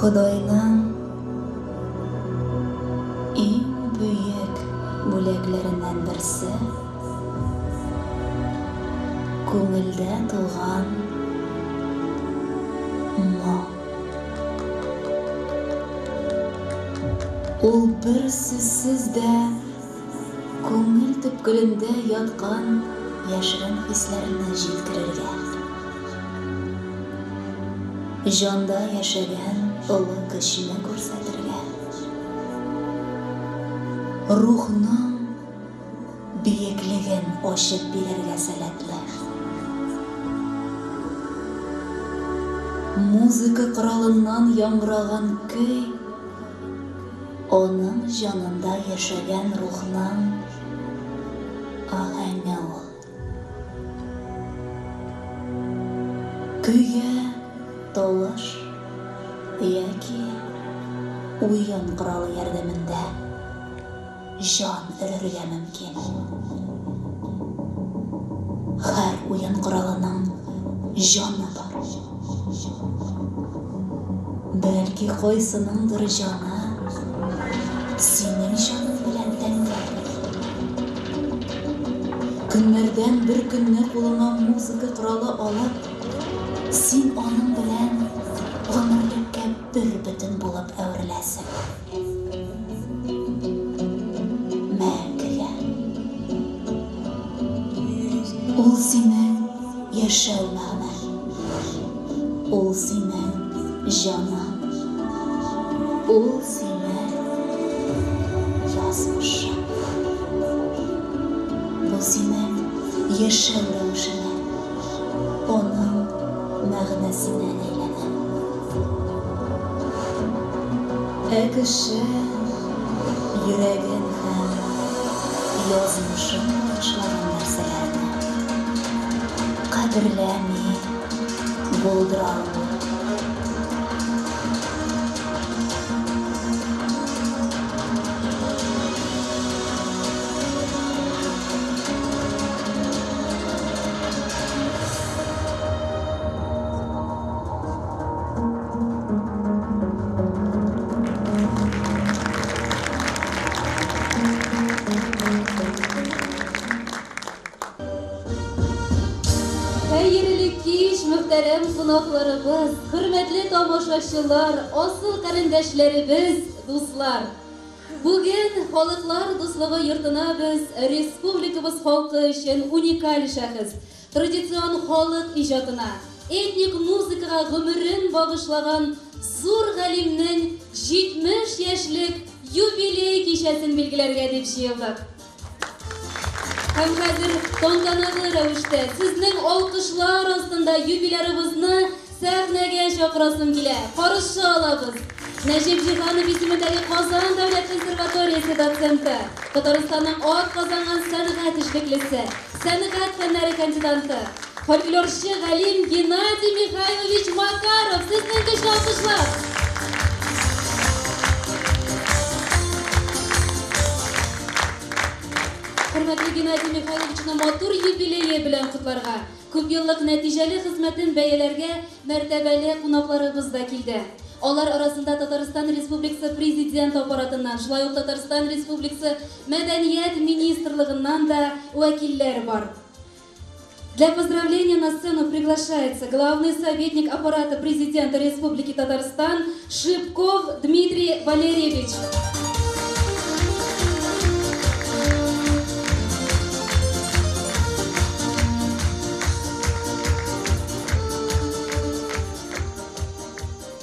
Ходайның иң бөек бүләкләреннән берсе күңелдә туган моң. Ул бер сүзсез дә күңел төпкелендә яткан яшерен хисләрне җиткерергә, җанда яшәгән олы көчне күрсәтергә, рухның биеклеген ачып бирергә сәләтле. Музыка коралыннан яңгыраган көй аның җанында яшәгән рухның аһәңе ул. Көйгә тавыш яки уен коралы ярдәмендә җан өрергә мөмкин. Һәр уен коралының җаны бар. Бәлки кайсыныңдыр җаны синең җаның белән тәңгәл. Көннәрдән бер көнне кулыңа музыка коралы алып, син аның белән гомерлеккә бер бөтен булып әвереләсең. Мәңгегә. Ул синең яшәү мәгънәң. Ул синең җаның. Ул синең язмышың. Бу синең яшәү рәвешеңә, аның мәгънәсенә әйләнә. Ә кеше йөрәген һәм Язмышың багышлаган нәрсәләрне кадерләми булдыра алмый. Хәерле кич, мөхтәрәм кунакларыбыз, хөрмәтле тамашачылар, асыл карендәшләребез, дуслар! Бүген Халыклар дуслыгы йортына без республикабыз халкы өчен уникаль шәхес, традицион халык иҗатына, этник музыкага гомерен багышлаган зур галимнең 70 яшьлек юбилей кичәсен билгеләргә дип җыелдык. Һәм хәзер тантаналы рәвештә сезнең алкышлар астында юбилярыбызны сәхнәгә чакырасым килә. Каршы алабыз. Нәҗип Җиһанов исемендәге Казан дәүләт консерваториясе доценты, Татарстанның атказанган сәнгать эшлеклесе, сәнгать фәннәре кандидаты, фольклорчы галим Геннадий Михайлович Макаров. Сезнең көчле алкышлар. Хөрмәтле Геннадий Михайловичны матур юбилее белән котларга, күпьеллык нәтиҗәле хезмәтен бәяләргә мәртәбәле кунакларыбыз да килде. Алар арасында Татарстан Республикасы Президент аппаратыннан, шулай ук Татарстан Республикасы Мәдәният министрлыгыннан да вәкилләр бар. Для поздравления на сцену приглашается главный советник аппарата президента Республики Татарстан Шипков Дмитрий Валерьевич.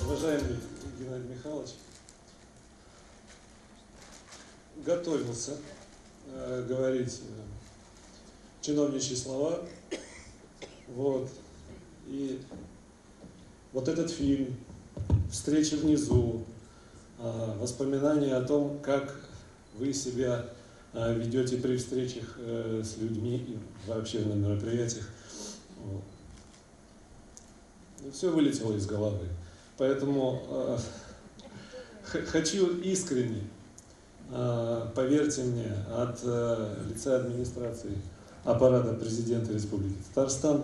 Уважаемый Геннадий Михайлович, готовился говорить чиновничьи слова. Вот. И вот этот фильм, встреча внизу, воспоминания о том, как вы себя ведете при встречах с людьми и вообще на мероприятиях. Вот. Все вылетело из головы. Поэтому хочу искренне, поверьте мне, от лица администрации аппарата президента Республики Татарстан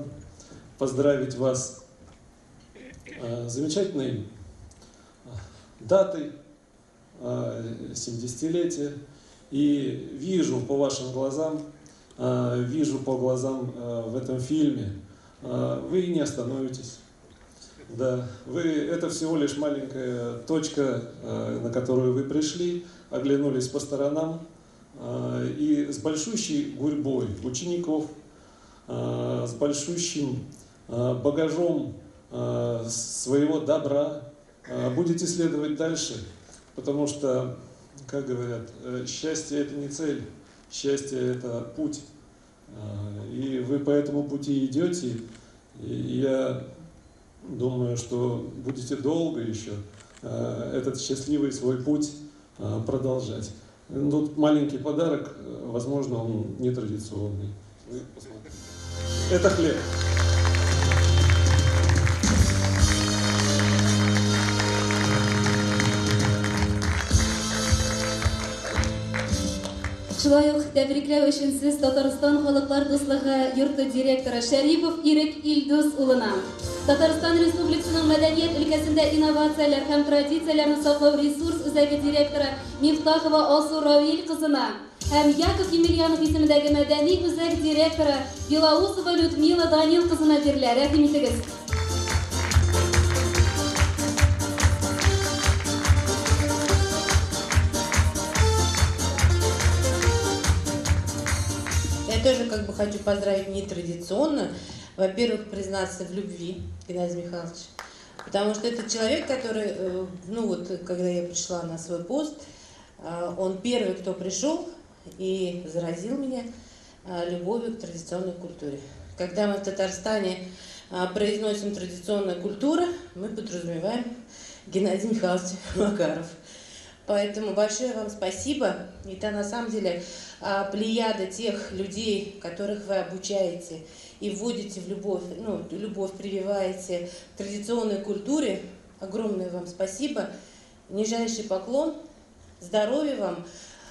поздравить вас замечательной датой 70-летия. И вижу по вашим глазам, вижу по глазам в этом фильме, вы не остановитесь. Да, вы, это всего лишь маленькая точка, на которую вы пришли, оглянулись по сторонам, и с большущей гурьбой учеников, с большущим багажом своего добра будете следовать дальше, потому что, как говорят, счастье — это не цель, счастье — это путь. И вы по этому пути идете, и я думаю, что будете долго еще этот счастливый свой путь продолжать. Тут маленький подарок, возможно, он нетрадиционный. Вы посмотрите. Это хлеб. Шулай ук тәбрикләү өчен сүз Татарстан Халыклар дуслыгы йорты директоры Шәрипов Ирек Илдус улына. Татарстан Республикасының мәдәният өлкәсендә инновацияләр һәм традицияләрне саклау ресурс үзәге директоры Мифтахова Алсу Равил кызына һәм Яков Емельянов исемендәге мәдәни үзәк директоры Белоусова Людмила Данил кызына бирелә. Рәхим итегез. Я тоже как бы хочу поздравить нетрадиционно. Во-первых, признаться в любви Геннадия Михайловича, потому что это человек, который, ну вот, когда я пришла на свой пост, он первый, кто пришел и заразил меня любовью к традиционной культуре. Когда мы в Татарстане произносим традиционная культура, мы подразумеваем Геннадия Михайловича Макаров. Поэтому большое вам спасибо. Это на самом деле плеяда тех людей, которых вы обучаете и вводите в любовь, ну, любовь прививаете к традиционной культуре. Огромное вам спасибо. Нижайший поклон. Здоровья вам.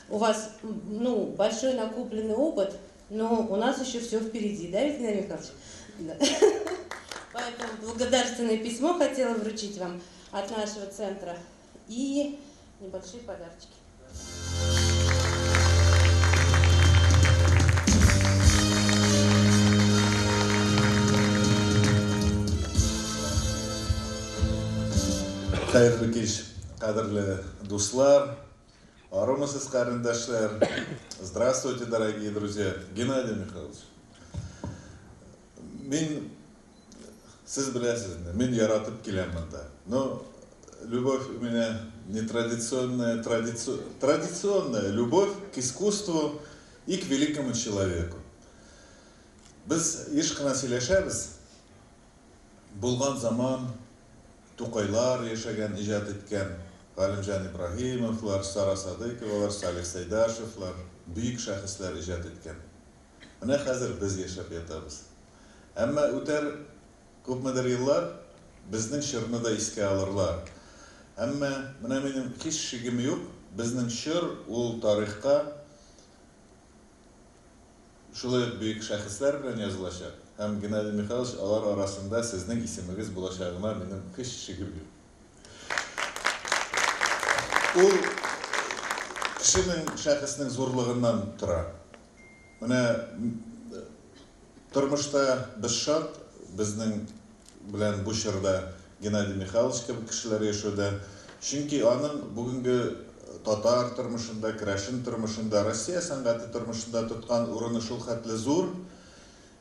У вас, ну, большой накопленный опыт, но у нас еще все впереди, да, ведь, Геннадий Михайлович? Да. Поэтому благодарственное письмо хотела вручить вам от нашего центра и небольшие подарочки. Хәерле кич, кадерле дуслар, армысыз, карендәшләр. Здравствуйте, дорогие друзья. Геннадий Михайлович, мин, сез беләсез инде, мин яратып киләм монда. Но любовь у меня не традиционная, традиционная любовь к искусству и к великому человеку. Без еш кына сөйләшәбез. Булган заман, Тукайлар яшәгән, иҗат иткән, Галимҗан Ибраһимовлар, Сара Садыйковалар, Салих Сәйдәшевлар, бөек шәхесләр иҗат иткән. Менә хәзер без яшәп ятабыз. Әмма үтәр күпмедер еллар, безнең чорны да искә алырлар. Әмма менә минем һич шигем юк, безнең чор ул тарихка шулай ук бөек шәхесләр белән язылачак. Һәм Геннадий Михайлович, алар арасында сезнең исемегез булачагына минем һич шигем юк. Ул кешенең, шәхеснең зурлыгыннан тора. Менә тормышта без шат, безнең белән бу чорда Геннадий Михайлович кебек кешеләр яшәүдә. Чөнки аның бүгенге татар тормышында, керәшен тормышында, Россия сәнгате тормышында тоткан урыны шул хәтле зур.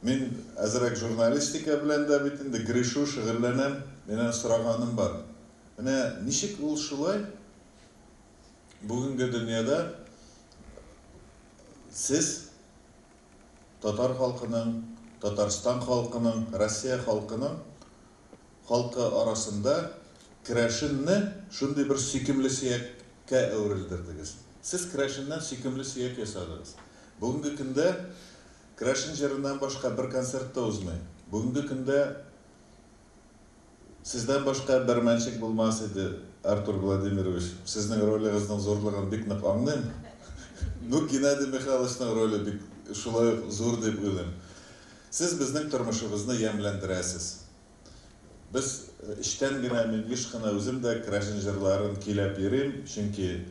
Мин әзрәк журналистика белән дә бит инде грешу, шөгыльләнәм. Миннән сораганым бар. Менә ничек ул шулай бүгенге дөньяда сез татар халкының, Татарстан халкының, Россия халкының халкы арасында керәшенне шундый бер сөйкемле сөяккә әверелдердегез. Сез керәшеннән сөйкемле сөяк ясадыгыз. Бүгенге көндә керәшен җырыннан башка бер концерт та узмый. Бүгенге көндә сездән башка бәрмәнчек булмас иде, Артур Владимирович. Сезнең ролегезнең зурлыгын бик нык аңлыйм. Ну, Геннадий Михайловичның роле бик шулай ук зур дип уйлыйм. Сез безнең тормышыбызны ямьләндерәсез. Без эчтән генә, мин еш кына үзем дә керәшен җырларын көйләп йөрим, чөнки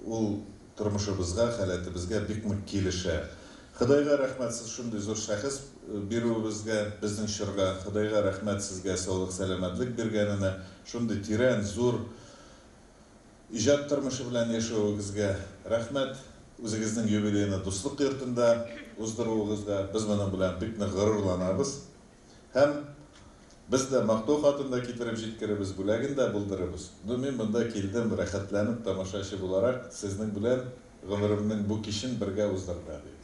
ул тормышыбызга, халәтебезгә бик нык килешә. Ходайга рәхмәт, сез шундый зур шәхес бирүебезгә, безнең чорга. Ходайга рәхмәт сезгә саулык, сәламәтлек биргәненә, шундый тирән, зур иҗат тормышы белән яшәвегезгә рәхмәт. Үзегезнең юбилейны Дуслык йортында уздыруыгызга без моның белән бик нык горурланабыз. Һәм без дә мактау хатын да китереп җиткеребез, бүләген дә булдырыбыз. Ну, мин монда килдем рәхәтләнеп тамашачы буларак сезнең белән гомеремнең бу кичен бергә уздырырга дип.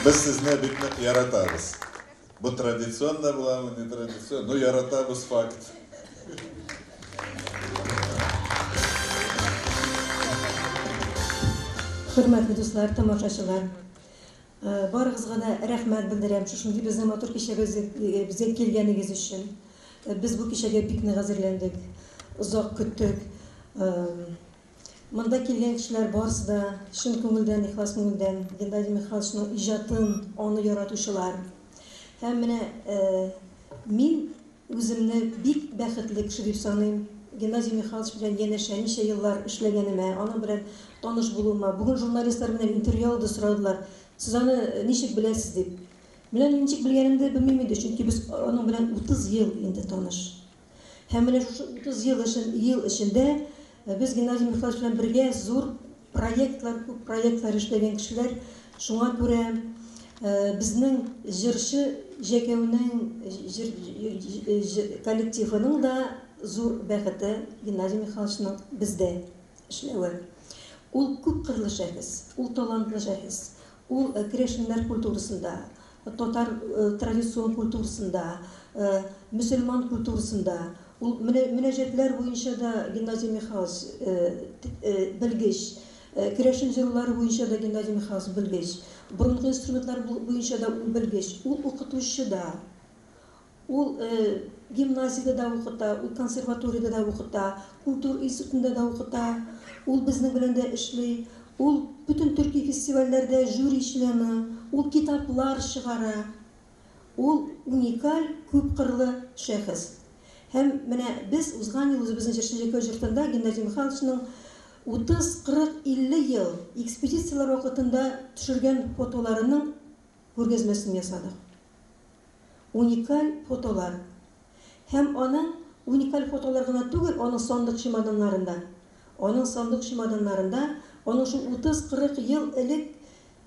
Без сезне бик нык яратабыз. Бу традиционно буламы, не традиционно, но яратабыз факт. Хөрмәтле дуслар, тамашачылар, барыгызга да рәхмәт белдерәм шушындый безнең матур кичәгез безгә килгәнегез өчен. Без бу кичәгә бик нык әзерләндек, озак көттек. Монда килгән кешеләр барысы да чын күңелдән, ихлас күңелдән Геннадий Михайловичның иҗатын, аны яратучылар. Һәм менә мин үземне бик бәхетле кеше дип саныйм. Геннадий Михайлович белән янәшә ничә еллар эшләгәнемә, аның белән таныш булуыма. Бүген журналистлар белән интервью алды, сорадылар. Сез аны ничек беләсез дип. Менә ничек белгәнемне белмим инде, чөнки без аның белән 30 ел инде таныш. Һәм менә шушы 30 ел эчендә без Геннадий Михайлович белән бергә зур проектлар, күп проектлар эшләгән кешеләр. Шуңа күрә безнең җырчы Җәкәүнең коллективының да зур бәхете Геннадий Михайловичның бездә эшләве. Ул күп кырлы шәхес, ул талантлы шәхес. Ул керәшеннәр культурасында, татар традицион культурасында, мөселман культурасында, ул мөнәҗәтләр буенча да Геннадий Михайлович белгеч, керәшен җырулары буенча да Геннадий Михайлович белгеч, борынгы инструментлар буенча да ул белгеч, ул укытучы да. Ул гимназиядә дә укыта, ул консерваториядә дә укыта, культура институтында да укыта, ул безнең белән дә эшли, ул бөтен төрки фестивальләрдә жюри члены, ул китаплар чыгара. Ул уникаль, күпкырлы шәхес. Һәм менә без узган ел үзебезнең Җырчы Җәкәү җортында Геннадий Михайловичның 30, 40, 50 ел экспедицияләр вакытында төшергән фотоларының күргәзмәсен ясадык. Уникаль фотолар. Һәм аның уникаль фотолар гына түгел, аның сандык чемоданнарында. Аның сандык чемоданнарында аның шул 30-40 ел элек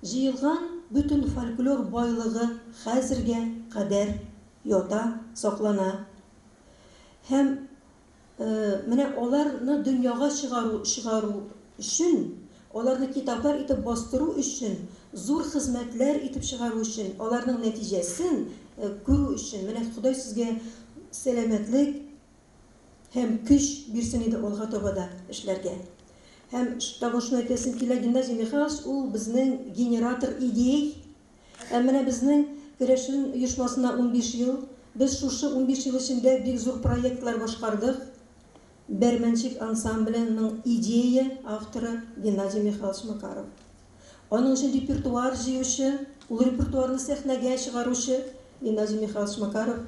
җыелган бөтен фольклор байлыгы хәзергә кадәр ята, саклана. Һәм Менә аларны дөньяга чыгару чыгару өчен, аларны китаплар итеп бастыру өчен, зур хезмәтләр итеп чыгару өчен, аларның нәтиҗәсен күрү өчен, менә Ходай сезгә сәламәтлек һәм көч бирсен иде алга таба да эшләргә. Һәм тагын шуны әйтәсем килә, Геннадий Михайлович ул безнең генератор идей. Ә менә безнең Керәшен оешмасына 15 ел. Без шушы 15 ел эчендә бик зур проектлар башкардык. Бәрмәнчек ансамбленең идея авторы Геннадий Михайлович Макаров. Аның өчен репертуар җыючы, ул репертуарны сәхнәгә чыгаручы Геннадий Михайлович Макаров.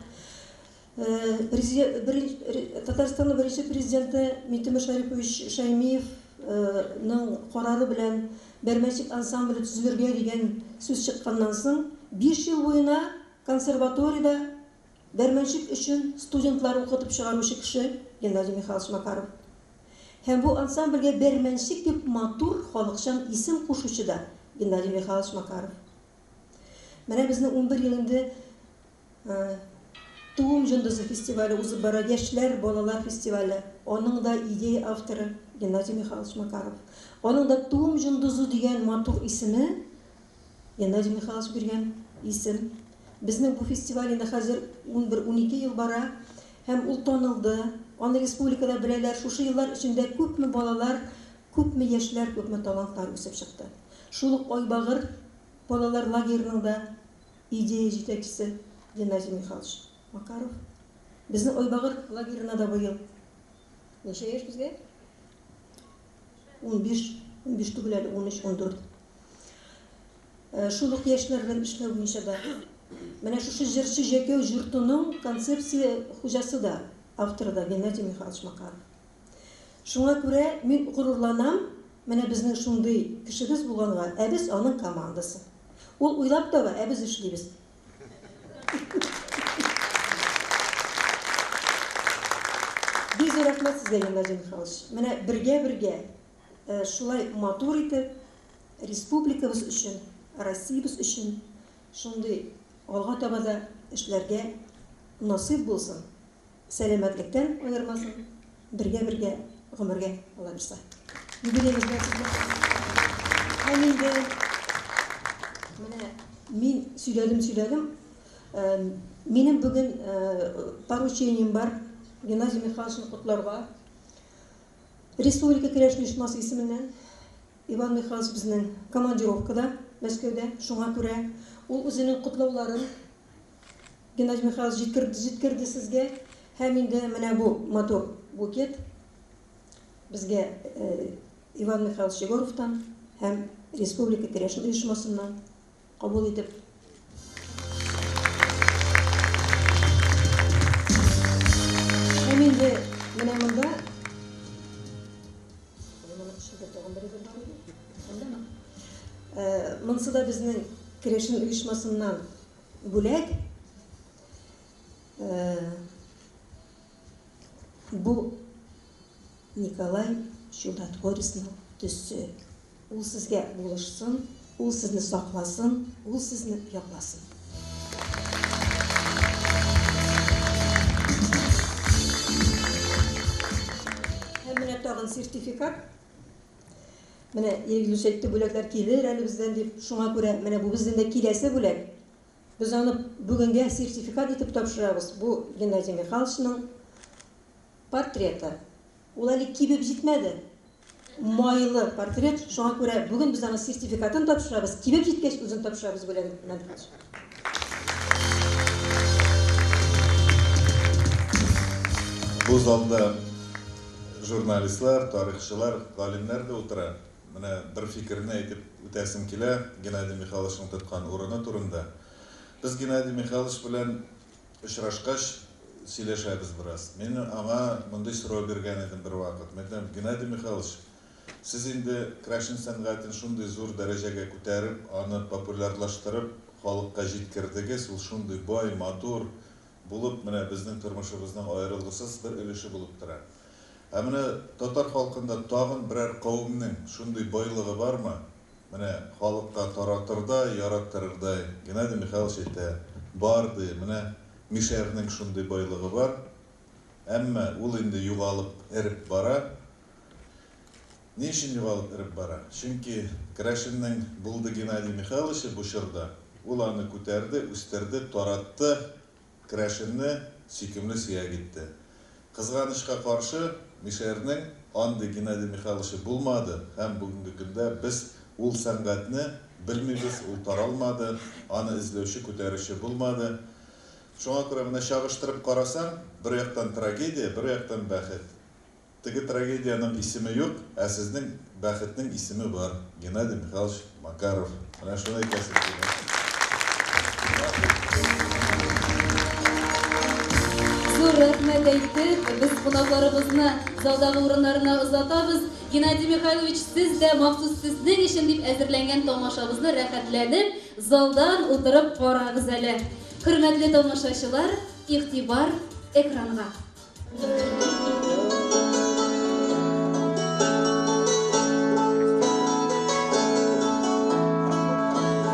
Татарстанның беренче президенты Минтимер Шәрипович Шәймиевның карары белән Бәрмәнчек ансамбле төзелергә дигән сүз чыкканнан соң, 5 ел буена консерваториядә Бәрмәнчек өчен студентлар укытып чыгаручы кеше Геннадий Михайлович Макаров. Һәм бу ансамбльгә Бәрмәнчек дип матур халыкчан исем кушучы да Геннадий Михайлович Макаров. Менә безнең 11 ел инде Туым җондызы фестивале узып бара, яшьләр, балалар фестивале. Аның да идея авторы Геннадий Михайлович Макаров. Аның да Туым җондызы дигән матур исеме Геннадий Михайлович биргән исем. Безнең бу фестиваль инде хәзер 11-12 ел бара һәм ул танылды. Аны республикада беләләр. Шушы еллар эчендә күпме балалар, күпме яшьләр, күпме талантлар үсеп чыкты. Шул ук Айбагыр балалар лагерының да Идея җитәкчесе Геннадий Михайлович Макаров. Безнең Айбагыр лагерена да быел ничә яшь безгә? 15, 15 түгел әле, 13, 14. Шул ук яшьләр белән эшләү буенча да. Менә шушы җырчы Җәкәү җортының концепция хуҗасы да, авторы да Геннадий Михайлович Макаров. Шуңа күрә мин горурланам, менә безнең шундый кешебез булганга, ә без аның командасы. Ул уйлап таба, ә без эшлибез. Бик зур рәхмәт сезгә, Геннадий Михайлович. Менә бергә-бергә шулай матур итеп республикабыз өчен, Россиябез өчен шундый алга таба да эшләргә насыйп булсын. Сәламәтлектән аермасын, бергә-бергә гомергә, Алла бирса. Юбилеегыз белән сезне. Һәм инде менә мин сөйләдем, сөйләдем. Минем бүген поручением бар Геннадий Михайловичны котларга. Республика керәшен оешмасы исеменнән Иван Михайлович безнең командировкада Мәскәүдә, шуңа күрә ул үзенең котлауларын Геннадий Михайлович җиткерде, җиткерде сезгә. Һәм инде менә бу матур букет безгә Иван Михайлович Егоровтан һәм Республика керәшен оешмасыннан кабул итеп. Һәм инде менә монда Монысы да безнең керәшен оешмасыннан Бүләк. Бу Николай Чудотворецның төсе. Ул сезгә булышсын, ул сезне сакласын, ул сезне якласын. Һәм менә тагын сертификат. Менә Ирек Илдус әйтте, бүләкләр килер әле бездән дип. Шуңа күрә менә бу безнең дә киләсе бүләк. Без аны бүгенгә сертификат итеп тапшырабыз. Бу Геннадий Михайловичның портреты. Ул әле кибеп җитмәде. Майлы портрет, шуңа күрә бүген без аның сертификатын тапшырабыз. Кибеп җиткәч үзен тапшырабыз бүләген, Геннадий Михайлович. Бу залда журналистлар, тарихчылар, галимнәр дә утыра. Менә бер фикерне әйтеп үтәсем килә Геннадий Михайловичның тоткан урыны турында. Без Геннадий Михайлович белән очрашкач сөйләшәбез бераз. Мин аңа мондый сорау биргән идем бервакыт. Мин әйтәм, Геннадий Михайлович, сез инде крәшен сәнгатен шундый зур дәрәҗәгә күтәреп, аны популярлаштырып, халыкка җиткердегез, ул шундый бай, матур булып, менә безнең тормышыбызның аерылгысыз бер өлеше булып тора. Ә менә татар халкында тагын берәр кавемнең шундый байлыгы бармы? Менә халыкка таратырдай, яраттырырдай. Геннадий Михайлович әйтә, бар ди, менә мишәрнең шундый байлыгы бар. Әмма ул инде югалып, эреп бара. Ни өчен югалып, эреп бара? Чөнки крәшеннең булды Геннадий Михайловичы бу чорда. Ул аны күтәрде, үстерде, таратты. Крәшенне сөйкемле сөяк итте. Кызганычка каршы, мишәрнең андый Геннадий Михайловичы булмады һәм бүгенге көндә без ул сәнгатьне белмибез, ул таралмады, аны эзләүче, күтәрүче булмады. Шуңа күрә менә чагыштырып карасаң, бер яктан трагедия, бер яктан бәхет. Теге трагедиянең исеме юк, ә сезнең бәхетнең исеме бар, Геннадий Михайлович Макаров. Менә шуны әйтәсем килә. Зур рәхмәт әйтеп, без кунакларыбызны залдагы урыннарына озатабыз. Геннадий Михайлович, сез дә махсус сезнең өчен дип әзерләнгән тамашабызны рәхәтләнеп, залдан утырып карагыз әле. Хөрмәтле тамашачылар, игътибар экранга.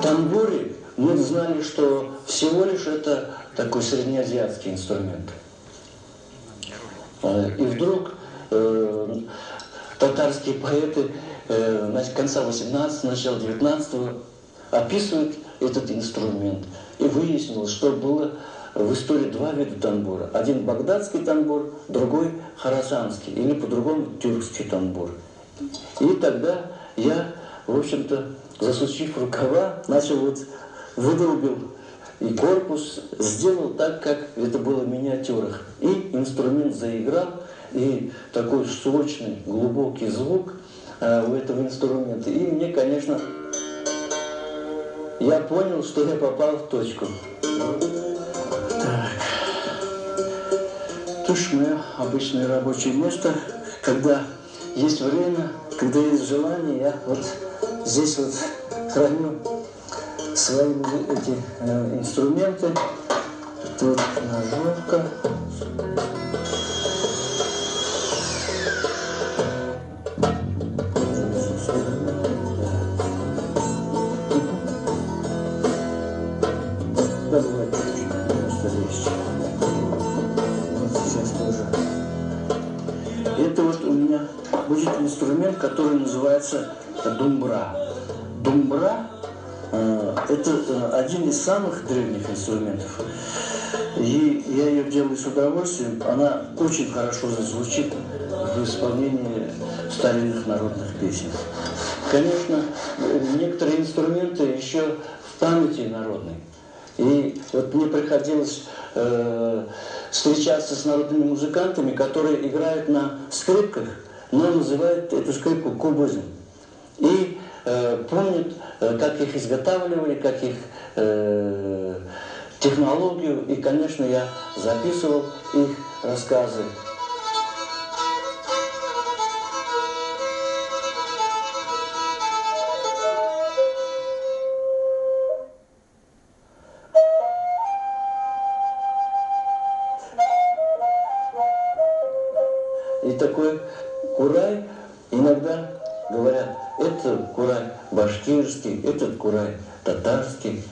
Тамбури мы знали, что всего лишь это такой среднеазиатский инструмент. И вдруг татарские поэты конца 18-го, начала 19-го описывают этот инструмент. И выяснилось, что было в истории два вида тамбура. Один багдадский тамбур, другой хорасанский, или по-другому тюркский тамбур. И тогда я, в общем-то, засучив рукава, начал вот, выдолбил и корпус, сделал так, как это было в миниатюрах. И инструмент заиграл, и такой сочный, глубокий звук у этого инструмента. И мне, конечно, я понял, что я попал в точку. Так. Тушь мое обычное рабочее место. Когда есть время, когда есть желание, я вот здесь вот храню свои эти инструменты. Тут ножовка. Это вот у меня будет инструмент, который называется думбра. Думбра это один из самых древних инструментов. И я ее делаю с удовольствием. Она очень хорошо зазвучит в исполнении старинных народных песен. Конечно, некоторые инструменты еще в памяти народной. И вот мне приходилось встречаться с народными музыкантами, которые играют на скрипках, но называют эту скрипку кубызом. И помнят, как их изготавливали, как их технологию. И, конечно, я записывал их рассказы. И такой курай, иногда говорят, это курай башкирский, этот курай татарский,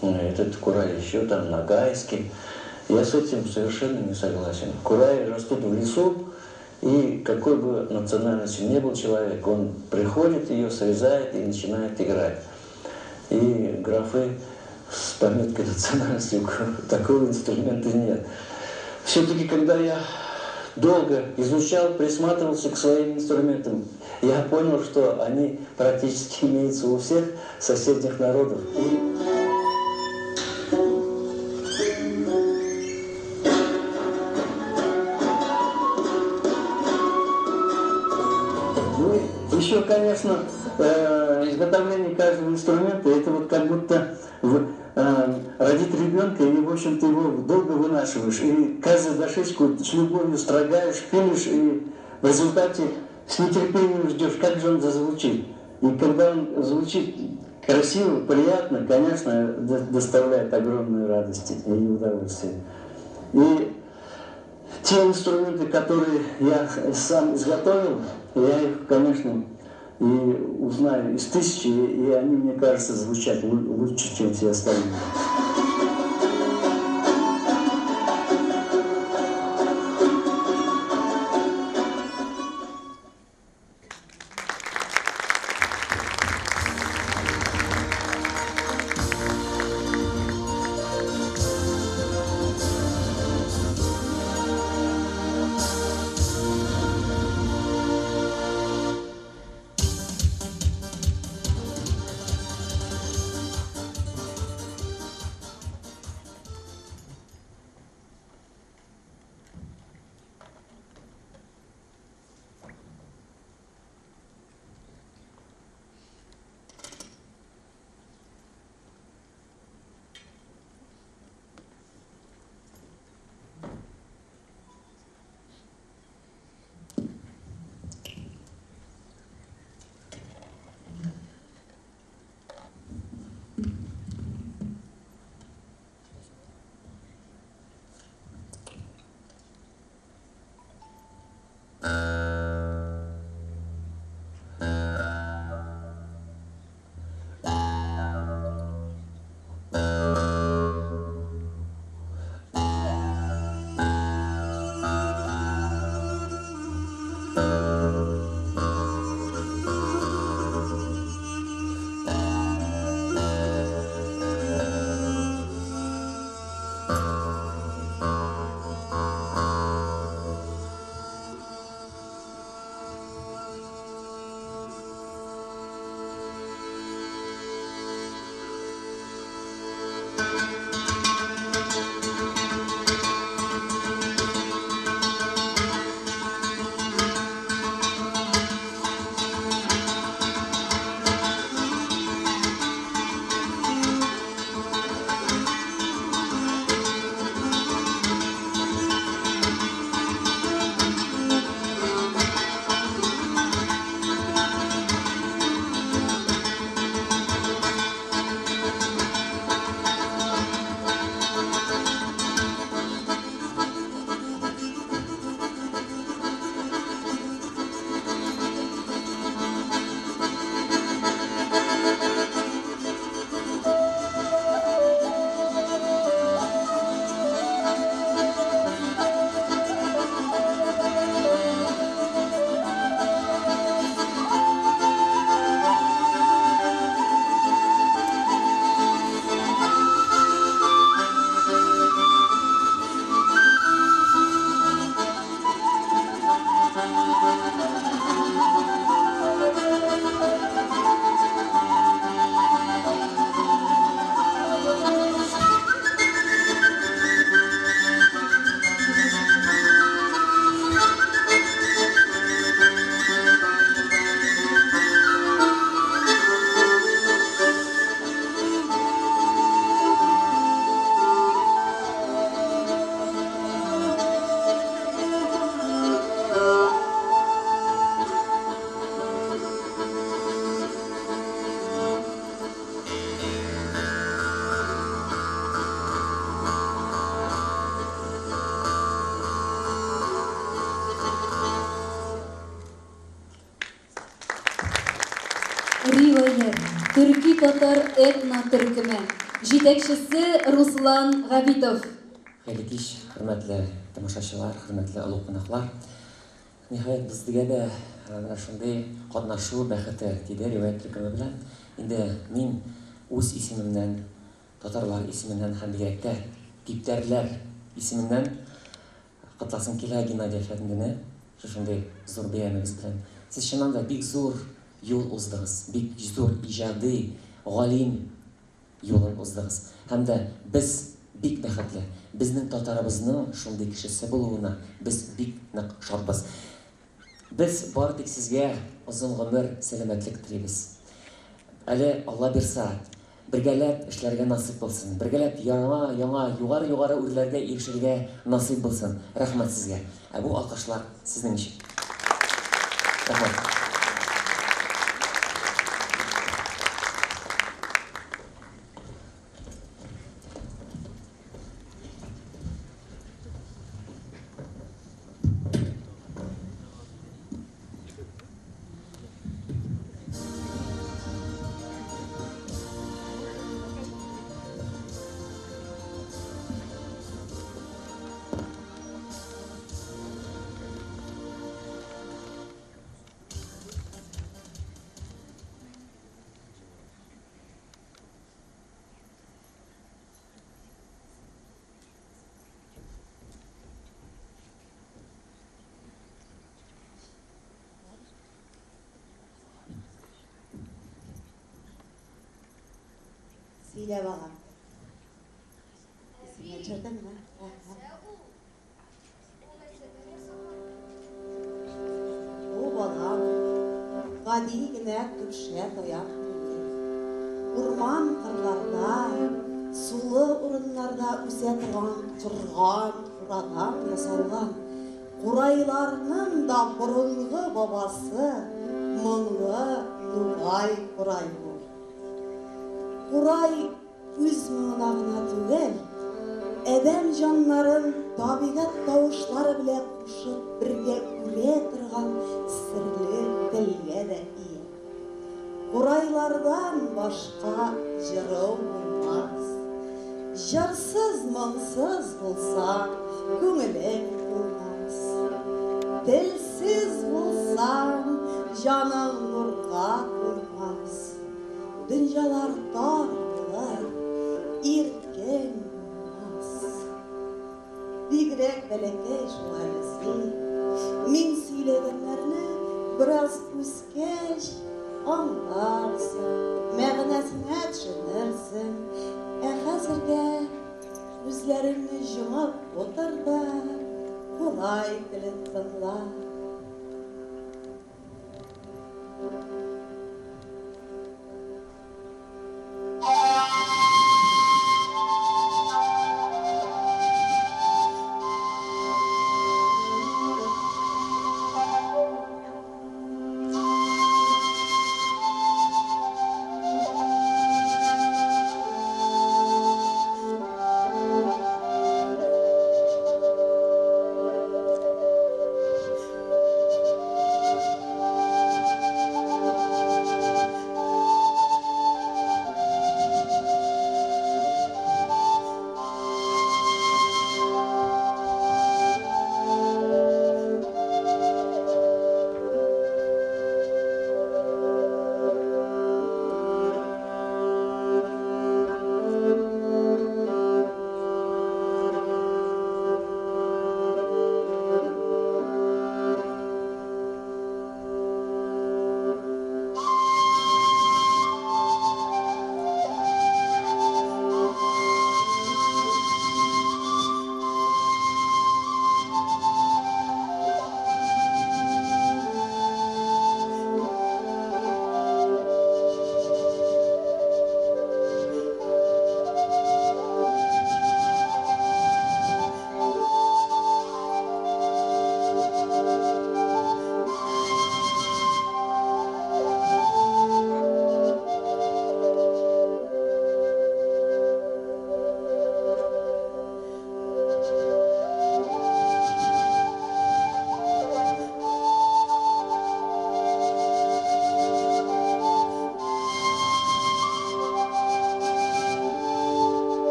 этот курай еще там ногайский. Я с этим совершенно не согласен. Кураи растут в лесу, и какой бы национальности ни был человек, он приходит, ее срезает и начинает играть. И графы с пометкой национальности, такого инструмента нет. Все-таки, когда я долго изучал, присматривался к своим инструментам, я понял, что они практически имеются у всех соседних народов. Ну, еще, конечно, изготовление каждого инструмента, это вот как будто родить ребенка, и, в общем-то, его долго вынашиваешь. И каждую дошечку с любовью строгаешь, пилишь, и в результате с нетерпением ждешь, как же он зазвучит. И когда он звучит красиво, приятно, конечно, доставляет огромную радость и удовольствие. И те инструменты, которые я сам изготовил, я их, конечно, и узнаю из тысячи, и они, мне кажется, звучат лучше, чем все остальные. Риваять, төрки-татар этно-төркеме. Җитәкчесе Руслан Габитов. Хәерле кич, хөрмәтле тамашачылар, хөрмәтле олуг кунаклар. Ниһаять, безгә дә менә шундый катнашу бәхете тиде Риваять төркеме белән. Инде мин үз исемемнән татарлар исеменнән һәм бигрәк тә типтәрләр исеменнән котласым килә Геннадий әфәндене шушындый зур бәйрәмегез белән. Сез чыннан да бик зур юл уздыгыз, бик зур иҗади, галим юлын уздыгыз. Һәм дә без бик бәхетле. Безнең татарыбызның шундый кешесе булуына без бик нык шатбыз. Без бары тик сезгә озын гомер, сәламәтлек телибез. Әле Алла бирса, бергәләп эшләргә насыйп булсын. Бергәләп яңа, яңа, югары-югары үрләргә ирешергә насыйп булсын. Рәхмәт сезгә. Ә бу алкышлар сезнең өчен. Рәхмәт. Сөйлә, балам. Исеңә төшердеңме? Бу, балам, гади генә көпшә таяк түгел. Урман кырларда, сулы урыннарда үсә торган корган курадан ясалган курайларның да борынгы бабасы моңлы нугай курай бу. Курай үз моңына гына түгел, адәм җаннарын табигать тавышлары белән кушып бергә үрә торган серле телгә дә ия. Курайлардан башка җыру булмас. Җырсыз, моңсыз булсаң, күңелең тулмас. Телсез булсаң, җаның нурга тулмас. Дөньялар тар булыр, иркен булмас. Бигрәк бәләкәй шул әле син. Мин сөйләгәннәрне бераз үскәч аңларсың, мәгънәсенә төшенерсең. Ә хәзергә күзләреңне йомып утыр да курай телен тыңла.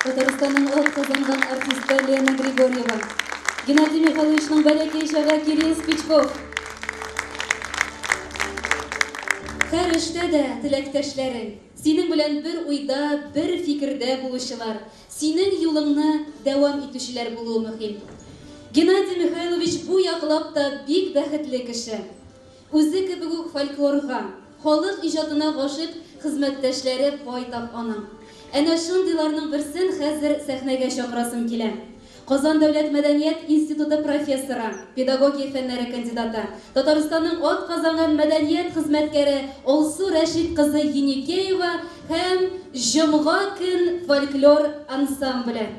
Татарстанның атказанган артисты Лена Григорьева. Геннадий Михайловичның бәләкәй чагы Кирилл Спичков. Һәр эштә дә теләктәшләрең, синең белән бер уйда, бер фикердә булучылар, синең юлыңны дәвам итүчеләр булуы мөһим. Геннадий Михайлович бу яклап та бик бәхетле кеше. Үзе кебек үк фольклорга, халык иҗатына гашыйк хезмәттәшләре байтак аның. Әнә шундыйларның берсен хәзер сәхнәгә чакырасым килә. Казан дәүләт мәдәният институты профессоры, педагогия фәннәре кандидаты, Татарстанның атказанган мәдәният хезмәткәре Алсу Рәшит кызы Еникеева һәм Җомга көн фольклор ансамбле.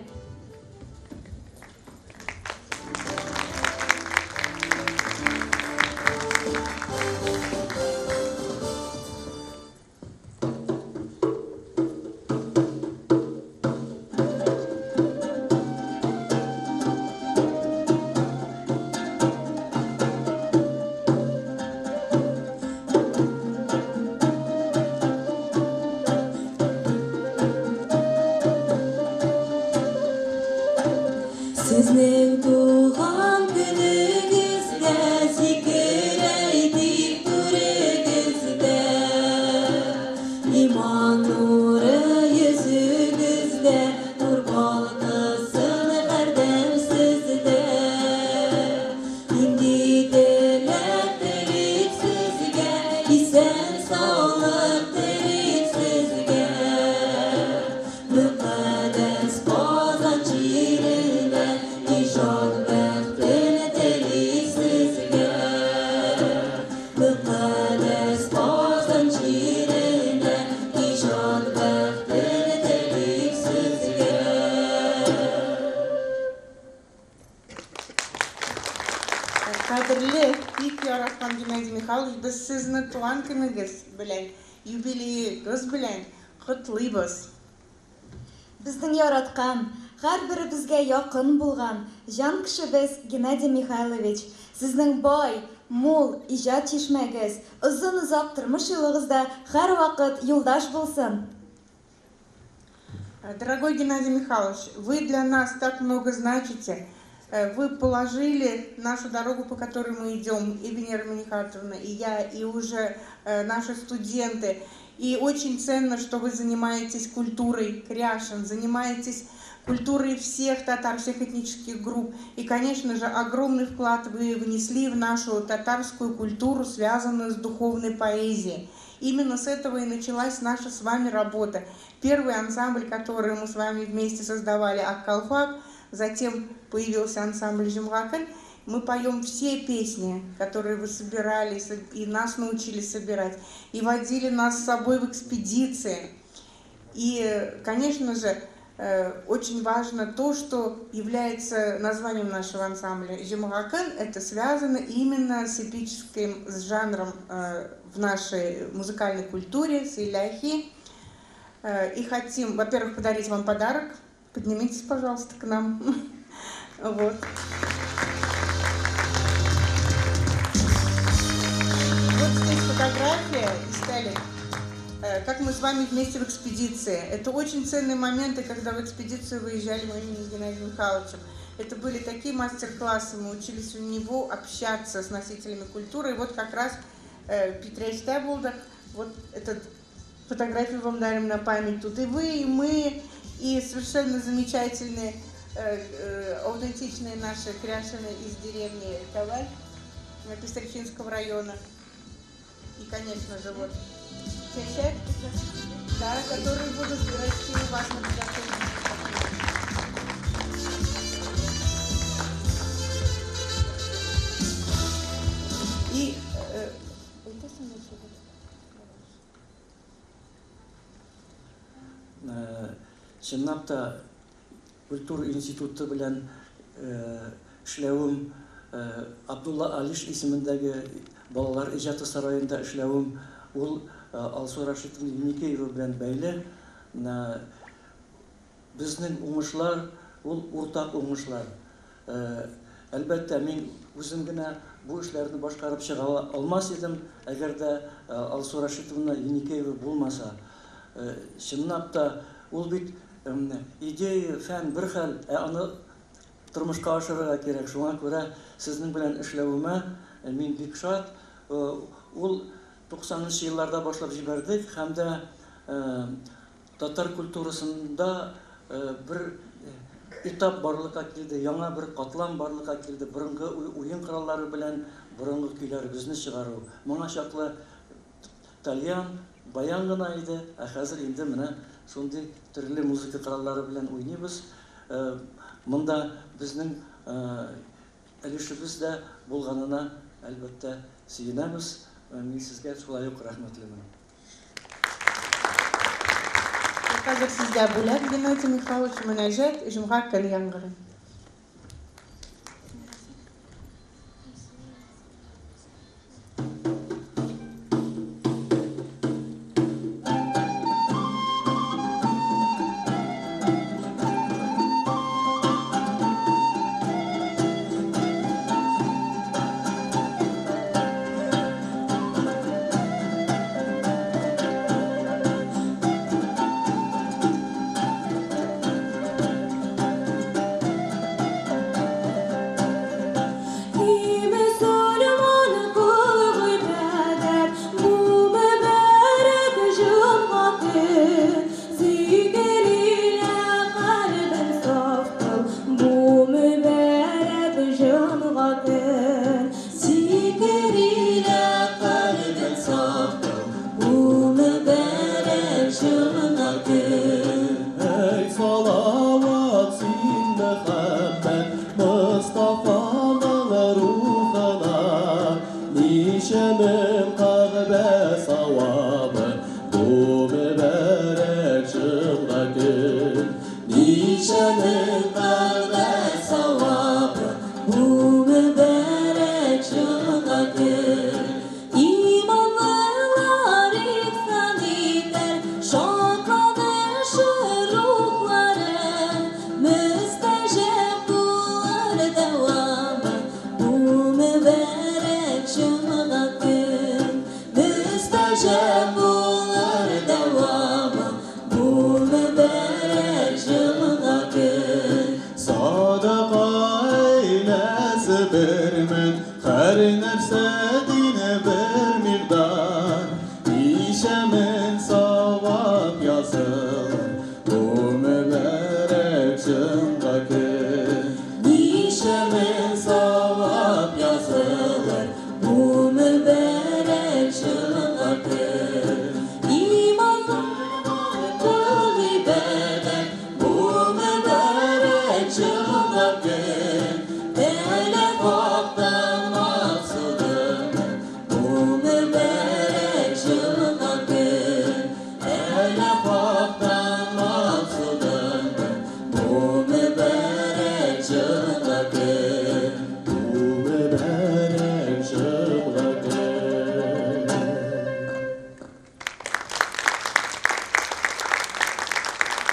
Сезнең туган көнегездә зикер әйтик түрегездә. Иман нуры йөзегездә, нур балкысын һәрдәм сездә. Нинди теләк телик сезгә, исән саулык телик сезгә. Мөкаддәс Казан җиренә иҗат бәхтен телик сезгә. Мөкаддәс Казан җиренә иҗат бәхтен телик сезгә. Кадерле, бик яраткан Геннадий Михайлович, без сезне туган көнегез белән, юбилеегыз белән котлыйбыз. Безнең яраткан, һәрберебезгә якын булган җан кешебез Геннадий Михайлович, сезнең бай, мул иҗат чишмәгез, озын-озак тормыш юлыгызда һәрвакыт юлдаш булсын. Дорогой Геннадий Михайлович, вы для нас так много значите. Вы положили нашу дорогу, по которой мы идем, и Венера Минихатовна, и я, и уже наши студенты. И очень ценно, что вы занимаетесь культурой кряшен, занимаетесь культурой всех татар, всех этнических групп. И, конечно же, огромный вклад вы внесли в нашу татарскую культуру, связанную с духовной поэзией. Именно с этого и началась наша с вами работа. Первый ансамбль, который мы с вами вместе создавали, «Аккалфак», затем появился ансамбль «Җомга көн». Мы поем все песни, которые вы собирали и нас научили собирать, и водили нас с собой в экспедиции. И, конечно же, очень важно то, что является названием нашего ансамбля. Җомга көн – это связано именно с эпическим с жанром в нашей музыкальной культуре, с иляхи. И хотим, во-первых, подарить вам подарок. Поднимитесь, пожалуйста, к нам. Вот. Вот здесь фотография, Исталик, как мы с вами вместе в экспедиции. Это очень ценные моменты, когда в экспедицию выезжали мы именно с Геннадием Михайловичем. Это были такие мастер-классы, мы учились у него общаться с носителями культуры. И вот как раз Питрәчтә булдык, вот этот фотографию вам дарим на память. Тут и вы, и мы, и совершенно замечательные, аутентичные наши кряшены из деревни Коваль Пестречинского района. И, конечно же, вот чәчәк, да, которые будут расти у вас на подоконнике. И Чынлап та культура институты белән эшләвем, Абдулла Алиш исемендәге балалар иҗаты сараенда эшләвем, ул Алсу Рашитовна Еникеева белән бәйле. Безнең уңышлар, ул уртак уңышлар. Әлбәттә, мин үзем генә бу эшләрне башкарып чыга алмас идем, әгәр дә Алсу Рашитовна Еникеева булмаса. Чынлап та, ул бит идея, фән бер хәл, ә аны тормышка ашырырга кирәк. Шуңа күрә сезнең белән эшләвемә мин бик шат. Ул 90 нчы елларда башлап җибәрдек һәм дә татар культурасында бер этап барлыкка килде, яңа бер катлам барлыкка килде, борынгы уен кораллары белән борынгы көйләребезне чыгару. Моңа чаклы тальян, баян гына иде, ә хәзер инде менә шундый төрле музыка кораллары белән уйныйбыз. Монда безнең өлешебез дә булганына, әлбәттә, сөенәбез. Мин сезгә шулай ук рәхмәтлемен. Хәзер сезгә бүләк, Геннадий Михайлович, мөнәҗәт, җомга көн яңгырый.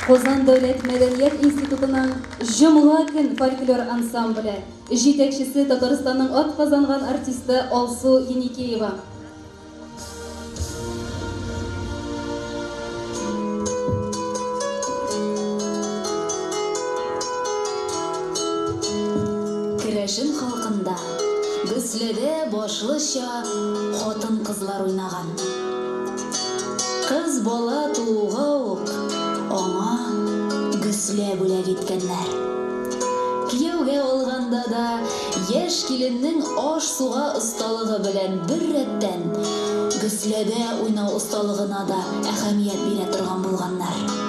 Казан дәүләт мәдәният институтының Җомга көн фольклор ансамбле, җитәкчесе Татарстанның атказанган артисты Алсу Еникеева. Керәшен халкында гөсләдә башлыча хатын-кызлар уйнаган. Кыз бала тууга ук аңа гөслә бүләк иткәннәр. Кияүгә алганда да яшь киленнең аш-суга осталыгы белән беррәттән, гөсләдә уйнау осталыгына да әһәмият бирә торган булганнар.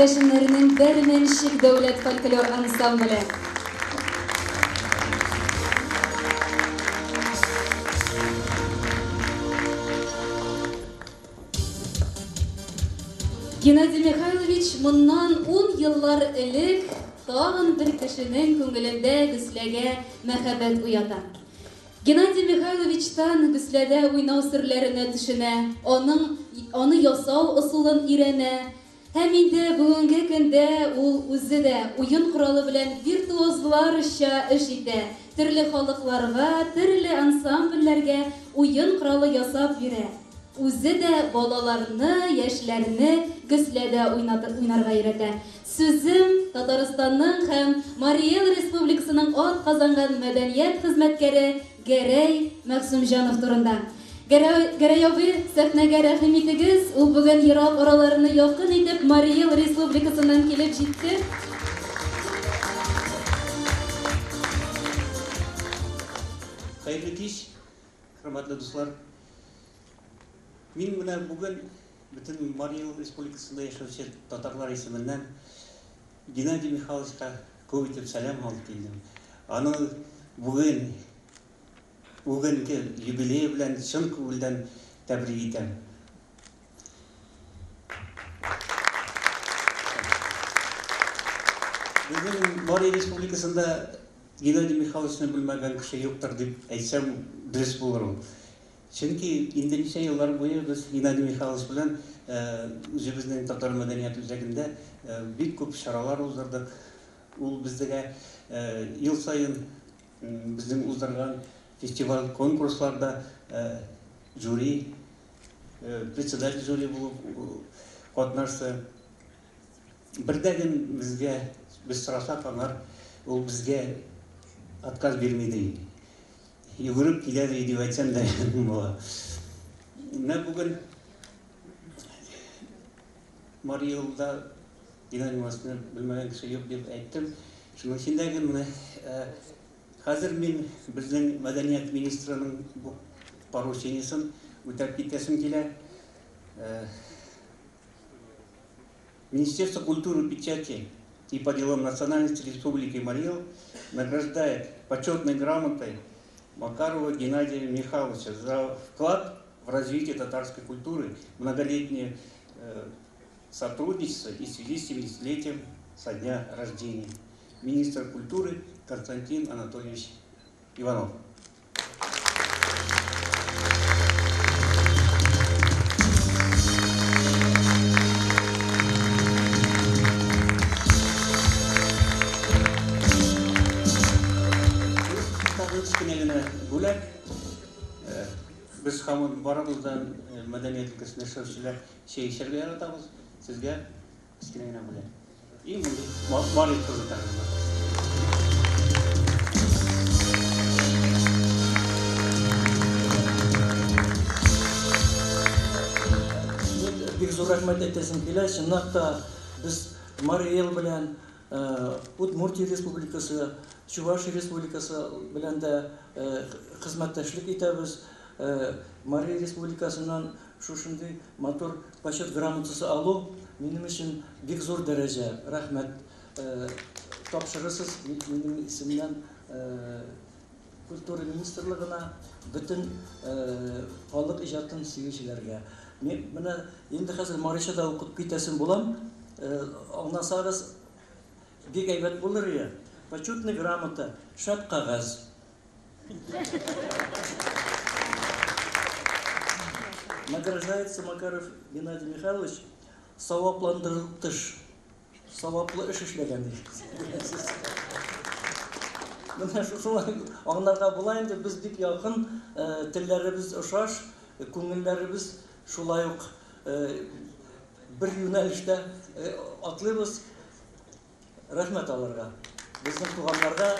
керәшеннәренең Бәрмәнчек дәүләт фольклор ансамбле. Геннадий Михайлович моннан ун еллар элек тагын бер кешенең күңелендә гөсләгә мәхәббәт уята. Геннадий Михайловичтан гөсләдә уйнау серләренә төшенә, аның аны ясау ысулын өйрәнә һәм инде бүгенге көндә ул үзе дә уен коралы белән виртуозларча эш итә, төрле халыкларга, төрле ансамбльләргә уен коралы ясап бирә. Үзе дә балаларны, яшьләрне гөсләдә уйнарга өйрәтә. Сүзем Татарстанның һәм Марий Эл Республикасының атказанган мәдәният хезмәткәре Гәрәй Мәгъсүмҗанов турында. Гәрәй абый, сәхнәгә рәхим итегез, ул бүген ерак араларны якын итеп Марий Эл Республикасыннан килеп җитте. Хәерле кич, хөрмәтле дуслар. Мин менә бүген бөтен Марий Эл Республикасында яшәүче татарлар исеменнән Геннадий Михайловичка күп итеп сәлам алып килдем. Аны бүген бүгенге юбилее белән чын күңелдән тәбрик итәм. Безнең Марий Республикасында Геннадий Михайловичны белмәгән кеше юктыр дип әйтсәм, дөрес булыр ул. Чөнки инде ничә еллар буе без Геннадий Михайлович белән үзебезнең татар мәдәният үзәгендә бик күп чаралар уздырдык. Ул безгә ел саен безнең уздырган фестиваль, конкурсларда жюри, председатель жюри булып катнашты. Бер дә ген безгә, без сорасак аңар, ул безгә отказ бирми ди. Йөгереп килә ди дип әйтсәм дә була. Менә бүген Марий Элда Геннадий Михайловичны белмәгән кеше юк дип әйттем. Шуның өчен дә менә хәзер мин безнең мәдәният министрының бу поручениесен үтәп китәсем килә. Министерство культуры, печати и по делам национальности Республики Марий Эл награждает почетной грамотой Макарова Геннадия Михайловича за вклад в развитие татарской культуры, многолетнее сотрудничество и в связи с 70-летием со дня рождения. Министр культуры Константин Анатольевич Иванов. Кечкенә генә бүләк. Без һаман барыбыз да мәдәният өлкәсендә эшләүчеләр чәй эчәргә яратабыз. Сезгә кечкенә генә бүләк. И мондый Марий кызы тагын. Бик зур рәхмәт әйтәсем килә. Чынлап та без Марий Эл белән Удмуртия Республикасы, Чувашия Республикасы белән дә хезмәттәшлек итәбез. Марий Республикасыннан шушындый матур почет грамотасы алу минем өчен бик зур дәрәҗә. Рәхмәт. Тапшырырсыз минем исемнән культура министрлыгына, бөтен халык иҗатын сөючеләргә. Мин менә инде хәзер марийча да укып китәсем булам. Аңласагыз, бик әйбәт булыр иде. Почетная грамота, шәп кәгазь. Награждается Макаров Геннадий Михайлович савапландырылтыш. Саваплы эш эшләгән ди. Менә шулай аңларга була инде, без бик якын, телләребез ошаш, күңелләребез шулай ук бер юнәлештә атлыйбыз. Рәхмәт аларга, безнең туганнарга,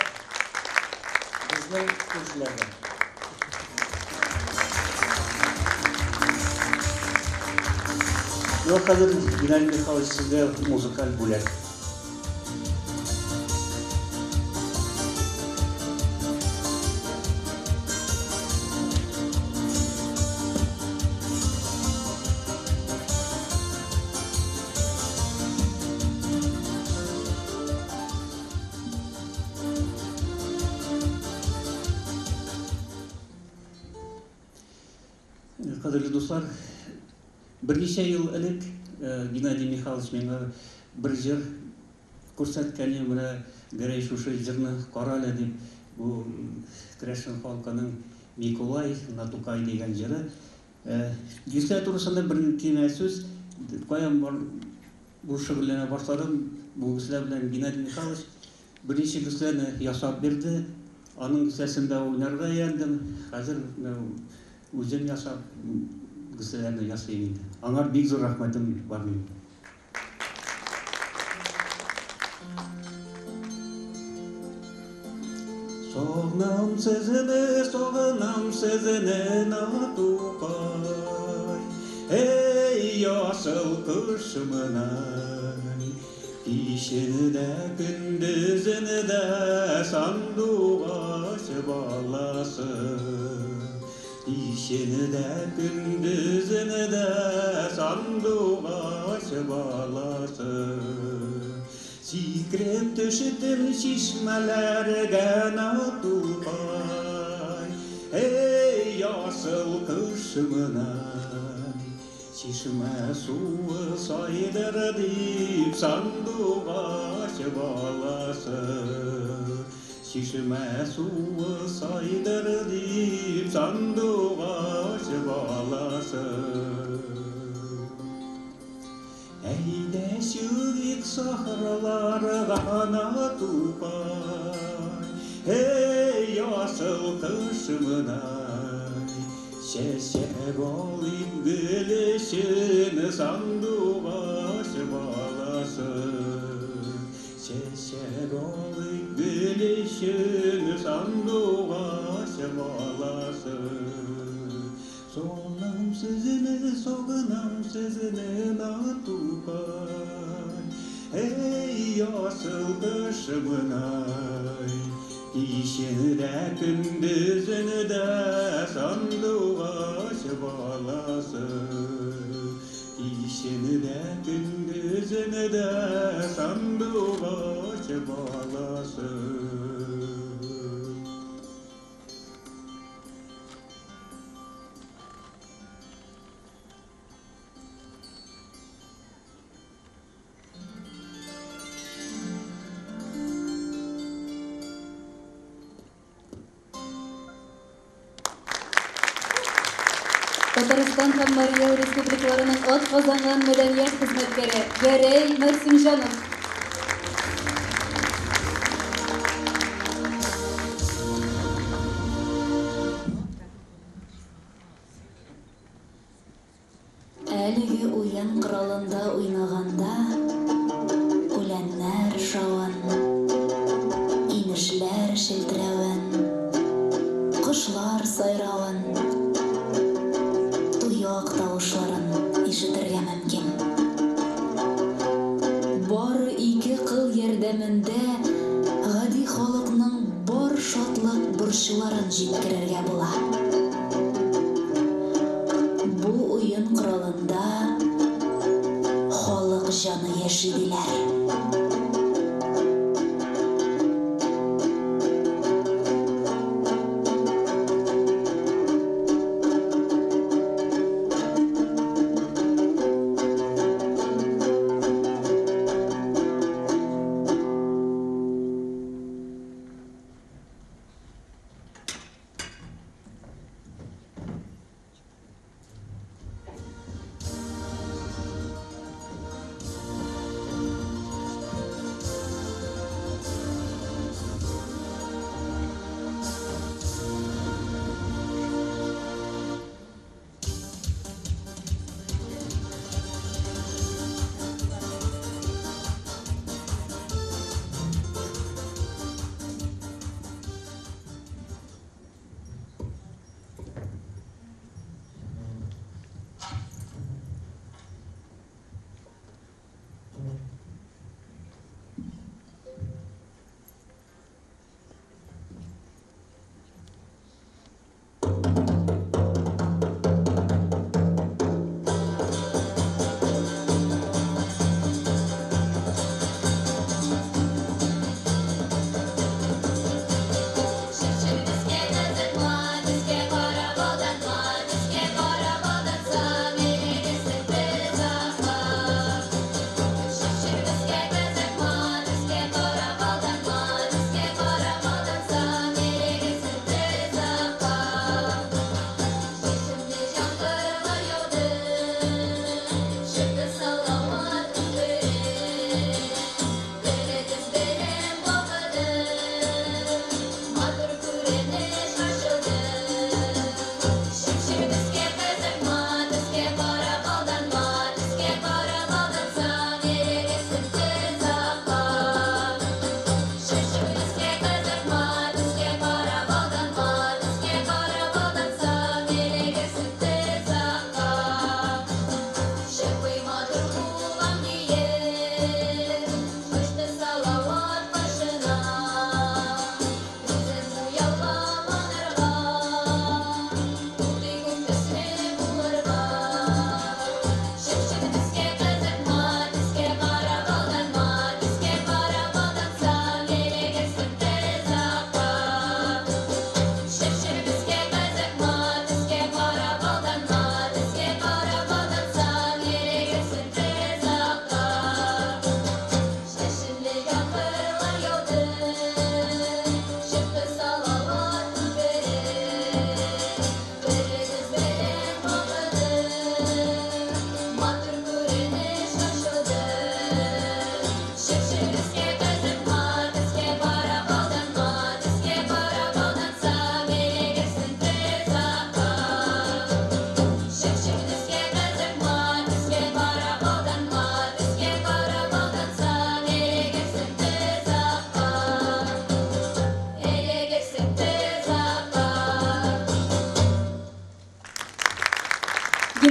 безнең күршеләргә. Ну, хәзер Геннадий Михайлович сезгә музыкаль бүләк. Кадерле дуслар, берничә ел элек Геннадий Михайлович миңа бер җыр күрсәткән иде, менә Гәрәй шушы җырны кара әле дип, бу керәшен халкының Микулай на Тукай дигән җыры. Гөслә турысында бер генә сүз, каян бар бу шөгыльләнә башладым, бу гөслә белән Геннадий Михайлович берничә гөсләне ясап бирде. Аның гөсләсендә уйнарга өйрәндем. Хәзер үзем ясап гөсләләрне ясыйм инде. Аңар бик зур рәхмәтем бар минем. Сагынам сезне, сагынам сезне, Натукай. Эй, ясыл кошымнай. Кичен дә, көндезен дә сандугач баласы. Кичен дә, көндезен дә сандугач баласы. Сикереп төштем чишмәләргә, Натукай. Эй, ясыл кошымнай. Чишмә суы сайдыр дип сандугач баласы. Чишмә суы сайдыр дип сандугач баласы. Әйдә чыгыйк сахраларга, Натукай. Эй, ясыл кошымнай. Чәчәк алыйк гөл өчен, сандугач баласы. Чәчәк алыйк гөл өчен, сандугач баласы. Сагынам сезне, сагынам сезне, Натукай. Эй, ясыл кошымнай. Кичен дә, көндезен дә сандугач баласы. Кичен дә, көндезен дә сандугач баласы. Татарстан һәм Марий Эл республикаларының атказанган мәдәният хезмәткәре Гәрәй Максимҗанов. Әлеге уен коралында уйнаганда үләннәр шавын, инешләр челтерәвен, кошлар сайравын, тояк тавышларын ишетергә мөмкин. Бары ике кыл ярдәмендә гади халыкның бар шатлык-борчуларын җиткерергә була. Бу уен коралында халык җаны яши диләр.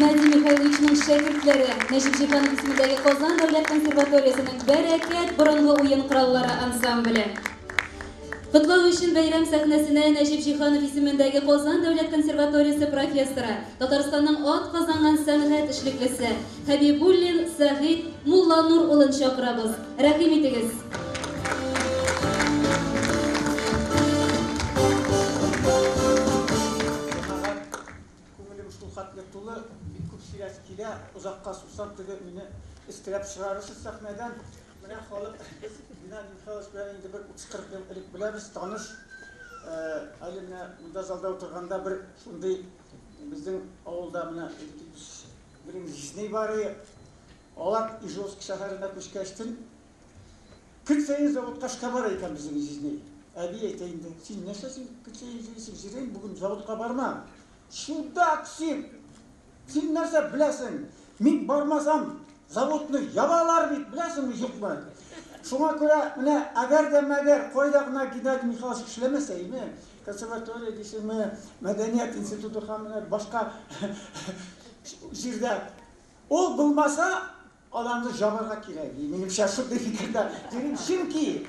Геннадий Михайловичның шәкертләре, Нәҗип Җиһанов исемендәге Казан дәүләт консерваториясенең Бәрәкәт борынгы уен кораллары ансамбле. Котлау өчен бәйрәм сәхнәсенә Нәҗип Җиһанов исемендәге Казан дәүләт консерваториясе профессоры, Татарстанның атказанган сәнгать эшлеклесе Хәбибуллин Сәгыйть Мулланур улын чакырабыз. Рәхим итегез! Җәмәгать, күңелем шулхәтле тулы, бик күп сөйләсе килә, озакка сузсам, теге мине өстерәп чыгарырсыз сәхнәдән. Менә халык, без Геннадий Михайлович белән инде бер 30-40 ел элек беләбез, таныш. Әле менә монда залда утырганда бер шундый безнең авылда менә беренче җизнәй бар иде. Алар Ижевск шәһәренә күчкәчтен, көн саен заводка эшкә бара икән безнең җизнәй. Әби әйтә инде, син нәрсә син көн саен йөрисең, җирән, бүген заводка барма. Чудак син! Син нәрсә беләсең? Мин бармасам, заводны ябалар бит, беләсеңме, юкмы? Шуңа күрә, менә әгәр дә мәгәр кайда гына Геннадий Михайлович эшләмәсә, име, консерватория дисеңме, мәдәният институты һәм менә башка җирдә, ул булмаса, аларны җабарга кирәк. Минемчә, шундый фикердә йөрим. Чөнки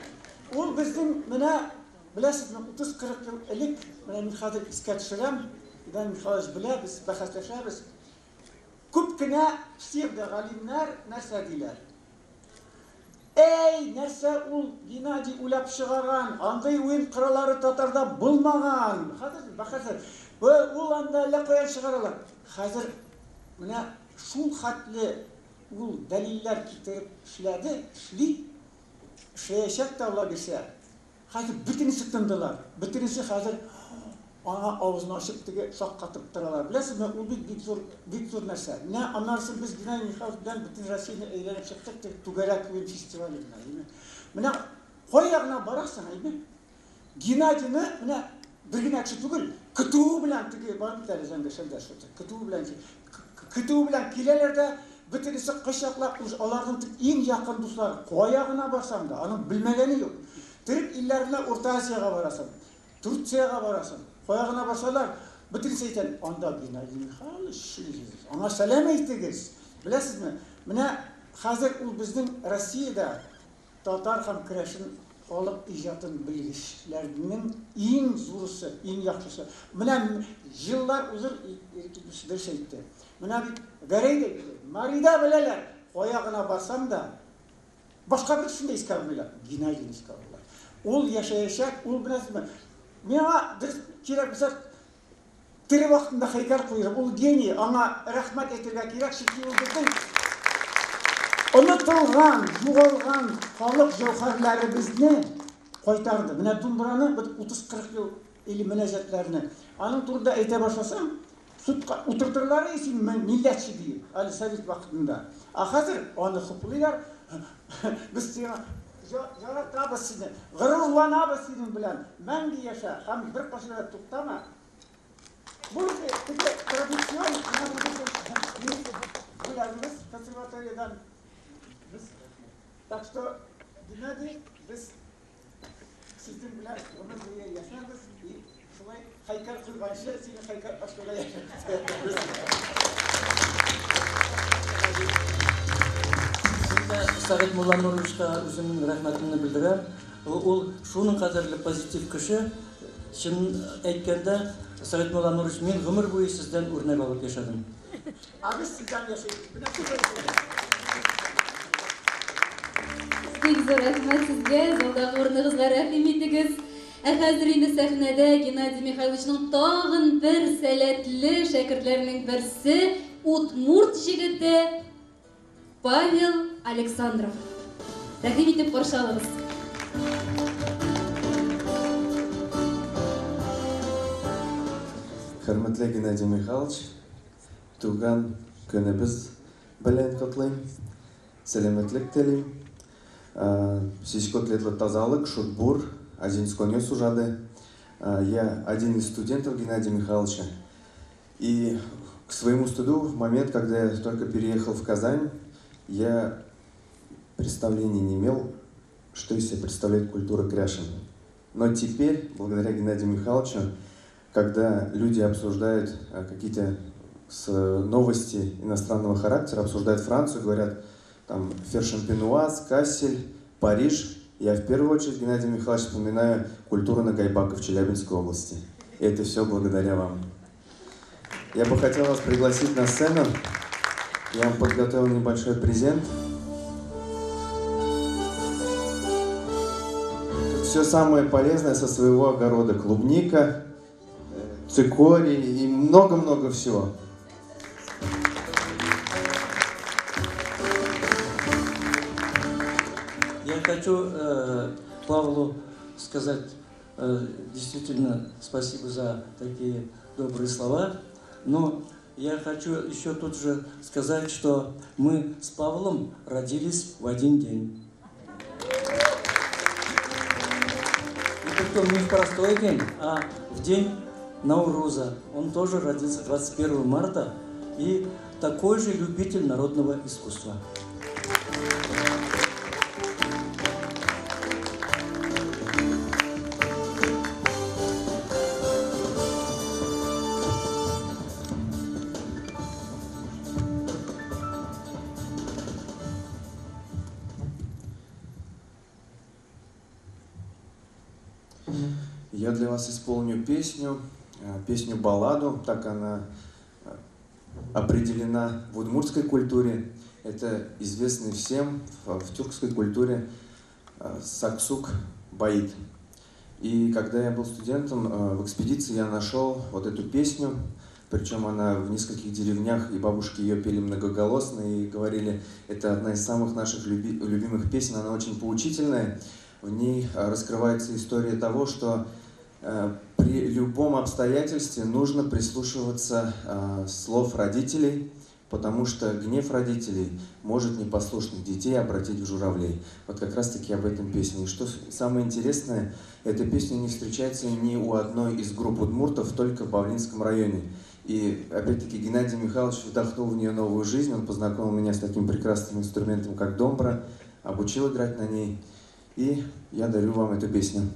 ул безнең менә, беләсезме, 30-40 ел элек, менә мин хәзер искә төшерәм, Геннадий Михайлович белә, без бәхәсләшәбез. Күп кенә псевдогалимнәр нәрсә диләр? Әй, нәрсә ул Геннадий уйлап чыгарган, андый уен кораллары татарда булмаган. Хәзер бәхәсләр. Ул анда әллә каян чыгаралар. Хәзер менә шул хәтле ул дәлилләр китереп эшләде, эшли, эшләячәк тә Алла бирсә. Хәзер бөтенесе тындылар. Бөтенесе хәзер аңа авызын ачып теге шаккатып торалар. Беләсезме, ул бит бик зур, бик зур нәрсә. Менә аннан соң без Геннадий Михайлович белән бөтен Россияне әйләнеп чыктык, теге түгәрәк уен фестивале белән. Менә кая гына барасың, әйме? Геннадийны менә бер генә кеше түгел, көтүе белән теге бар бит әле зәңгәр шәлдә шул, көтүе белән көтүе белән киләләр дә, бөтенесе кочаклап, уже аларның иң якын дуслары. Кая гына барсаң да, аның белмәгәне юк. Төрек илләренә, Урта Азиягә барасың, Турциягә барасың, кая гына барсалар, бөтенесе әйтә, анда Геннадий Михайлович, аңа сәлам әйтегез. Беләсезме, менә хәзер ул безнең Россиядә татар һәм керәшен халык иҗатын белгечләрнең иң зурысы, иң яхшысы. Менә еллар узыр, Ирек Илдус дөрес әйтте. Менә бит Гәрәй дә әйтте, Марида беләләр, кая гына барсаң да, башка бер кешене дә искә алмыйлар, Геннадийны искә алалар. Ул яшәячәк, ул беләсезме, миңа дөрес кирәк булса, тере вакытында һәйкәл куйдырып, ул гений, аңа рәхмәт әйтергә кирәк, чөнки ул безнең онытылган, югалган халык җәүһәрләребезне кайтарды. Менә думбраны бит 30-40 ел или мөнәҗәтләрне. Аның турында әйтә башласаң, судка утыртырлар иде син милләтче диеп, әле совет вакытында. Ә хәзер аны хуплыйлар. Без сиңа яратабыз сине, горурланабыз синең белән. Мәңге яшә һәм беркайчан да туктама. Бу инде теге традицион, менә бу безнең бүләгебез консерваториядән. Без, так что, Геннадий, без сезнең белән гомер буе яшәрбез и шулай һәйкәл куйганчы сине һәйкәл ачуда яшәрбез. Мин дә Сәгыйть Муллануровичка үземнең рәхмәтемне белдерәм. Ул шуның кадәрле позитив кеше. Чын әйткәндә, Сәгыйть Мулланурович, мин гомер буе сездән үрнәк алып яшәдем. Ә без сездән яшибез. Менә шулай. Бик зур рәхмәт сезгә, залдагы урыныгызга рәхим итегез. Ә хәзер инде сәхнәдә Геннадий Михайловичның тагын бер сәләтле шәкертләренең берсе, удмурт җегете Павел Александров. Рәхим итеп каршы алыгыз. Хөрмәтле Геннадий Михайлович, туган көнебез белән котлыйм. Сәламәтлек телим. Сиськотлетлы тазалык, шутбур, один с конё сужады. Я один из студентов Геннадия Михайловича. И к своему стыду, в момент, когда я только переехал в Казань, я представления не имел, что из себя представляет культура кряшен. Но теперь, благодаря Геннадию Михайловичу, когда люди обсуждают какие-то с новости иностранного характера, обсуждают Францию, говорят там Фершампенуаз, Кассель, Париж. Я в первую очередь, Геннадий Михайлович, вспоминаю культуру нагайбака в Челябинской области. И это все благодаря вам. Я бы хотел вас пригласить на сцену. Я вам подготовил небольшой презент. Тут все самое полезное со своего огорода. Клубника, цикорий и много-много всего. Я хочу Павлу сказать действительно спасибо за такие добрые слова. Но я хочу еще тут же сказать, что мы с Павлом родились в один день. И притом не в простой день, а в день Науруза. Он тоже родился 21 марта и такой же любитель народного искусства. Я для вас исполню песню, песню-балладу, так она определена в удмуртской культуре. Это известный всем в тюркской культуре саксук баит. И когда я был студентом, в экспедиции я нашел вот эту песню, причем она в нескольких деревнях, и бабушки ее пели многоголосно и говорили, это одна из самых наших любимых песен, она очень поучительная. В ней раскрывается история того, что при любом обстоятельстве нужно прислушиваться слов родителей, потому что гнев родителей может непослушных детей обратить в журавлей. Вот как раз-таки об этом песне. И что самое интересное, эта песня не встречается ни у одной из групп удмуртов, только в Бавлинском районе. И опять-таки Геннадий Михайлович вдохнул в нее новую жизнь, он познакомил меня с таким прекрасным инструментом, как домбра, обучил играть на ней. И я дарю вам эту песню.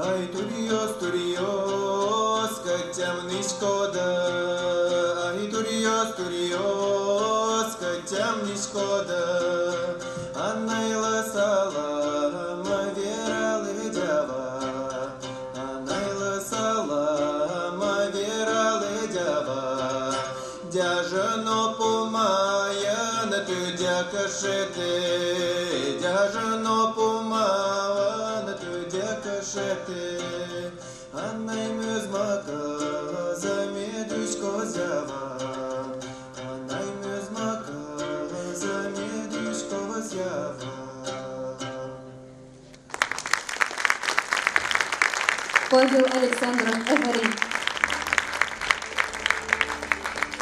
Ай, турьос, турьос, котям шкода. Ай, турьос, турьос, котям не шкода. Анайла салама вера ледява. Анайла салама вера ледява. Дяжено пумая на тюдя кашеты. Дяжено пумая на тюдя кашеты. Анай мюзмака замедушко зява. Анай мюзмака замедушко зява. Павел Александров, афәрин.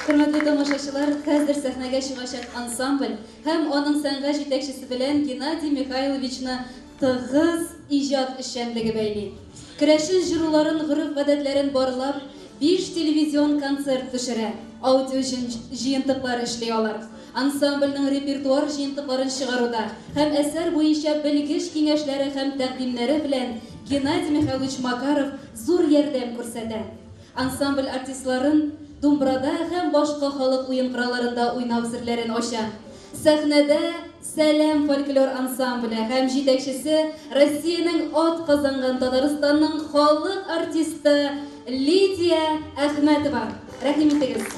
Хөрмәтле тамашачылар, хәзер сәхнәгә чыгачак ансамбль һәм аның сәнгать җитәкчесе белән Геннадий Михайловичны тыгыз иҗат эшчәнлеге бәйли. Керәшен җыруларын, гореф-гадәтләрен барлап, 5 телевизион концерт төшерә, аудио җыентыклар эшли алар. Ансамбльнең репертуар җыентыкларын чыгаруда һәм әсәр буенча белгеч киңәшләре һәм тәкъдимнәре белән Геннадий Михайлович Макаров зур ярдәм күрсәтә. Ансамбль артистларын думбрада һәм башка халык уен коралларында уйнау серләрен ача. Сәхнәдә Сәлам фольклор ансамбле һәм җитәкчесе Россиянең ат казанган Татарстанның халык артисты Лидия Әхмәтова. Рәхим итегез.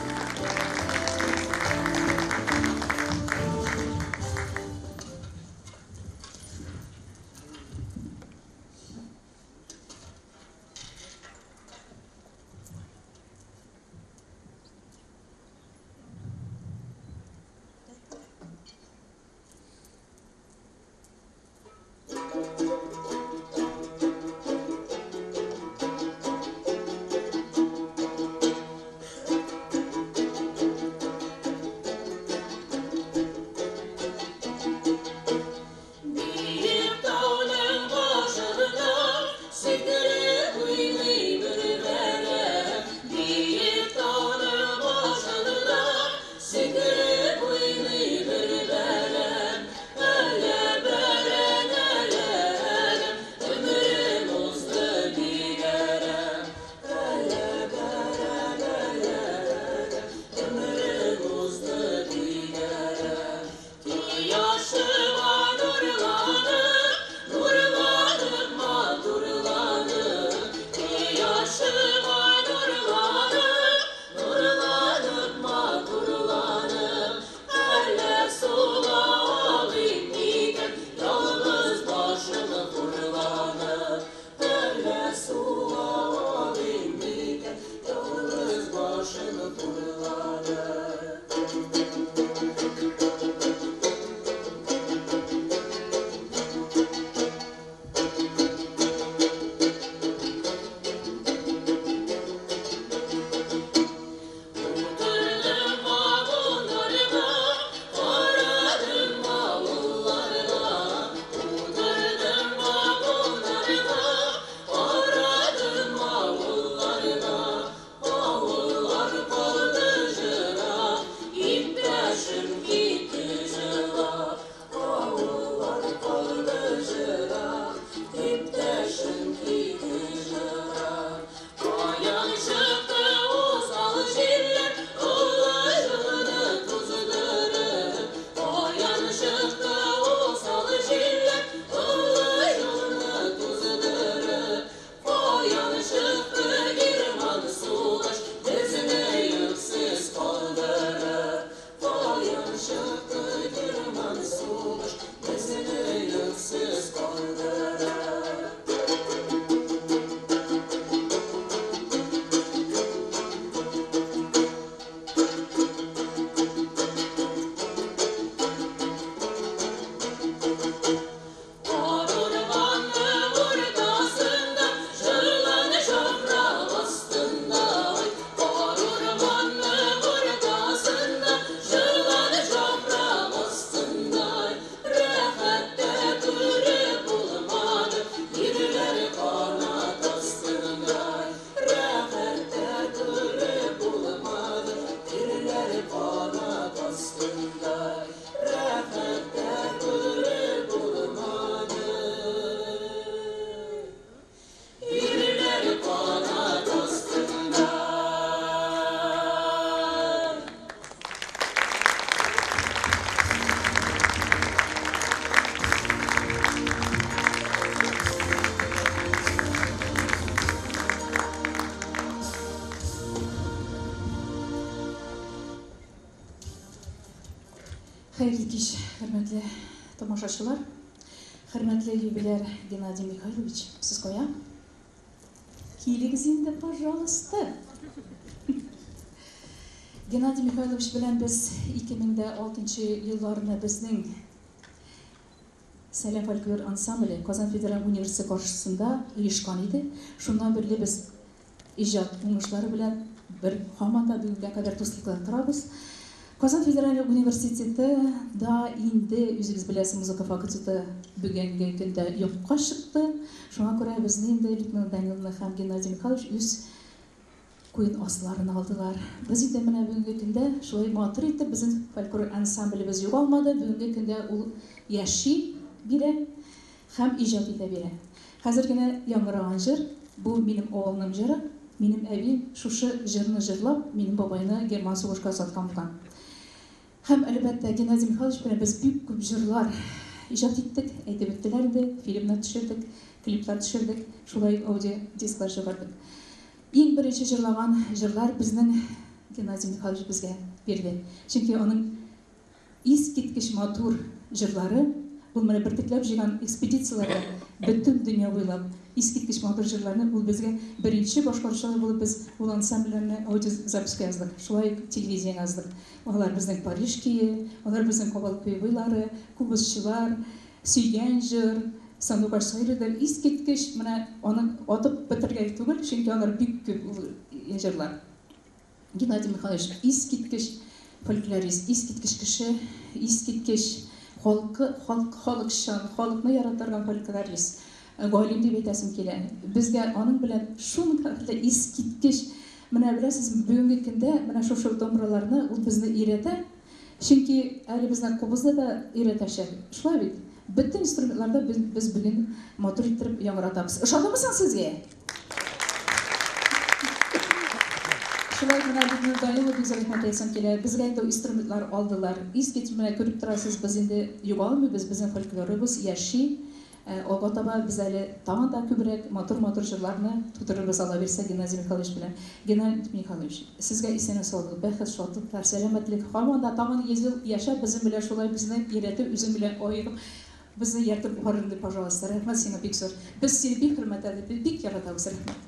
Хәерле кич, хөрмәтле тамашачылар. Хөрмәтле юбиляр Геннадий Михайлович, сез кая? Килегез инде, пожалуйста. Геннадий Михайлович белән без 2006 елларны безнең Сәлам фольклор ансамбле Казан федераль университеты каршысында оешкан иде. Шуннан бирле без иҗат уңышлары белән бер һаман да бүгенгә кадәр дуслыкта торабыз. Казан федераль университеты да инде үзегез беләсез, музыка факультеты бүгенге көндә юкка чыкты. Шуңа күрә безне инде Людмила Даниловна һәм Геннадий Михайлович үз куен асларына алдылар. Без инде менә бүгенге көндә шулай матур итеп безнең фольклор ансамблебез югалмады. Бүгенге көндә ул яши бирә һәм иҗат итә бирә. Хәзер генә яңгыраган җыр, бу минем авылның җыры. Минем әби шушы җырны җырлап, минем бабайны герман сугышка озаткан булган. Һәм, әлбәттә, Геннадий Михайлович белән без бик күп җырлар иҗат иттек, әйтеп үттеләр инде, фильмнар төшердек, клиплар төшердек, шулай ук аудиодисклар чыгардык. Иң беренче җырлаган җырлар безнең Геннадий Михайлович безгә бирде. Чөнки аның искиткеч матур җырлары, ул менә бөртекләп җыйган экспедицияләрдә бөтен дөнья буйлап искиткеч матур җырларны ул безгә беренче башкаручылар булып без ул ансамбльләрне аудиозаписька яздык, шулай ук телевидениегә яздык. Алар безнең Париж көе, алар безнең Кабал көе, Кубызчылар, Сөйгән җыр, Сандугач сайрыйдыр, искиткеч, менә аны атып бетерергә түгел, чөнки алар бик күп ул җырлар. Геннадий Михайлович искиткеч фольклорист, искиткеч кеше, искиткеч халкы, халык, халыкчан, халыкны ярата торган фольклорист. Галим дип әйтәсем килә. Безгә аның белән шуның хәтле искиткеч, менә беләсез, бүгенге көндә менә шушы домраларны ул безне өйрәтә. Чөнки әле безне кубызны да өйрәтәчәк. Шулай бит? Бөтен инструментларда без, без бүген матур иттереп яңгыратабыз. Ошадымы соң сезгә? Шулай менә Людмила Данилова бик зур рәхмәт әйтәсем килә. Безгә инде инструментлар алдылар. Искиткеч менә күреп торасыз, без инде югалмыйбыз, безнең фольклорыбыз яши. Алга таба без әле тагын да күбрәк матур-матур җырларны тудырырбыз, Алла бирсә, Геннадий Михайлович белән. Геннадий Михайлович, сезгә исәнлек саулык, бәхет, шатлыклар, сәламәтлек, һаман да тагын 100 ел яшәп, безнең белән шулай безне өйрәтеп, үзең белән аерып, безне ияртеп бар инде, пожалуйста. Рәхмәт сиңа бик зур. Без сине бик хөрмәт итәбез, бик яратабыз, рәхмәт.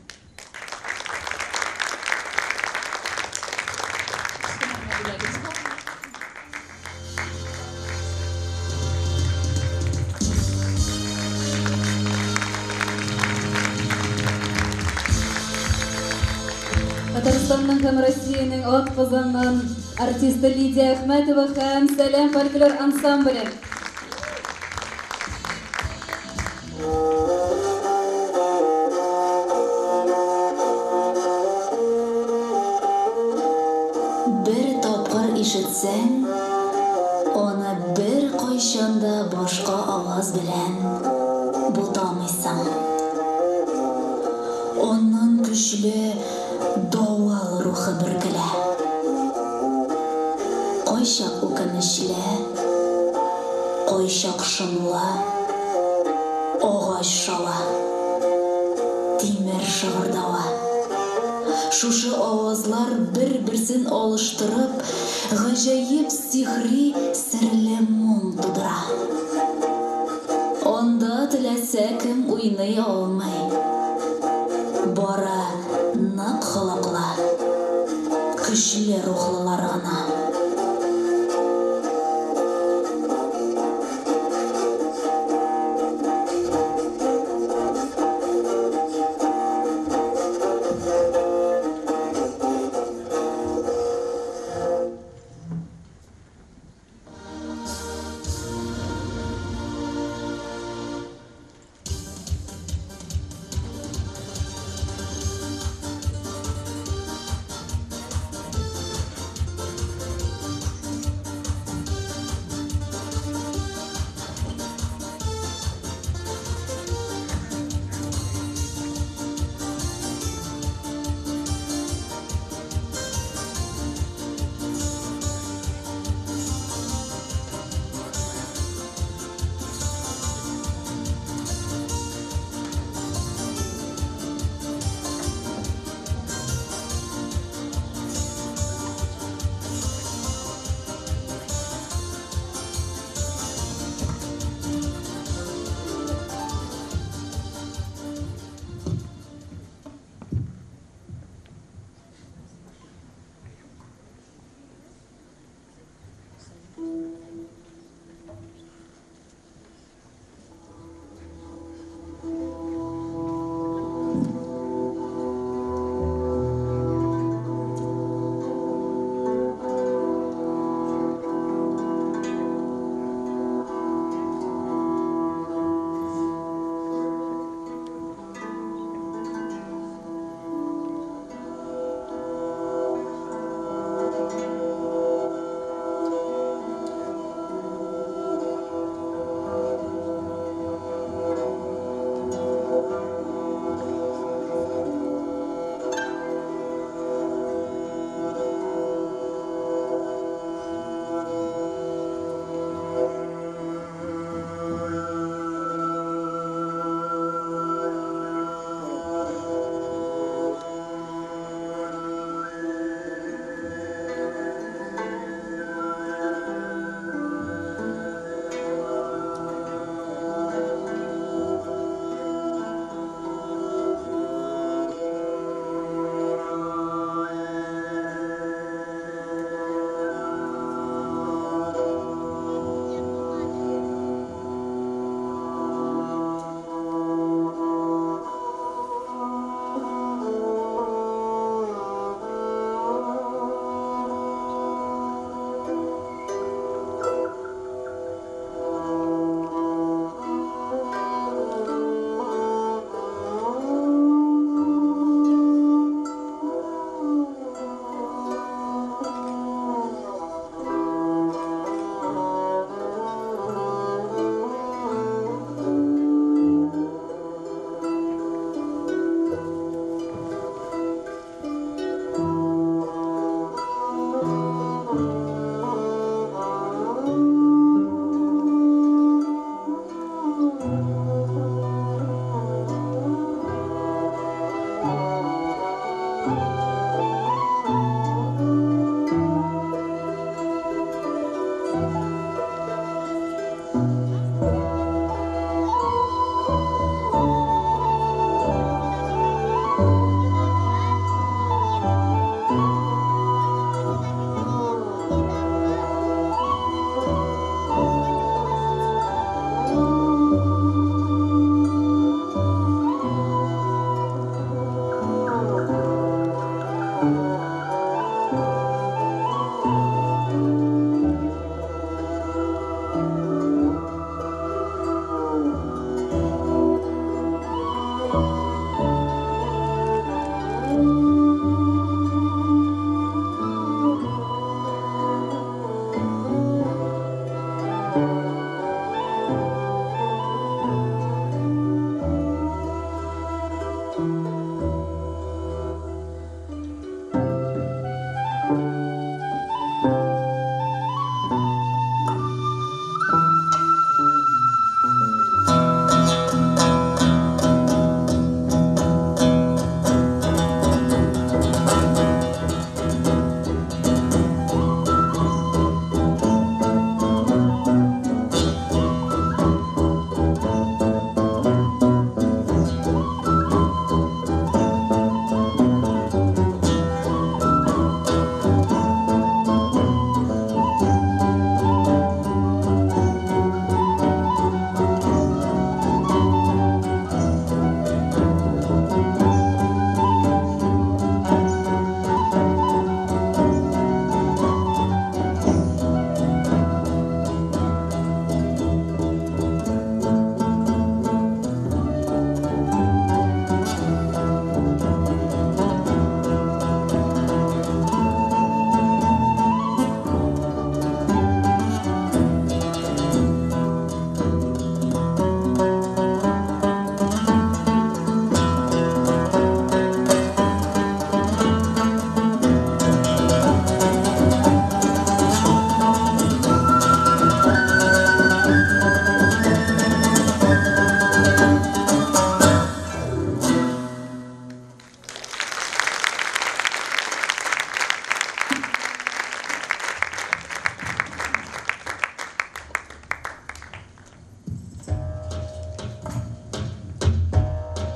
Татарстанның һәм Россиянең атказанган артисты Лидия Әхмәтова һәм Сәлам фольклор ансамбле. Бер тапкыр ишетсәң, аны беркайчан да башка аваз белән бутамыйсың. Аннан көчле давыл рухы бөркелә. Кайчак үкенечле, кайчак шомлы, агач шавы, тимер шыгырдавы. Шушы авазлар бер-берсен алыштырып, гаҗәеп сихри серле моң тудыра. Анда теләсә кем уйный алмый. Бары нык холыклы, көчле рухлылар гына.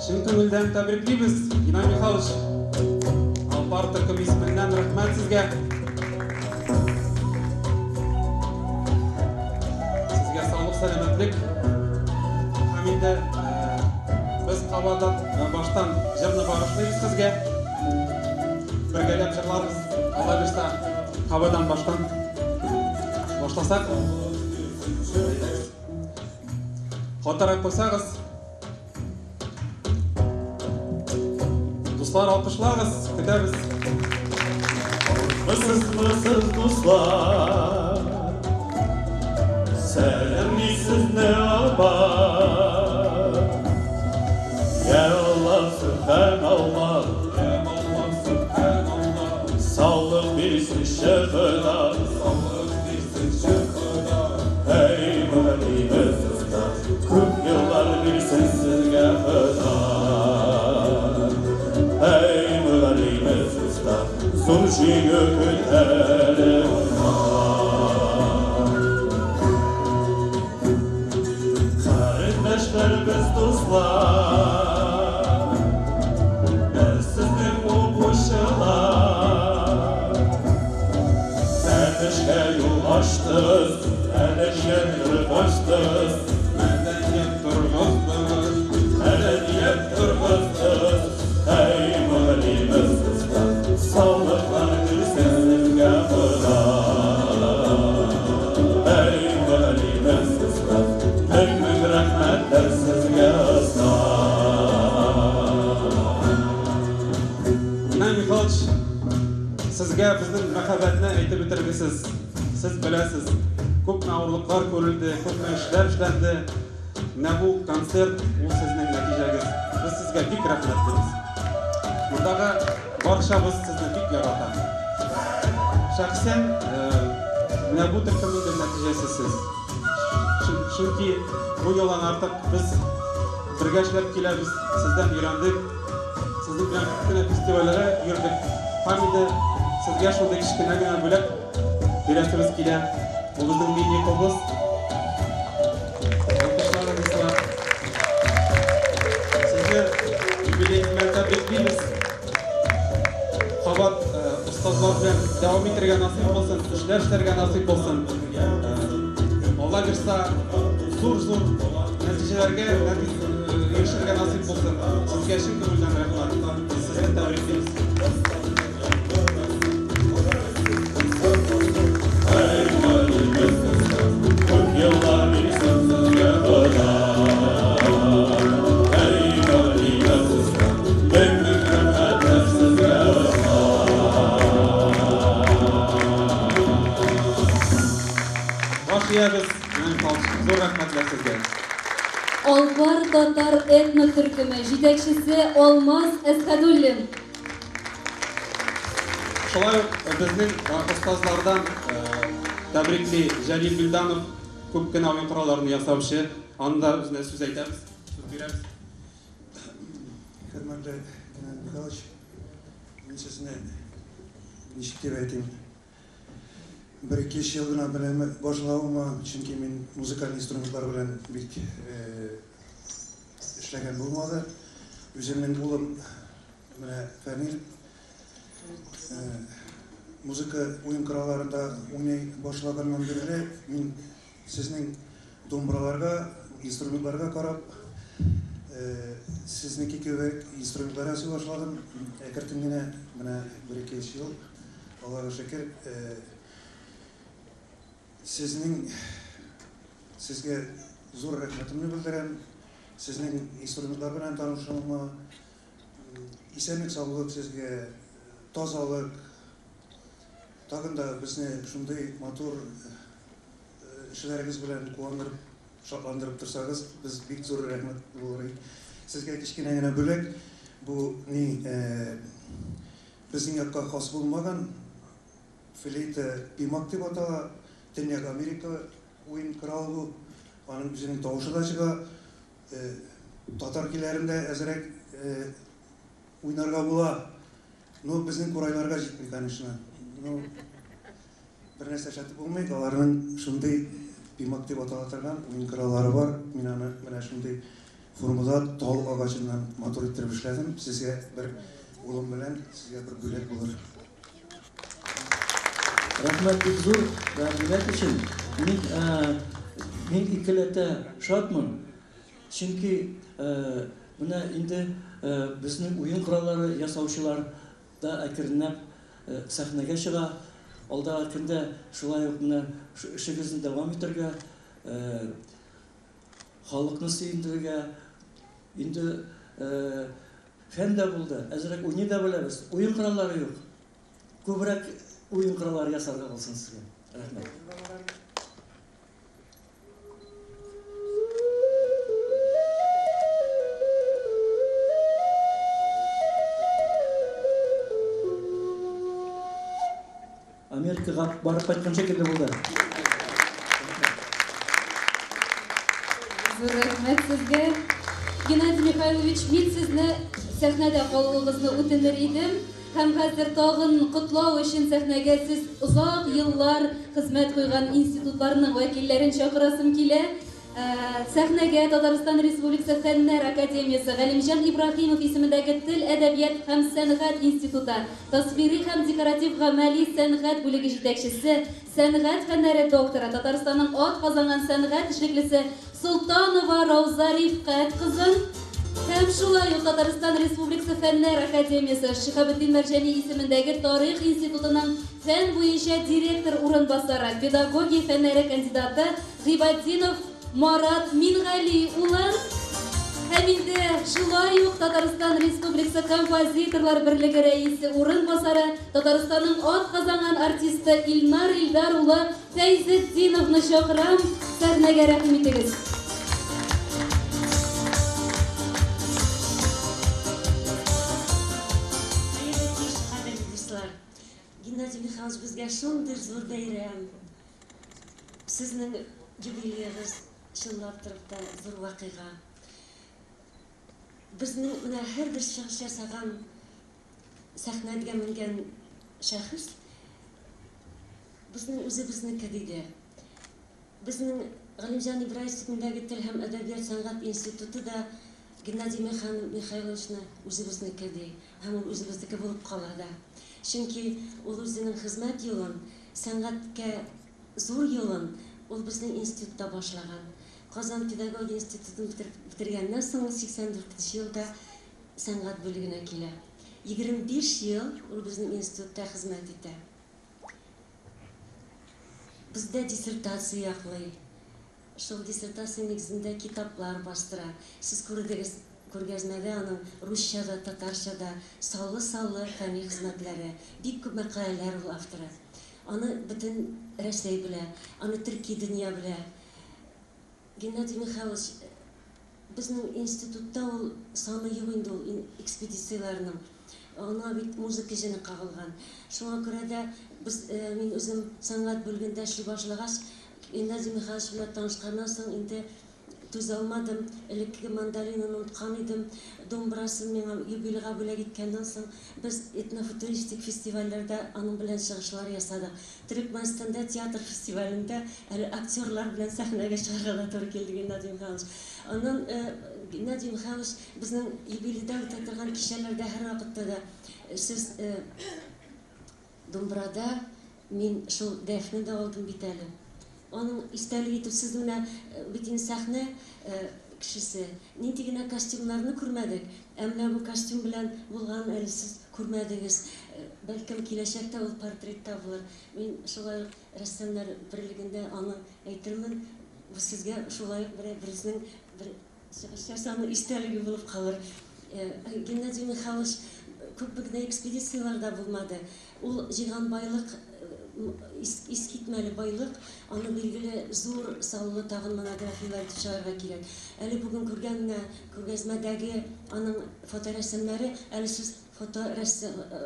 Чын күңелдән тәбриклибез, Геннадий Михайлович. Алпар төркем исеменнән рәхмәт сезгә. Сезгә саулык, сәламәтлек. Һәм инде без кабатдан баштан җырны багышлыйбыз сезгә. Бергәләп җырларбыз. Алла бирсә, кабатдан баштан башласак. Катарак куйсагыз. Дуслар, алкышлагыз, көтәбез. Мısız дуслар, Сәламлисез не албар. Я Аллах, Sübhanallah, Ya Allah, Sübhanallah. Sağlık bilsin şıkıda, sağlık bilsin şıkıda. Ey müellimiz usta, 40 yıllar bilsin sizge fıda. Ey müellimiz usta, Zurşi göküteli onlar. Kardeşler biz dostlar, biz sizin okuşular. Sen işe yol açtınız, medeniyet turguzdunuz, medeniyet turguzdunuz, medeniyet turguzdunuz. Ey müellimiz usta, sağlıklar bilsin sizge Xuda. Ey müellimiz usta, ming ming rahmetler sizge usta. Геннадий Михайлович, сезгә безнең мәхәббәтне әйтеп бетергесез. Сез беләсез, күпме авырлыклар күрелде, күпме эшләр эшләнде. Менә бу концерт ул сезнең нәтиҗәгез. Без сезгә бик рәхмәтлебез. Мондагы барчабыз сезне бик ярата. Шәхсән менә бу төркемнең дә нәтиҗәсе сез. Чөнки бу елдан артык без бергә эшләп киләбез, сездән өйрәндек. Сезнең белән күп кенә фестивальләргә йөрдек. Һәм инде сезгә шундый кечкенә генә бүләк бирәсебез килә. Бу безнең милли кубыз. Алкышларыгызга. Сезне юбилей белән тәбриклибез. Кабат остазлар белән дәвам итәргә насыйп булсын, эшләр эшләргә насыйп булсын. Алла бирсә, зур-зур нәтиҗәләргә ирешергә насыйп булсын. Сезгә чын күңелдән рәхмәт. Сезне тәбриклибез. Ey müellimiz usta, 40 yıllar bilsin sizge Xuda. Ey müellimiz usta, ming ming rahmetler sizge usta. Баш иябез, Геннадий Михайлович, зур рәхмәтләр сезгә. Алпар татар этно төркеме, җитәкчесе Алмаз Әсхәдуллин. Шулай ук безнең остазлардан тәбрикли Җәлил Вилданов, күп кенә уен коралларын ясаучы. Аны да үзенә сүз әйтәбез, сүз бирәбез. Хөрмәтле Геннадий Михайлович, мин сезне ничек дип әйтим, бер-ике өч ел гына беләм башлавыма, чөнки мин музыкаль инструментлар белән бик эшләгән булмады. Үземнең улым менә Фәнил музыка уен коралларында уйный башлаганнан бирле мин сезнең Думбраларга, инструментларга карап, сезнеке кебек инструментлар ясый башладым. Әкертен генә, менә бер-ике өч ел, Аллага шөкер, сезнең сезгә зур рәхмәтемне белдерәм. Сезнең инструментлар белән танышуыма, исәнлек-саулык сезгә, тазалык, тагын да безне шундый матур Эшләрегез белән куандырып, шатландырып торсагыз, без бик зур рәхмәт булыр идек. Сезгә кечкенә генә бүләк. Бу ни, безнең якка хас булмаган флейта пимак дип атала. Төньяк Америка уен коралы бу. Аның үзенең тавышы да чыга. Татар көйләрен дә әзрәк уйнарга була. Ну, безнең курайларга җитми, конечно. Ну, бер нәрсә эшләтеп булмый. Аларның шундый пимак дип атала торган уен кораллары бар. Мин аны менә шундый формада тал агачыннан матур иттереп эшләдем. Сезгә бер улым белән сезгә бер бүләк булыр. Рәхмәт бик зур бүләк өчен. Мин мин икеләтә шатмын. Чөнки менә инде безнең уен кораллары ясаучылар да әкренләп сәхнәгә чыга. Алдагы көндә шулай ук менә эшегезне дәвам итәргә, халыкны сөендерергә. Инде фән дә булды, әзрәк уйный да беләбез. Уен кораллары юк. Күбрәк уен кораллары ясарга булсын сезгә. Рәхмәт. Америкага барып кайткан шикелле булды. Зур рәхмәт сезгә. Геннадий Михайлович, мин сезне сәхнәдә калуыгызны үтенер идем. Һәм хәзер тагын котлау өчен сәхнәгә сез озак еллар хезмәт куйган институтларның вәкилләрен чакырасым килә. Сәхнәгә Татарстан Республикасы Фәннәр академиясе Галимҗан Ибраһимов исемендәге Тел, әдәбият һәм сәнгать институты тасвири һәм декоратив-гамәли сәнгать бүлеге җитәкчесе, сәнгать фәннәре докторы, Татарстанның атказанган сәнгать эшлеклесе Солтанова Рауза Рифкать кызын һәм шулай ук Татарстан Республикасы Фәннәр академиясе Шиһабетдин Мәрҗани исемендәге Тарих институтының фән буенча директор урынбасары, педагогия фәннәре кандидаты Гыйбатдинов Марат Мингали улын һәм инде шулай ук Татарстан Республикасы Композиторлар берлеге рәисе урынбасары, Татарстанның атказанган артисты Илнар Илдар улы Фәйзетдиновны чакырам, сәхнәгә рәхим итегез. Хәерле кич, кадерле дуслар! Геннадий Михайлович, безгә шундый зур бәйрәм. Сезнең юбилеегыз чынлап торып та зур вакыйга. Безнең менә һәрбер чыгыш ясаган, сәхнәгә менгән шәхес Безнең үзебезнеке, диде. Безнең Галимҗан Ибраев исемендәге Тел һәм әдәбият сәнгать институты да Геннадий Михайловичны үзебезнеке, ди. Һәм ул үзебезнеке булып кала да. Чөнки ул үзенең хезмәт юлын, сәнгатькә зур юлын ул безнең институтта башлаган. Казан педагогия институтын бетергәннән соң ул 84 нче елда сәнгать бүлегенә килә. 25 ел ул безнең институтта хезмәт итә. Бездә диссертация яклый. Шул диссертация нигезендә китаплар бастыра. Сез күрдегез, күргәзмәдә аның русча да, татарча да саллы-саллы фәнни хезмәтләре, бик күп мәкаләләр ул авторы. Аны бөтен Рәсәй белә, аны төрки дөнья белә. Геннадий Михайлович, Безнең институтта ул саны юк инде ул экспедицияләрнең. Аңа бит музыка җене кагылган. Шуңа күрә дә без, мин үзем сәнгать бүлегендә эшли башлагач, Геннадий Михайлович белән танышканнан соң инде түзә алмадым, элеккеге мандолинаны оныткан идем, домбрасын миңа юбилейга бүләк иткәннән соң, без этнофутуристик фестивальләрдә аның белән чыгышлар ясадык. Төрекмәнстанда театр фестивалендә әле актерлар белән сәхнәгә чыгарга да туры килде Геннадий Михайлович. Аннан Геннадий Михайлович безнең юбилейда үтә торган кичәләрдә һәрвакытта да сез Думбрада мин шул дәфне дә алдым бит әле. Аның истәлеге итеп сез менә бит инде сәхнә кешесе. Нинди генә костюмнарны күрмәдек, ә менә бу костюм белән булганын әле сез күрмәдегез. Бәлкем киләчәктә ул портретта булыр. Мин шулай ук рәссамнар берлегендә аны әйтермен. Бу сезгә шулай ук берәр березнең бер Чыгыш ясауның истәлеге булып калыр. Геннадий Михайлович күпме генә экспедицияләрдә булмады. Ул җыйган байлык, искитмәле байлык, аны билгеле зур саллы тагын монографияләр итеп чыгарырга кирәк. Әле бүген күргән менә күргәзмәдәге аның фоторәсемнәре, әле сүз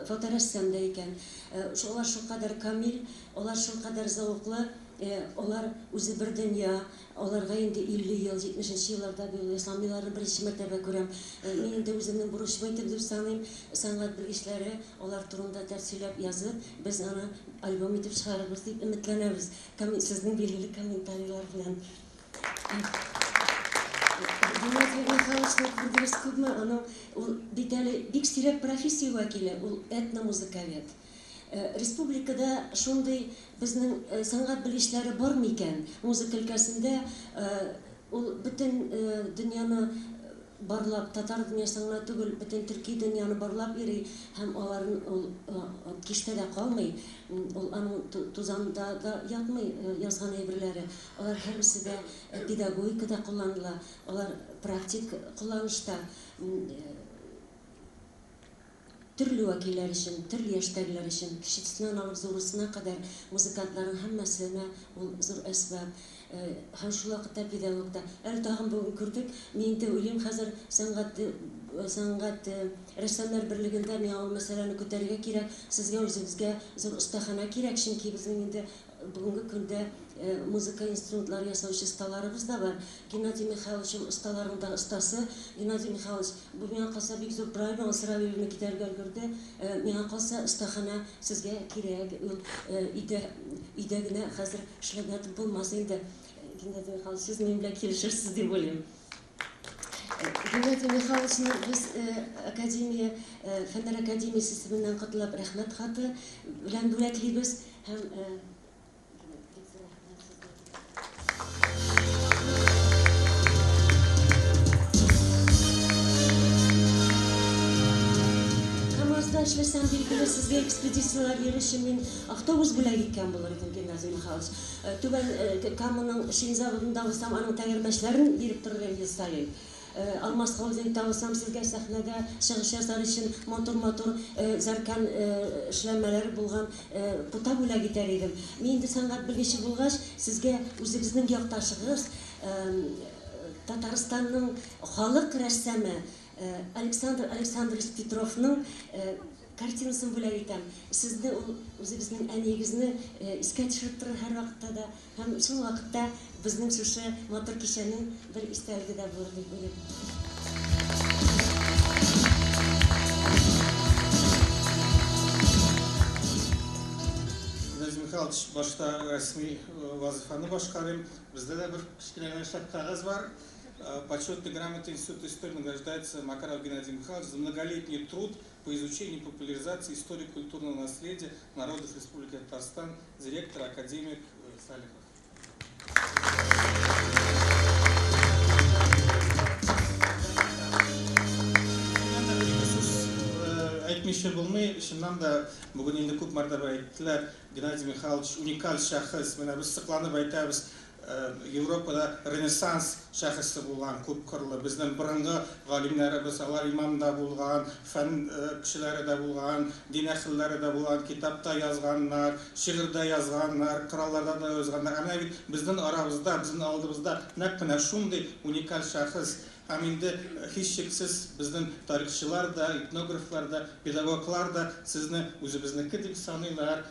фоторәссам да икән. Алар шулкадәр камил, алар шулкадәр зәвыклы, алар үзе бер дөнья. Аларга инде 50 ел, 70 нче елларда бу исламиларны беренче мәртәбә күрәм. Мин инде үземнең бурычым итеп дип саныйм, сәнгать белгечләре алар турында тәфсилләп язып, без аны альбом итеп чыгарырбыз дип өметләнәбез. Сезнең билгеле комментарийлар белән. Геннадий Михайловичны күрдегез күпме, аның ул бит әле бик сирәк профессия вәкиле, ул этномузыковед. Республикада шундый безнең сәнгать белгечләре бармы икән? Музыка өлкәсендә ул бөтен дөньяны барлап, татар дөньясын гына түгел, бөтен төрки дөньяны барлап йөри һәм аларын ул киштәдә калмый, ул аның тузанда да ятмый язган әйберләре. Алар һәрберсе дә педагогикада кулланыла, алар практик кулланышта. Төрле вәкилләр өчен, төрле яшьтәгеләр өчен, кечесеннән алып зурысына кадәр музыкантларның һәммәсенә ул зур әсбап. Һәм шул вакытта педагог та. Әле тагын бүген күрдек, мин инде уйлыйм хәзер сәнгать, сәнгать, рәссамнар берлегендә миңа ул мәсьәләне күтәрергә кирәк, сезгә үзегезгә зур остаханә кирәк, чөнки безнең инде Бүгенге көндә музыка инструментлары ясаучы осталарыбыз да бар. Геннадий Михайлович ул осталарның да остасы. Геннадий Михайлович, бу миңа калса бик зур проблема, ул Сравилевны китәргә өлгерде. Миңа калса, остаханә сезгә кирәк. Ул өйдә, өйдә генә хәзер эшләп ятып булмас инде. Геннадий Михайлович, сез минем белән килешерсез дип уйлыйм. Геннадий Михайловичны без академия, Фәннәр академиясе исеменнән котлап, рәхмәт хаты белән бүләклибез. Һәм бик зур рәхмәт сезгә. КАМАЗда эшләсәм, билгеле, сезгә экспедицияләр йөрү өчен мин автобус бүләк иткән булыр идем, Геннадий Михайлович. Түбән Каманың шин заводында булсам, аның тәгәрмәчләрен биреп торыр идем ел саен. Алмаз холдинг табылсам, сезгә сәхнәдә чыгыш ясар өчен матур-матур зәркән эшләнмәләре булган пута бүләк итәр идем. Мин инде сәнгать белгече булгач, сезгә үзегезнең якташыгыз, Татарстанның халык рәссамы Александр Александрович Петровның картинасын бүләк итәм. Сезне ул үзегезнең әниегезне искә төшереп торыр һәрвакытта да. Һәм шул вакытта безнең шушы матур кичәнең бер истәлеге дә булыр дип уйлыйм. Геннадий Михайлович, башта рәсми вазыйфаны башкарыйм. Бездә дә бер кечкенә генә шәп кәгазь бар. Почетной грамотой Института истории награждается Макаров Геннадий Михайлович за многолетний труд по изучению и популяризации истории культурного наследия народов Республики Татарстан, директор, академик Салихов. Әйтмичә булмый, чыннан да бүген инде күп мәртәбә әйттеләр, Геннадий Михайлович уникаль шәхес. Менә без сокланып әйтәбез, Европада Ренессанс шәхесе булган, күпкырлы. Безнең борынгы галимнәребез, алар имам да булган, фән кешеләре дә булган, дин әһелләре дә булган, китап та язганнар, шигырь дә язганнар, коралларда да язганнар. Ә менә бит безнең арабызда, безнең алдыбызда нәкъ менә шундый уникаль шәхес. Һәм инде һичшиксез безнең тарихчылар да, этнографлар да, педагоглар да сезне үзебезнеке дип саныйлар.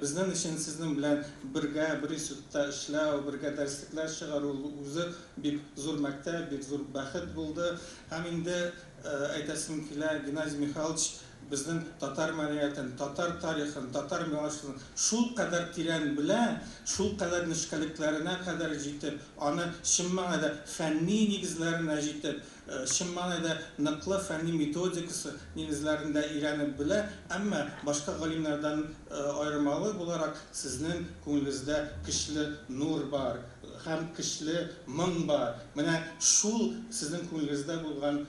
Безнең өчен сезнең белән бергә бер институтта эшләү, бергә дәреслекләр чыгару ул үзе бик зур мәктәп, бик зур бәхет булды. Һәм инде әйтәсем килә, Геннадий Михайлович безнең татар мәдәниятен, татар тарихын, татар мирасын шулкадәр тирән белә, шулкадәр нечкәлекләренә кадәр җитеп, аны чын мәгънәдә фәнни нигезләренә җитеп, чын мәгънәдә ныклы фәнни методикасы нигезләрендә өйрәнеп белә, әмма башка галимнәрдән аермалы буларак, сезнең күңелегездә көчле нур бар һәм көчле моң бар. Менә шул сезнең күңелегездә булган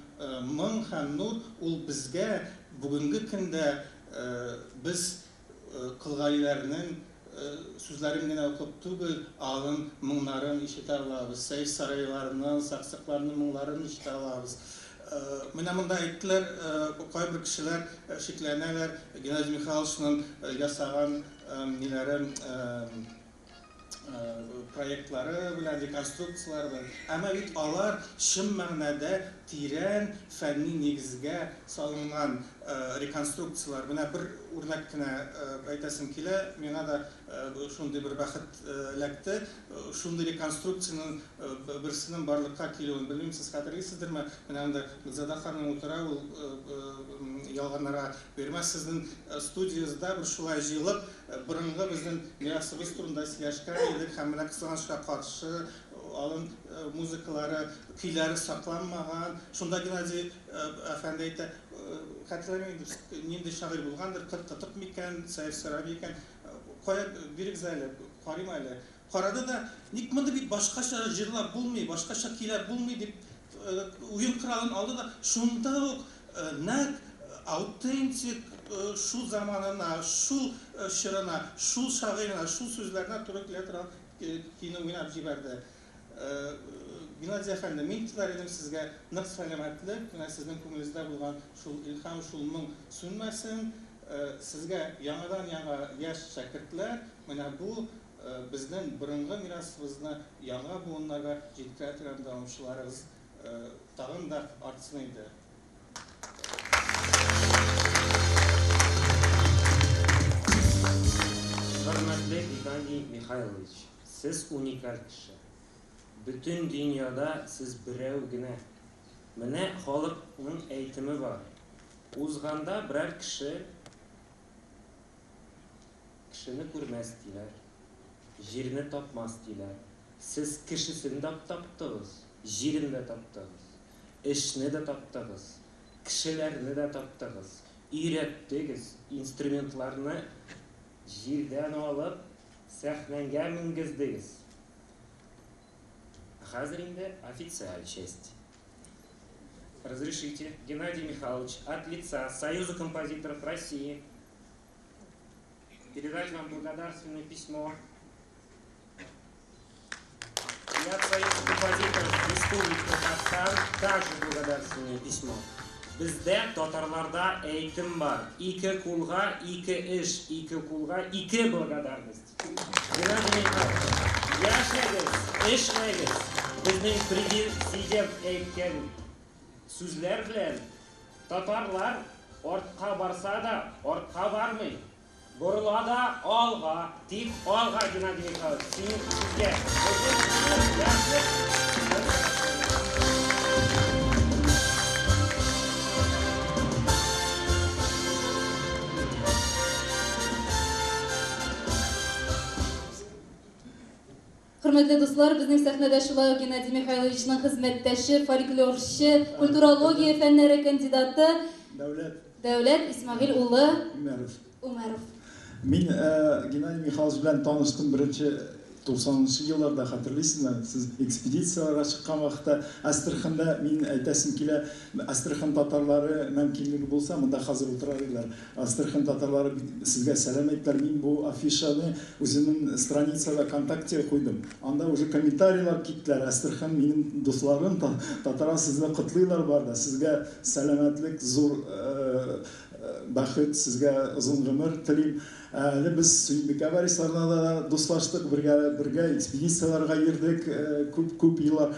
моң һәм нур ул безгә бүгенге көндә без Колгалиләрнең сүзләрен генә укып түгел, алын моңнарын ишетә алабыз, Сәйф сарайларының, Саксыкларның моңнарын ишетә алабыз. Менә монда әйттеләр, кайбер кешеләр шикләнәләр Геннадий Михайловичның ясаган ниләре, проектлары белән, реконструкцияләре белән. Әмма бит алар чын мәгънәдә тирән фәнни нигезгә салынган реконструкцияләр. Менә бер үрнәк кенә әйтәсем килә, миңа да шундый бер бәхет эләкте. Шундый реконструкциянең берсенең барлыкка килүен, белмим, сез хәтерлисездерме, менә анда Гөлзада ханым утыра, ул ялганнарга бирмәс, сезнең студиягездә бер шулай җыелып, Борынгы безнең мирасыбыз турында сөйләшкән идек һәм менә кызганычка каршы, алын музыкалары, көйләре сакланмаган. Шунда Геннадий әфәнде әйтә, хәтерләмим инде, нинди шагыйрь булгандыр, Кырт Кытык микән, Сәйф Сәраби икән, кая, бирегез әле, карыйм әле. Карады да, ник моны бит башкача җырлап булмый, башкача көйләп булмый дип, уен коралын алды да, шунда ук нәкъ аутентик шул заманына, шул чорына, шул шагыйренә, шул сүзләренә туры килә торган көйне уйнап җибәрде. Геннадий әфәнде, мин теләр идем сезгә нык сәламәтлек, менә сезнең күңелегездә булган шул илһам, шул моң сүнмәсен. Сезгә яңадан-яңа яшь шәкертләр, менә бу безнең борынгы мирасыбызны яңа буыннарга җиткерә торган дәвамчыларыгыз тагын да артсын иде. Хөрмәтле Геннадий Михайлович, сез уникаль кеше. Бөтен дөньяда сез берәү генә. Менә халыкның әйтеме бар. Узганда берәр кеше кешене күрмәс диләр, җирне тапмас диләр. Сез кешесен дә таптыгыз, җирен дә таптыгыз, эшне дә таптыгыз, кешеләрне дә таптыгыз, өйрәттегез, инструментларны җирдән алып, сәхнәгә менгездегез. Хәзер инде официаль часть. Разрешите, Геннадий Михайлович, от лица Союза композиторов России передать вам благодарственное письмо. И от Союза композиторов Республики Татарстан также благодарственное письмо. Бездә татарларда әйтем бар. Ике кулга ике эш, ике кулга ике благодарность. Геннадий Михайлович, яшәгез, эшләгез. Безнең президент әйткән сүзләр белән татарлар артка барса да, артка бармый. Борыла да алга, тик алга, Геннадий Михайлович, син сезгә. Хөрмәтле дуслар, безнең сәхнәдә шулай ук Геннадий Михайловичның хезмәттәше, фольклорчы, культурология фәннәре кандидаты Дәүләт Дәүләт Исмәгыйль улы Умәров. Умәров. Мин Геннадий Михайлович белән таныштым беренче 90 нчы елларда, хәтерлисезме, сез экспедицияләргә чыккан вакытта Әстерханда, мин әйтәсем килә, Әстерхан татарлары мөмкинлеге булса, монда хәзер утырар иделәр. Әстерхан татарлары бик сезгә сәлам әйттеләр. Мин бу афишаны үземнең страницада ВКонтакте куйдым. Анда уже комментарийлар киттеләр. Әстерхан минем дусларым, татарлар сезне котлыйлар бар да. Сезгә сәламәтлек, зур бәхет, сезгә озын гомер телим. Әле без Сөембикә Борисовна да дуслаштык, бергә бергә экспедицияләргә йөрдек, күп күп еллар.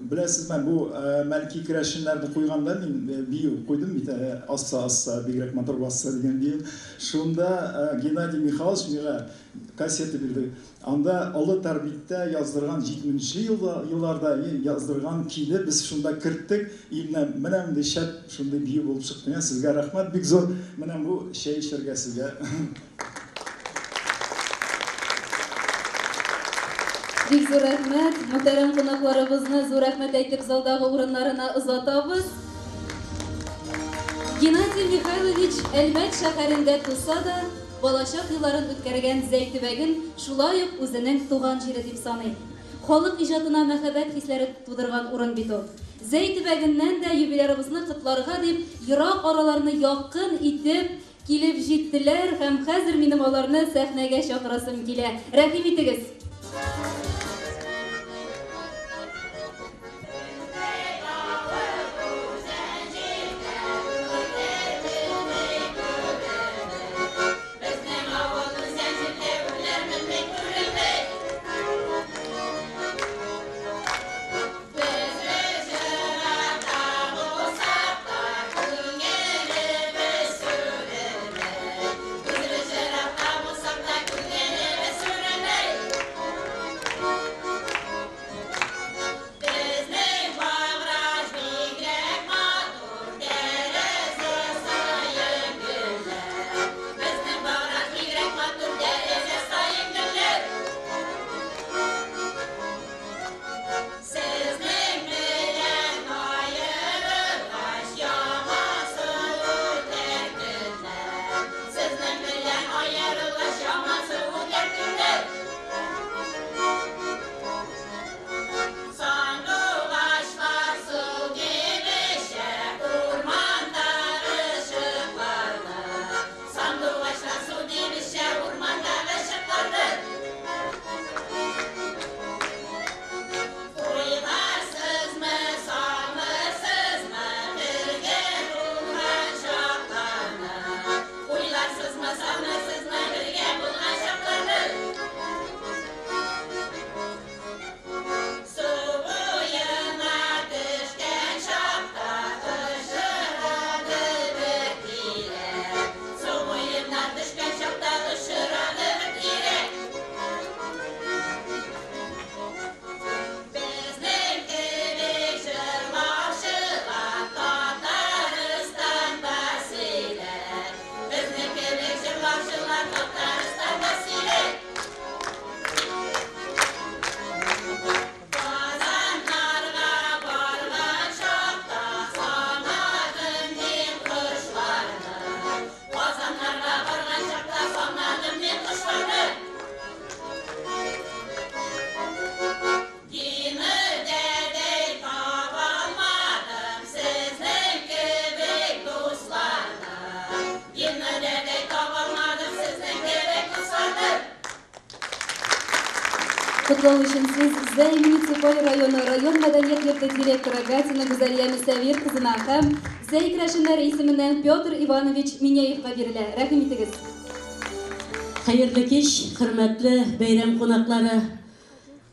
Беләсезме, бу Мәлки керәшеннәрне куйганда мин бию куйдым бит, Асса, асса, бигрәк матур басса дигән бию. Шунда Геннадий Михайлович миңа кассета бирде. Анда Олы Тәрбиттә яздырган 70 нче елларда яздырган көйне без шунда керттек. И менә менә мондый шәп шундый бию булып чыкты. Менә сезгә рәхмәт бик зур. Менә бу чәй эчәргә сезгә. Бик зур рәхмәт. Мөхтәрәм кунакларыбызны зур рәхмәт әйтеп залдагы урыннарына озатабыз. Геннадий Михайлович Әлмәт шәһәрендә туса да, балачак елларын үткәргән Зәй төбәген шулай ук үзенең туган җире дип саный. Халык иҗатына мәхәббәт хисләре тудырган урын бит ул. Зәй төбәгеннән дә юбилярыбызны котларга дип ерак араларны якын итеп килеп җиттеләр һәм хәзер минем аларны сәхнәгә чакырасым килә. Рәхим итегез! Котлау өчен сүз Зәй муниципаль районы район мәдәният йорты директоры Гатина Гүзәлия Мөсәвир кызына һәм Зәй керәшеннәре исеменнән Петр Иванович Миняевка бирелә. Рәхим итегез. Хәерле кич, хөрмәтле бәйрәм кунаклары!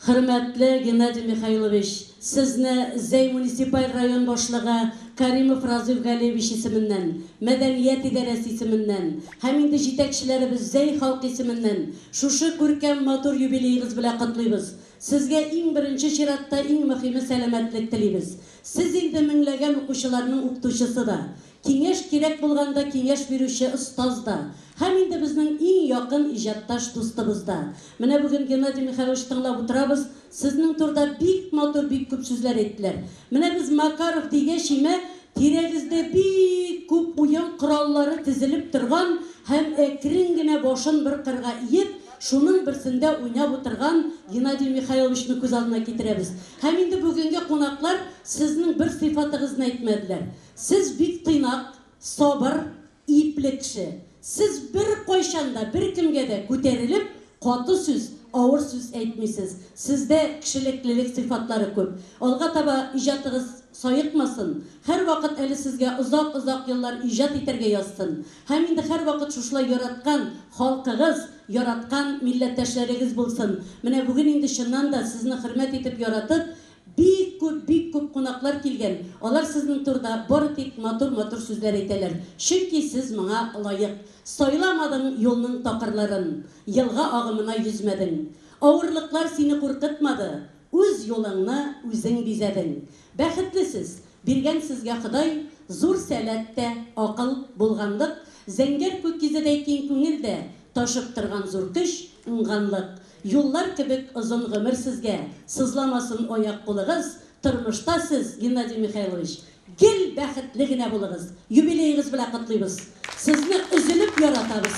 Хөрмәтле Геннадий Михайлович, сезне Зәй муниципаль район башлыгы Каримов Разыйф Галиевич исеменнән, мәдәният идарәсе исеменнән һәм инде җитәкчеләребез Зәй халкы исеменнән шушы күркәм матур юбилеегыз белән котлыйбыз. Сезгә иң беренче чиратта иң мөхиме сәламәтлек телибез. Сез инде меңләгән укучыларның укытучысы да, киңәш кирәк булганда киңәш бирүче остаз да һәм инде безнең иң якын иҗатташ дустыбыз да. Менә бүген Геннадий Михайлович тыңлап утырабыз, сезнең турда бик матур бик күп сүзләр әйттеләр. Менә без Макаров дигәч имә тирәгездә бик күп уен кораллары тезелеп торган һәм әкрен генә башын бер кырга иеп, шуның берсендә уйнап утырган Геннадий Михайловичны күз алдына китерәбез. Һәм инде бүгенге кунаклар сезнең бер сыйфатыгызны әйтмәделәр. Сез бик тыйнак, сабыр, ипле кеше. Сез беркайчан да, беркемгә дә күтәрелеп, каты сүз, авыр сүз әйтмисез. Сездә кешелеклелек сыйфатлары күп. Алга таба иҗатыгыз саекмасын, һәрвакыт әле сезгә озак-озак еллар иҗат итәргә язсын. Һәм инде һәрвакыт шушылай яраткан халкыгыз, яраткан милләттәшләрегез булсын. Менә бүген инде чыннан да сезне хөрмәт итеп, яратып, Бик күп, бик күп кунаклар килгән, алар сезнең турыда бары тик матур-матур сүзләр әйтәләр, чөнки сез моңа лаек. Сайламадың юлның такырларын, елга агымына йөзмәдең. Авырлыклар сине куркытмады, үз юлыңны үзең бизәдең. Бәхетле сез, биргән сезгә Ходай зур сәләт тә, акыл, булганлык, зәңгәр күк йөзедәй киң күңел дә, ташып торган зур көч, уңганлык. Юллар кебек озын гомер сезгә, сызламасын аяк-кулыгыз, тормышта сез, Геннадий Михайлович, гел бәхетле генә булыгыз! Юбилеегыз белән котлыйбыз! Сезне өзелеп яратабыз!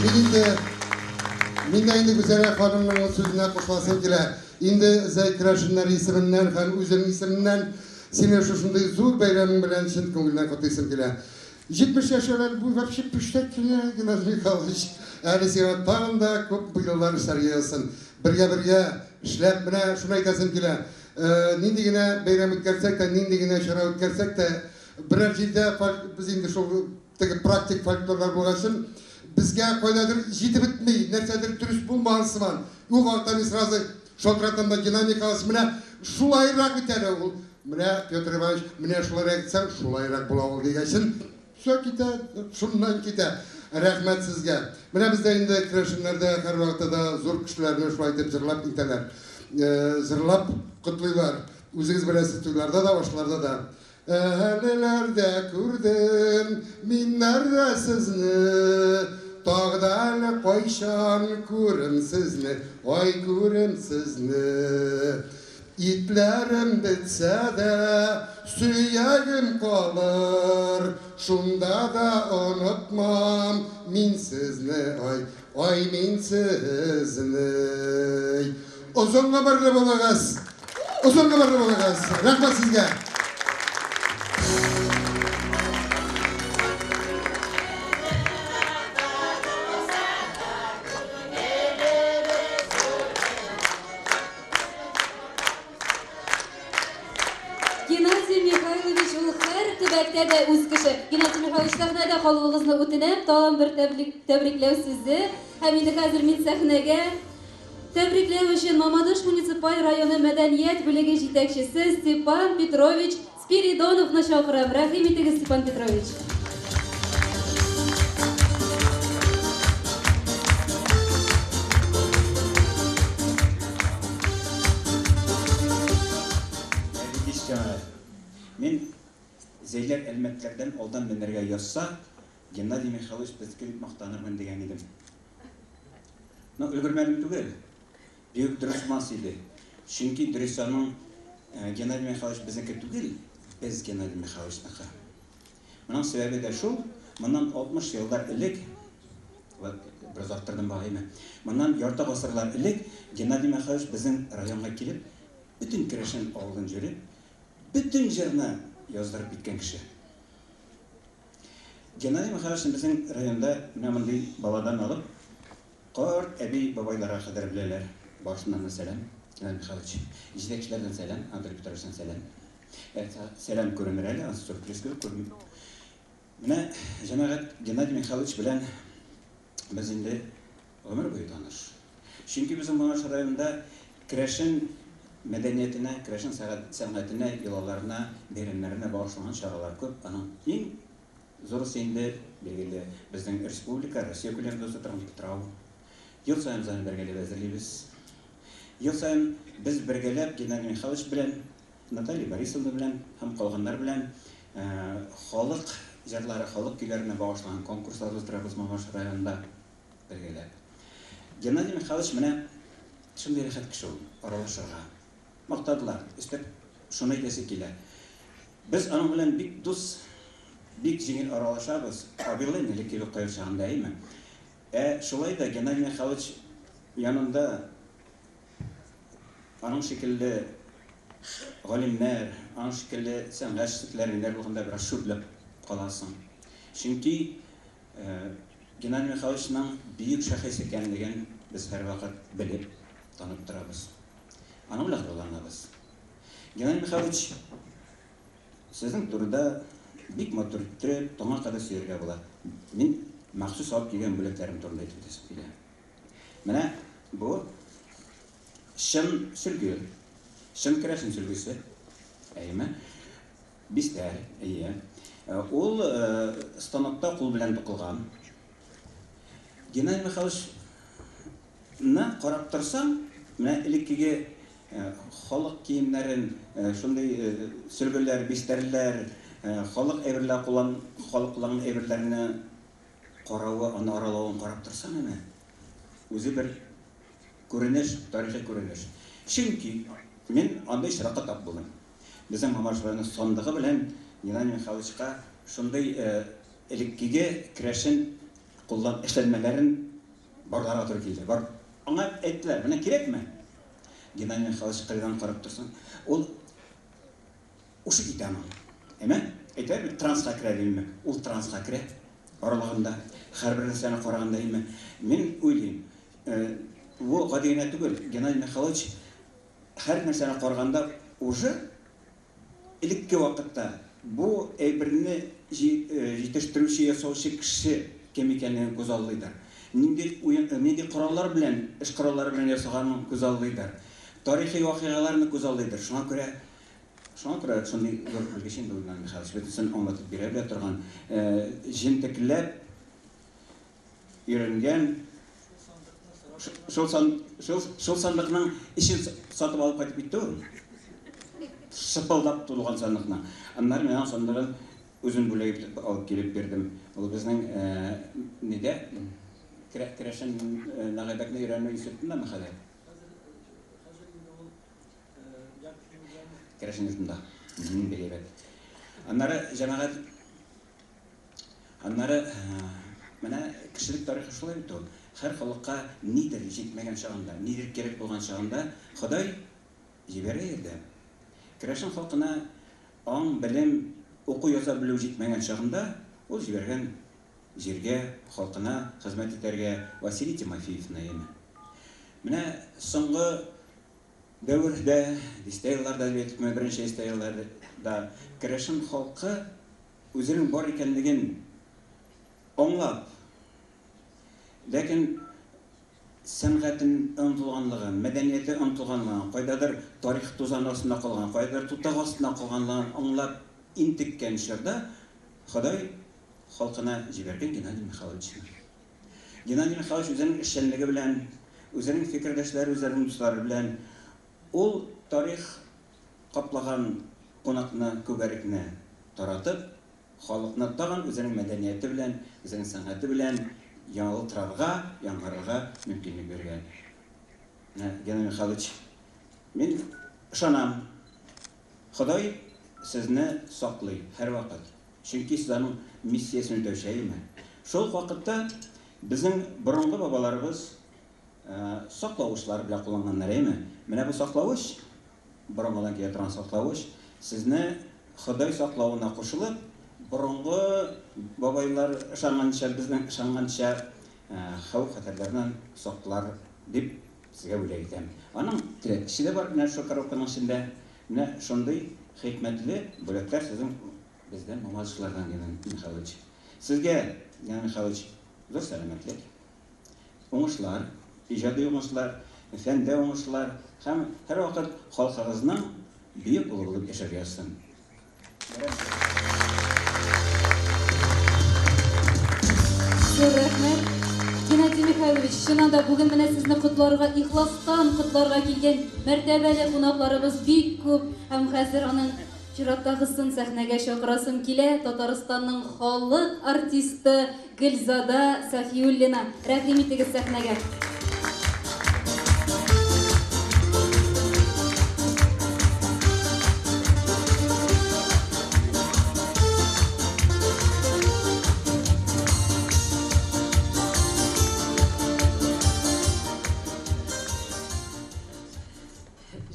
Мин инде, мин дә инде Гүзәлә ханымның сүзенә кушыласым килә. Инде Зәй керәшеннәре исеменнән һәм үзем исемемнән сине шушындый зур бәйрәмең белән чын күңелдән котлыйсым килә. 70 яшь әле бу вообще пүчтәк кенә, Геннадий Михайлович. Әле сиңа тагын да күп еллар эшләргә язсын. Бергә-бергә эшләп, менә шуны әйтәсем килә. Нинди генә бәйрәм үткәрсәк тә, нинди генә чара үткәрсәк тә, берәр җирдә без инде шул теге практик фольклорлар булгачын, безгә кайдадыр җитеп бетми, нәрсәдер дөрес булмаган сыман. Ул вакытта мин сразу шалтыратам да, Геннадий Михайлович, менә шулайрак бит әле ул. Менә, Петр Иванович, менә шулайрак итсәң, шулайрак була ул дигәчен, всё китә, шуннан китә. Рәхмәт сезгә. Менә бездә инде керәшеннәрдә һәрвакытта да зур кешеләрне шулай итеп җырлап итәләр. Җырлап котлыйлар. Үзегез беләсез, туйларда да, ашларда да. Әлеләрдә күрдем мин нәрдә сезне, Тагы да әле кайчан күрем сезне, ай күрем сезне. Итләрем бетсә дә, сөягем калыр, Шунда да онытмам мин сезне, ай, ай мин сезне. Озын гомерле булыгыз! Озын гомерле булыгыз! Рәхмәт сезгә! Геннадий Михайлович ул һәр төбәктә дә үз кеше. Геннадий Михайлович, сәхнәдә калуыгызны үтенәм, тагын бер тәбрикләү сүзе. Һәм инде хәзер мин сәхнәгә тәбрикләү өчен Мамадыш муниципаль районы мәдәният бүлеге җитәкчесе Степан Петрович Спиридоновны чакырам. Рәхим итегез, Степан Петрович. Хәерле кич, җәмәгать. Мин Зәйләр Әлмәтләрдән алдан менәргә язса, Геннадий Михайлович безнеке дип мактанырмын дигән идем. Но өлгермәдем түгел. Бигүк дөрес булмас иде. Чөнки дөрес аның Геннадий Михайлович безнеке түгел, без Геннадий Михайловичныкы. Моның сәбәбе дә шул, моннан 60 еллар элек, вот, бераз арттырдым бугаймы, моннан ярты гасырлар элек Геннадий Михайлович безнең районга килеп, бөтен керәшен авылын йөреп, бөтен җырны яздырып киткән кеше. Геннадий Михайловичны безнең районда менә мондый баладан алып, Карт әби бабайларга кадәр беләләр. Барысыннан да сәлам, Геннадий Михайлович. Җитәкчеләрдән сәлам, Анатолий Петровичтан сәлам. Ә, сәлам күренер әле, ансы сюрприз кебек күренми. Менә, җәмәгать, Геннадий Михайлович белән без инде гомер буе таныш. Чөнки безнең Мамадыш районында керәшен мәдәниятенә, керәшен сәнгатенә, йолаларына, бәйрәмнәренә багышланган чаралар күп. Аның иң Зурысы инде, билгеле, безнең республика, Россия күләмендә уза торган Питрау. Ел саен без аны бергәләп әзерлибез. Ел саен без бергәләп Геннадий Михайлович белән, Наталья Борисовна белән һәм калганнар белән халык җырлары, халык көйләренә багышланган конкурслар уздырабыз Мамадыш районында бергәләп. Геннадий Михайлович менә шундый рәхәт кеше ул, аралашырга. Мактадылар. Өстәп шуны әйтәсе килә. Без аның белән бик дус, бик җиңел аралашабыз. Абилы энеле кебек кайбер чагында, әйеме? Ә шулай да Геннадий Михайлович янында аның шикелле галимнәр, аның шикелле сәнгать эшлекләреннәр булганда бераз шүрләп каласың. Чөнки Геннадий Михайловичның бөек шәхес икәнлеген без һәрвакыт белеп, танып торабыз. Аның белән горурланабыз. Геннадий Михайлович, сезнең турыда бик матур иттереп, таңга кадәр сөйләргә була. Мин махсус алып килгән бүләкләрем турында әйтеп үтәсем килә. Менә бу чын сөлге. Чын керәшен сөлгесе. Әйеме? Бистәр, әйе. Ул станокта кул белән тукылган. Геннадий Михайловичны карап торсаң, менә элеккеге халык киемнәрен, шундый сөлгеләр, бистәрләр, халык әйберләр куллан, халык кулланган әйберләрне каравы, аны аралавын карап торсаң, әнә, үзе бер күренеш, тарихи күренеш. Чөнки мин андый очракка тап булдым. Безнең Мамадыш районы сандыгы белән Геннадий Михайловичка шундый элеккеге керәшен куллан эшләнмәләрен барларга туры килде. Бар, аңа әйттеләр, менә кирәкме? Геннадий Михайлович кырыйдан карап торсын. Ул ушы китә аның. Әмма әйтәләр бит, транска керә димме? Ул транска керә. Аралыгында һәрбер нәрсәне караганда име. Мин уйлыйм, бу гади генә түгел. Геннадий Михайлович һәр нәрсәне караганда уже элекке вакытта бу әйберне җитештерүче, ясаучы кеше кем икәнлеген күзаллыйдыр. Нинди уен, нинди кораллар белән, эш кораллары белән ясаганын күзаллыйдыр. Тарихи вакыйгаларны күзаллыйдыр. Шуңа күрә, шуңа күрә шундый зур белгеч инде ул Геннадий Михайлович, бөтенесен аңлатып бирә белә торган, җентекләп өйрәнгән. Шул сан, шул, шул сандыкның эчен сатып алып кайтып китте ул. Шыпылдап тулган сандыкны. Аннары мин аның сандыгын үзем бүләк итеп алып килеп бирдем. Ул безнең нидә? Керәшен нагайбәкне өйрәнү институтында хәзер? Керәшен йортында. Бик әйбәт. Аннары җәмәгать Аннары менә кешелек тарихы шулай бит ул. Һәр халыкка нидер җитмәгән чагында, нидер кирәк булган чагында Ходай җибәрә ярдәм. Керәшен халкына аң, белем, уку яза белү җитмәгән чагында ул җибәргән җиргә, халкына хезмәт итәргә Василий Тимофеевны, әйеме? Менә соңгы дәвердә, дистә елларда дип әйтикме, беренче дистә елларда керәшен халкы үзенең бар икәнлеген аңлап, ләкин сәнгатен онытылганлыгын, мәдәнияте онытылганлыгын, кайдадыр тарих тузаны астында калган, кайдадыр тутак астында калганлыгын аңлап интеккән чорда Ходай халкына җибәргән Геннадий Михайловичны. Геннадий Михайлович үзенең эшчәнлеге белән, үзенең фикердәшләре, үзенең дуслары белән ул тарих каплаган кунакны, күгәрекне таратып, халыкны тагын үзенең мәдәнияте белән, үзенең сәнгате белән ялтырарга, яңгырарга мөмкинлек биргән. Менә, Геннадий Михайлович, мин ышанам, Ходай сезне саклый һәрвакыт, чөнки сез аның миссиясен үтәүче, әйеме? Шул ук вакытта безнең борынгы бабаларыбыз саклавычлар белән кулланганнар, әйеме? Менә бу саклавыч, борынгыдан килә торган саклавыч, сезне Ходай саклавына кушылып, борынгы бабайлар ышанганча, безнең ышанганча, хәвеф-хәтәрләрдән саклар дип сезгә бүләк итәм. Аның терәткече дә бар менә шул коробканың эчендә. Менә шундый хикмәтле бүләкләр сезнең бездән, мамадышлардан, Геннадий Михайлович. Сезгә, Геннадий Михайлович, зур сәламәтлек. Уңышлар, иҗади уңышлар, фәндә уңышлар һәм һәрвакыт халкыгызның бөек улы булып яшәргә язсын. Зур рәхмәт. Геннадий Михайлович, чыннан да бүген менә сезне котларга, ихластан котларга килгән мәртәбәле кунакларыбыз бик күп һәм хәзер аның чираттагысын сәхнәгә чакырасым килә, Татарстанның халык артисты Гөлзада Сафиуллина, рәхим итегез сәхнәгә.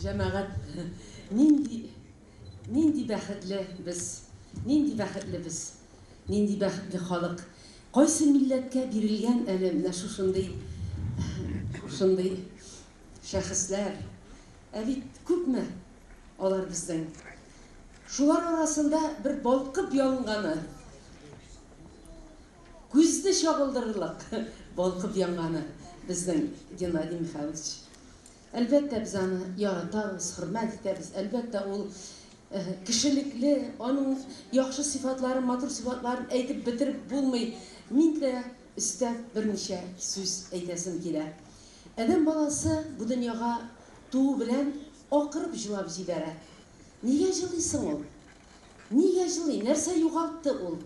Җәмәгать, нинди, нинди бәхетле без, нинди бәхетле без. Нинди бәхетле халык! Кайсы милләткә бирелгән әле менә шушындый, шушындый шәхесләр? Ә бит күпме алар безнең. Шулар арасында бер балкып янганы, күзне чагылдырырлык балкып янганы безнең Геннадий Михайлович. Әлбәттә, без аны яратабыз, хөрмәт итәбез. Әлбәттә, ул кешелекле, аның яхшы сыйфатларын, матур сыйфатларын әйтеп бетереп булмый. Мин дә өстәп берничә сүз әйтәсем килә. Адәм баласы бу дөньяга туу белән акырып җылап җибәрә. Нигә җылый соң ул? Нигә җылый? Нәрсә югалтты ул?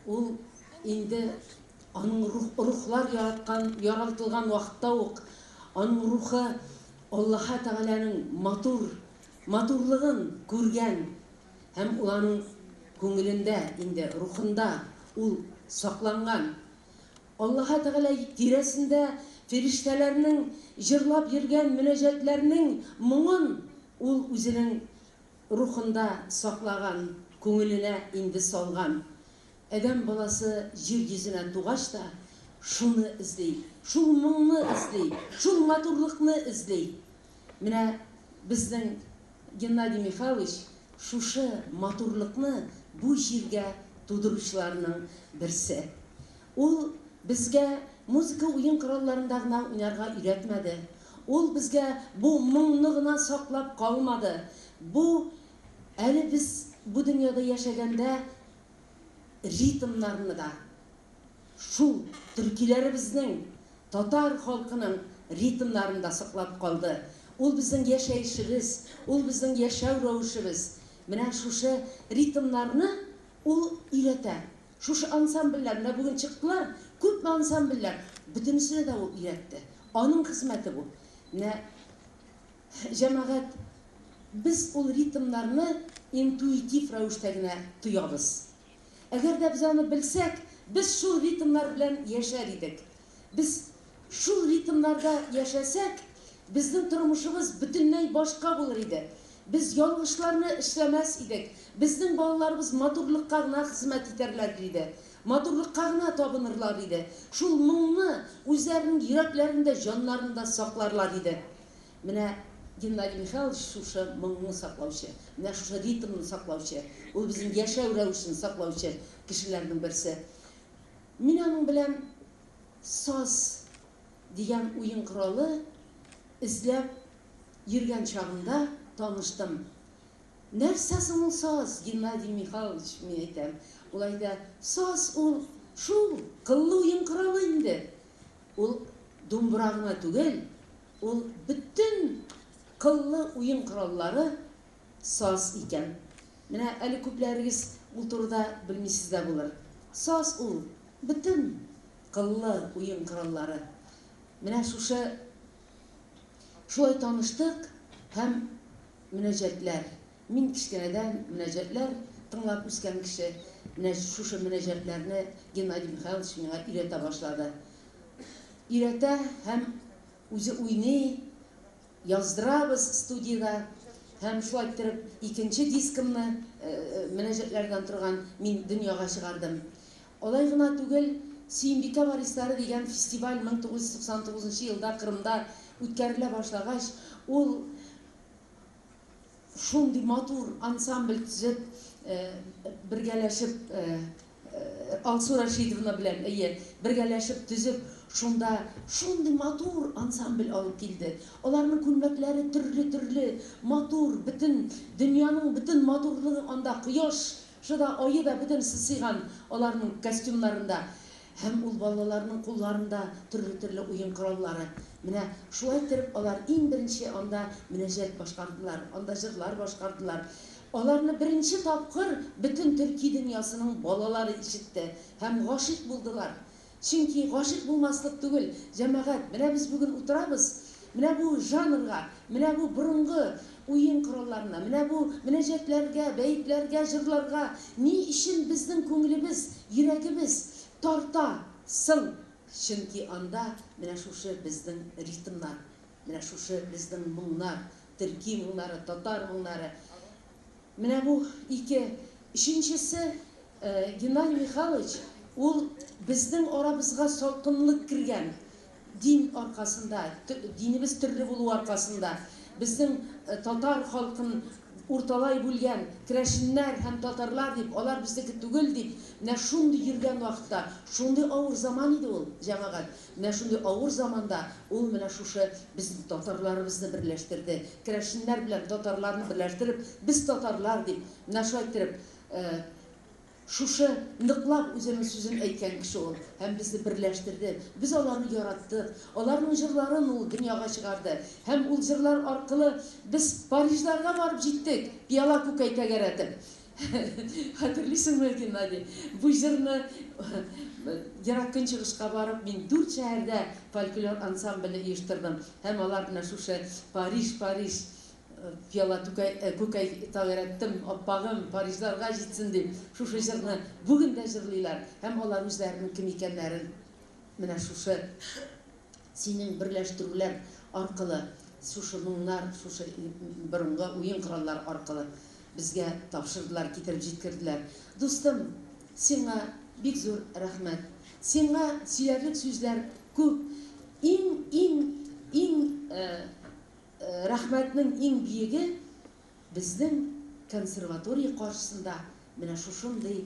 Ул инде аның рух, рухлар яраткан, яралтылган вакытта ук аның рухы Аллаһы Тәгаләнең матур, матурлыгын күргән һәм ул аның күңелендә инде, рухында ул сакланган. Аллаһы Тәгалә тирәсендә фирештәләрнең җырлап йөргән мөнәҗәтләрнең моңын ул үзенең рухында саклаган, күңеленә инде салган. Адәм баласы җир йөзенә тугач та шуны эзли, шул моңны эзли, шул матурлыкны эзли. Менә безнең Геннадий Михайлович шушы матурлыкны бу җиргә тудыручыларның берсе. Ул безгә музыка уен коралларында гына уйнарга өйрәтмәде. Ул безгә бу моңны гына саклап калмады. Бу әле без бу дөньяда яшәгәндә ритмнарны да, шул төркиләребезнең, татар халкының ритмнарын да саклап калды. Ул безнең яшәешебез, ул безнең яшәү рәвешебез. Менә шушы ритмнарны ул өйрәтә. Шушы ансамбльләр, менә бүген чыктылар, күпме ансамбльләр, бөтенесенә дә ул өйрәтте. Аның хезмәте бу. Менә, җәмәгать, без ул ритмнарны интуитив рәвештә генә тоябыз. Әгәр дә без аны белсәк, без шул ритмнар белән яшәр идек. Без шул ритмнарда яшәсәк, безнең тормышыбыз бөтенләй башка булыр иде. Без ялгышларны эшләмәс идек. Безнең балаларыбыз матурлыкка гына хезмәт итәрләр иде. Матурлыкка гына табынырлар иде. Шул моңны үзләренең йөрәкләрендә, җаннарында сакларлар иде. Менә Геннадий Михайлович шушы моңны саклаучы, менә шушы ритмны саклаучы, ул безнең яшәү рәвешен саклаучы кешеләрнең берсе. Мин аның белән саз дигән уен коралы эзләп йөргән чагымда таныштым. Нәрсә соң ул саз, Геннадий Михайлович, мин әйтәм. Ул әйтә, саз ул шул кыллы уен коралы инде. Ул думбыра гына түгел, ул бөтен кыллы уен кораллары саз икән. Менә әле күпләрегез ул турыда белмисез дә булыр. Саз ул бөтен кыллы уен кораллары. Менә шушы шулай таныштык һәм мөнәҗәтләр. Мин кечкенәдән мөнәҗәтләр тыңлап үскән кеше. Менә шушы мөнәҗәтләрне Геннадий Михайлович миңа өйрәтә башлады. Өйрәтә һәм үзе уйный, яздырабыз студиядә. Һәм шулай иттереп икенче дискымны мөнәҗәтләрдән торган мин дөньяга чыгардым. Алай гына түгел, Сөембикә варислары дигән фестиваль 1999 елда Кырымда үткәрелә башлагач, ул шундый матур ансамбль төзеп, бергәләшеп Алсу Рашидовна белән, әйе, бергәләшеп төзеп, шунда шундый матур ансамбль алып килде. Аларның күлмәкләре төрле-төрле, матур, бөтен дөньяның бөтен матурлыгы анда, кояш шы да, ае да бөтенесе сыйган аларның костюмнарында. Һәм ул балаларның кулларында төрле-төрле уен кораллары. Менә шулай иттереп алар иң беренче анда мөнәҗәт башкардылар, анда җырлар башкардылар. Аларны беренче тапкыр бөтен төрки дөньясының балалары ишетте һәм гашыйк булдылар. Чөнки гашыйк булмаслык түгел, җәмәгать, менә без бүген утырабыз, менә бу жанрга, менә бу борынгы уен коралларына, менә бу мөнәҗәтләргә, бәетләргә, җырларга ни өчен безнең күңелебез, йөрәгебез тарта соң? Чөнки анда менә шушы безнең ритмнар, менә шушы безнең моңнар, төрки моңнары, татар моңнары. Менә бу ике. Өченчесе, Геннадий Михайлович, ул безнең арабызга салкынлык кергән дин аркасында, динебез төрле булу аркасында, безнең татар халкын урталай бүлгән, керәшеннәр һәм татарлар дип, алар безнеке түгел дип, менә шундый йөргән вакытта, шундый авыр заман иде ул, җәмәгать, менә шундый авыр заманда ул менә шушы безнең татарларыбызны берләштерде, керәшеннәр белән татарларны берләштереп, без татарлар дип, менә шулай иттереп, Шушы ныклап үзенең сүзен әйткән кеше ул һәм безне берләштерде. Без аларны яраттык. Аларның җырларын ул дөньяга чыгарды. Һәм ул җырлар аркылы без Парижларга барып җиттек, пиала күкәй тәгәрәтеп. Хәтерлисеңме, Геннадий, бу җырны Ерак Көнчыгышка барып, мин дүрт шәһәрдә фольклор ансамбле оештырдым. Һәм алар менә шушы Париж, Париж, Пиала түкәй, күкәй тәгәрәттем, аппагым, Парижларга җитсен дип, шушы җырны бүген дә җырлыйлар һәм алар үзләренең кем икәннәрен менә шушы синең берләштерүләр аркылы, шушы моңнар, шушы борынгы уен кораллары аркылы безгә тапшырдылар, китереп җиткерделәр. Дустым, сиңа бик зур рәхмәт. Сиңа сөйләрлек сүзләр күп. Иң, иң, иң Рәхмәтнең иң биеге, безнең консерватория каршысында менә шушындый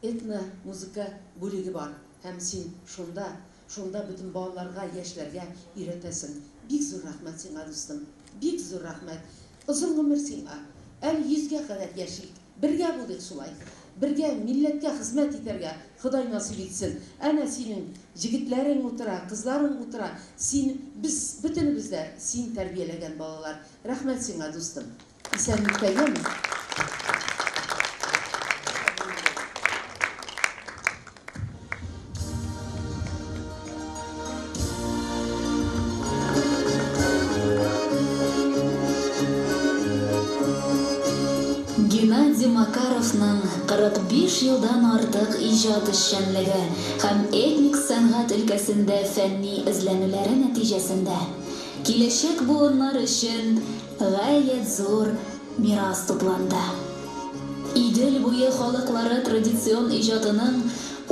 этно-музыка бүлеге бар һәм син шунда, шунда бөтен балаларга, яшьләргә өйрәтәсең. Бик зур рәхмәт сиңа, дустым, бик зур рәхмәт. Озын гомер сиңа. Әле йөзгә кадәр яшик. Бергә булыйк шулай. Бергә милләткә хезмәт итәргә Ходай насыйп итсен. Әнә синең җегетләрең утыра, кызларың утыра. Син, без бөтенебез дә син тәрбияләгән балалар. Рәхмәт сиңа, дустым. Исәнлектә, яме? Геннадий Макаровның 45 елдан артык иҗат эшчәнлеге һәм этник сәнгать өлкәсендә фәнни эзләнүләре нәтиҗәсендә киләчәк буыннар өчен гаять зур мирас тупланды. Идел буе халыклары традицион иҗатының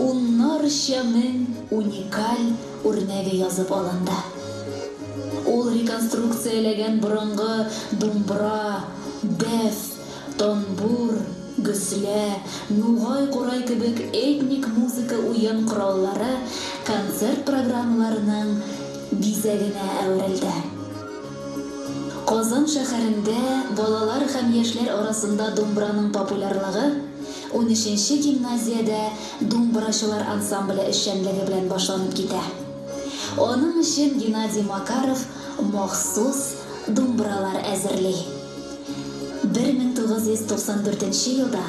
уннарча мең уникаль үрнәге язып алынды. Ул реконструкцияләгән борынгы думбра, дәф, танбур, гөслә, нугай курай кебек этник музыка уен кораллары концерт программаларының бизәгенә әверелде. Казан шәһәрендә балалар һәм яшьләр арасында думбраның популярлыгы унөченче гимназиядә думбрачылар ансамбле эшчәнлеге белән башланып китә. Аның өчен Геннадий Макаров махсус думбралар әзерли. 1994 нче елда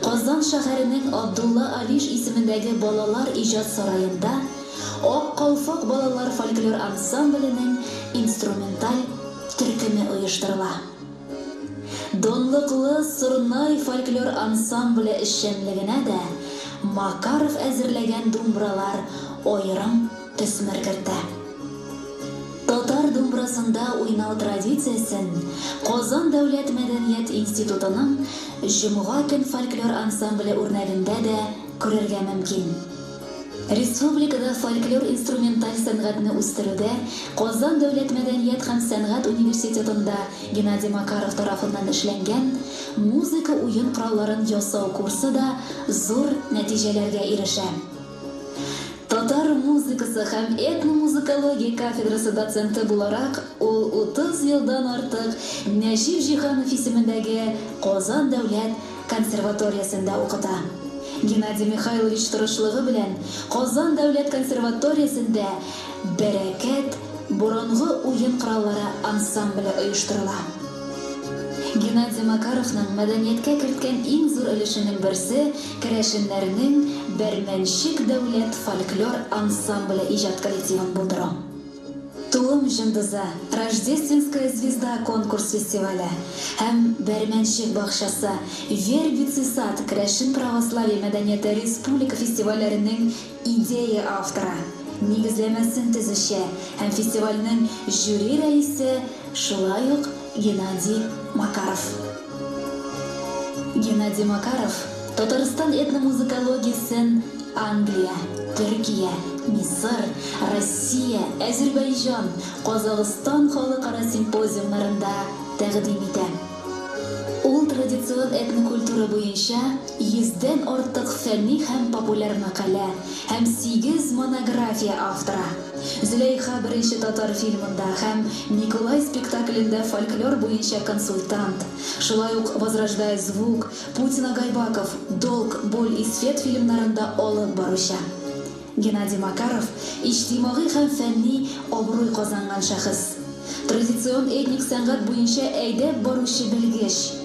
Казан шәһәренең Абдулла Алиш исемендәге Балалар иҗат сараенда Ак калфак балалар фольклор ансамбленең инструменталь төркеме оештырыла. Данлыклы Сорнай фольклор ансамбле эшчәнлегенә дә Макаров әзерләгән думбралар аерым төсмер кертә. Татар думбрасында уйнау традициясен Казан дәүләт мәдәният институтының Җомга көн фольклор ансамбле үрнәгендә дә күрергә мөмкин. Республикада фольклор-инструменталь сәнгатьне үстерүдә Казан дәүләт мәдәният һәм сәнгать университетында Геннадий Макаров тарафыннан эшләнгән музыка уен коралларын ясау курсы да зур нәтиҗәләргә ирешә. Татар музыкасы һәм этномузыкология кафедрасы доценты буларак, ул 30 елдан артык Нәҗип Җиһанов исемендәге Казан дәүләт консерваториясендә укыта. Геннадий Михайлович тырышлыгы белән Казан дәүләт консерваториясендә Бәрәкәт борынгы уен кораллары ансамбле оештырыла. Геннадий Макаровның мәдәнияткә керткән иң зур өлешенең берсе, керәшеннәрнең Бәрмәнчек дәүләт фольклор ансамбле иҗат коллективын булдыру. Туым җондызы, Рождественская звезда конкурс-фестивале һәм Бәрмәнчек бакчасы, Вербицый сад керәшен православие мәдәнияте республика фестивальләренең идея авторы, нигезләмәсен төзүче һәм фестивальнең жюри рәисе шулай ук Геннадий Макаров. Геннадий Макаров Татарстан этномузыкологиясен Англия, Төркия, Мисыр, Россия, Әзербәйҗан, Казагыстан халыкара симпозиумнарында тәкъдим итә. Традицион этнокультура буенча йөздән артык фәнни һәм популяр мәкалә һәм сигез монография авторы. Зөләйха беренче татар фильмында һәм Микулай спектаклендә фольклор буенча консультант. Шулай ук Возрождая звук, Путин Агайбаков, Долг, боль и свет фильмнарында алып баручы. Геннадий Макаров, иҗтимагый һәм фәнни абруй казанган шәхес. Традицион этник сәнгать буенча әйдәп баручы белгеч.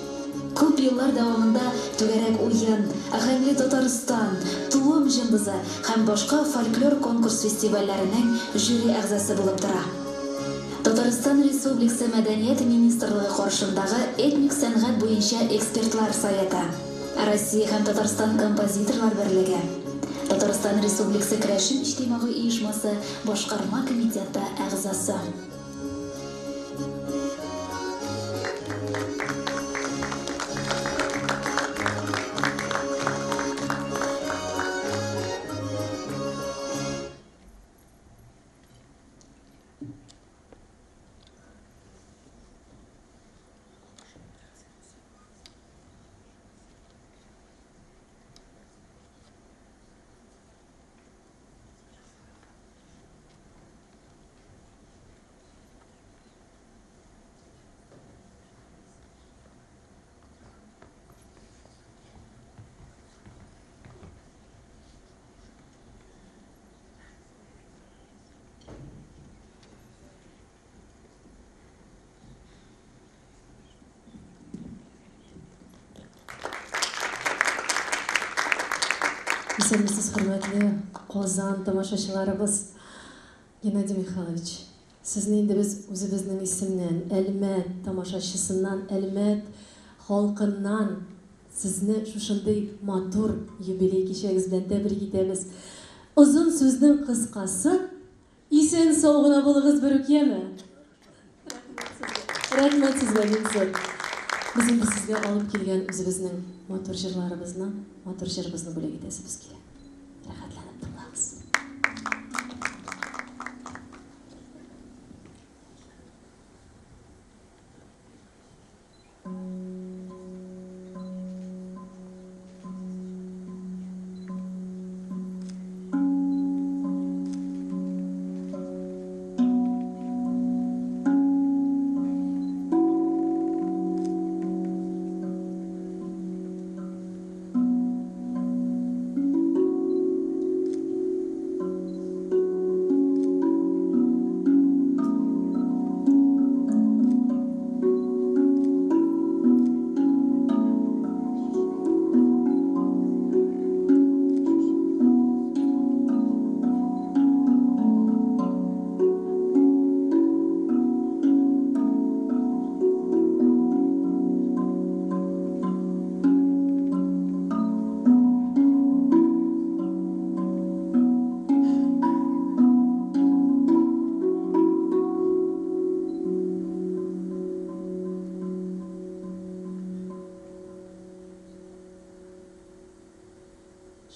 Күп еллар дәвамында Түгәрәк уен, Аһәңле Татарстан, Туым җондызы һәм башка фольклор конкурс-фестивальләренең жюри әгъзасы булып тора. Татарстан Республиксы Мәдәният министрлыгы каршындагы этник сәнгать буенча экспертлар советы, Россия һәм Татарстан Композиторлар берлеге, Татарстан Республиксы Керәшен иҗтимагый оешмасы башкарма комитеты әгъзасы. Исәнмесез, хөрмәтле Казан тамашачыларыбыз. Геннадий Михайлович, сезне инде без үзебезнең исемнән, Әлмәт тамашачысыннан, Әлмәт халкыннан сезне шушындый матур юбилей кичәгез белән тәбрик итәбез. Озын сүзнең кыскасы, исән-сау гына булыгыз берүк, яме? Рәхмәт сезгә, Винсент. Без инде сезгә алып килгән үзебезнең матур җырларыбызны, матур җырыбызны бүләк итәсебез килә. Рәхәтләнеп тыңлагыз.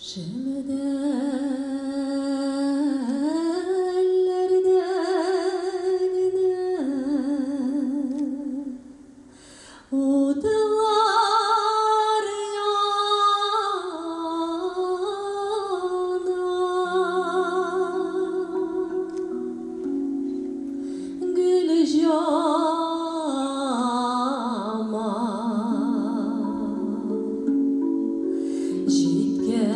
Шәмәдәнләрдә генә утлар яна, Гөлҗамал җиткән.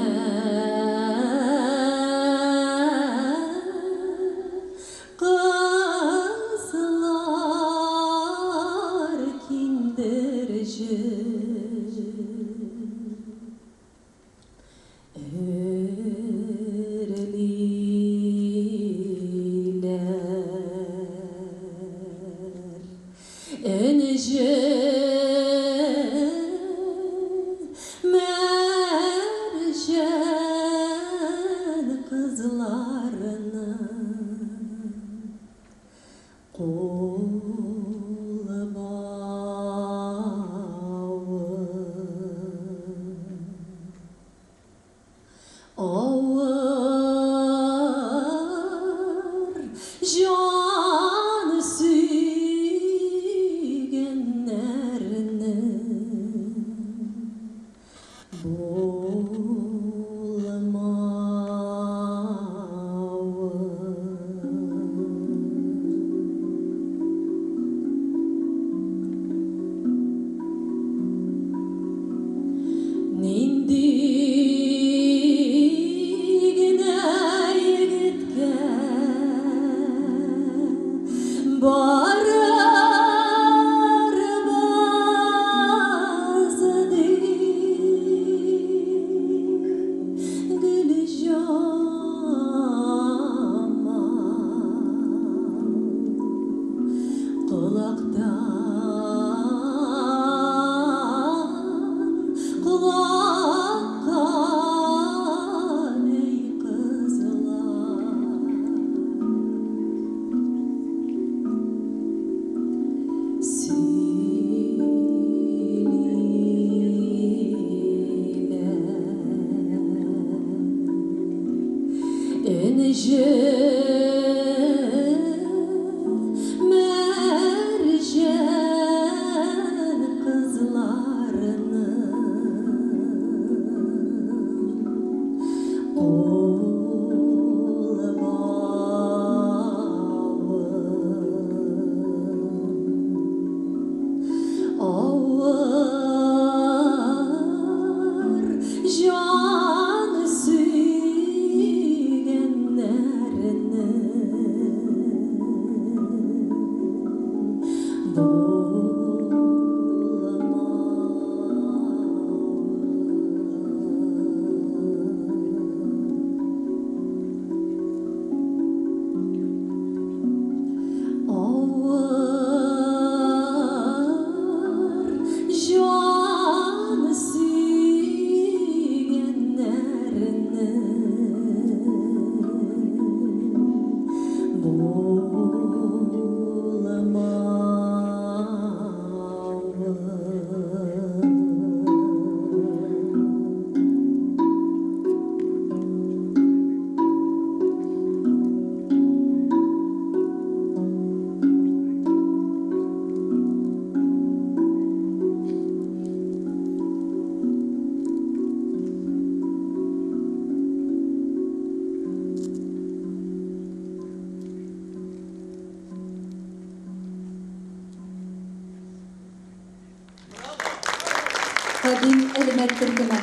Кадим Әлмәт төркеме.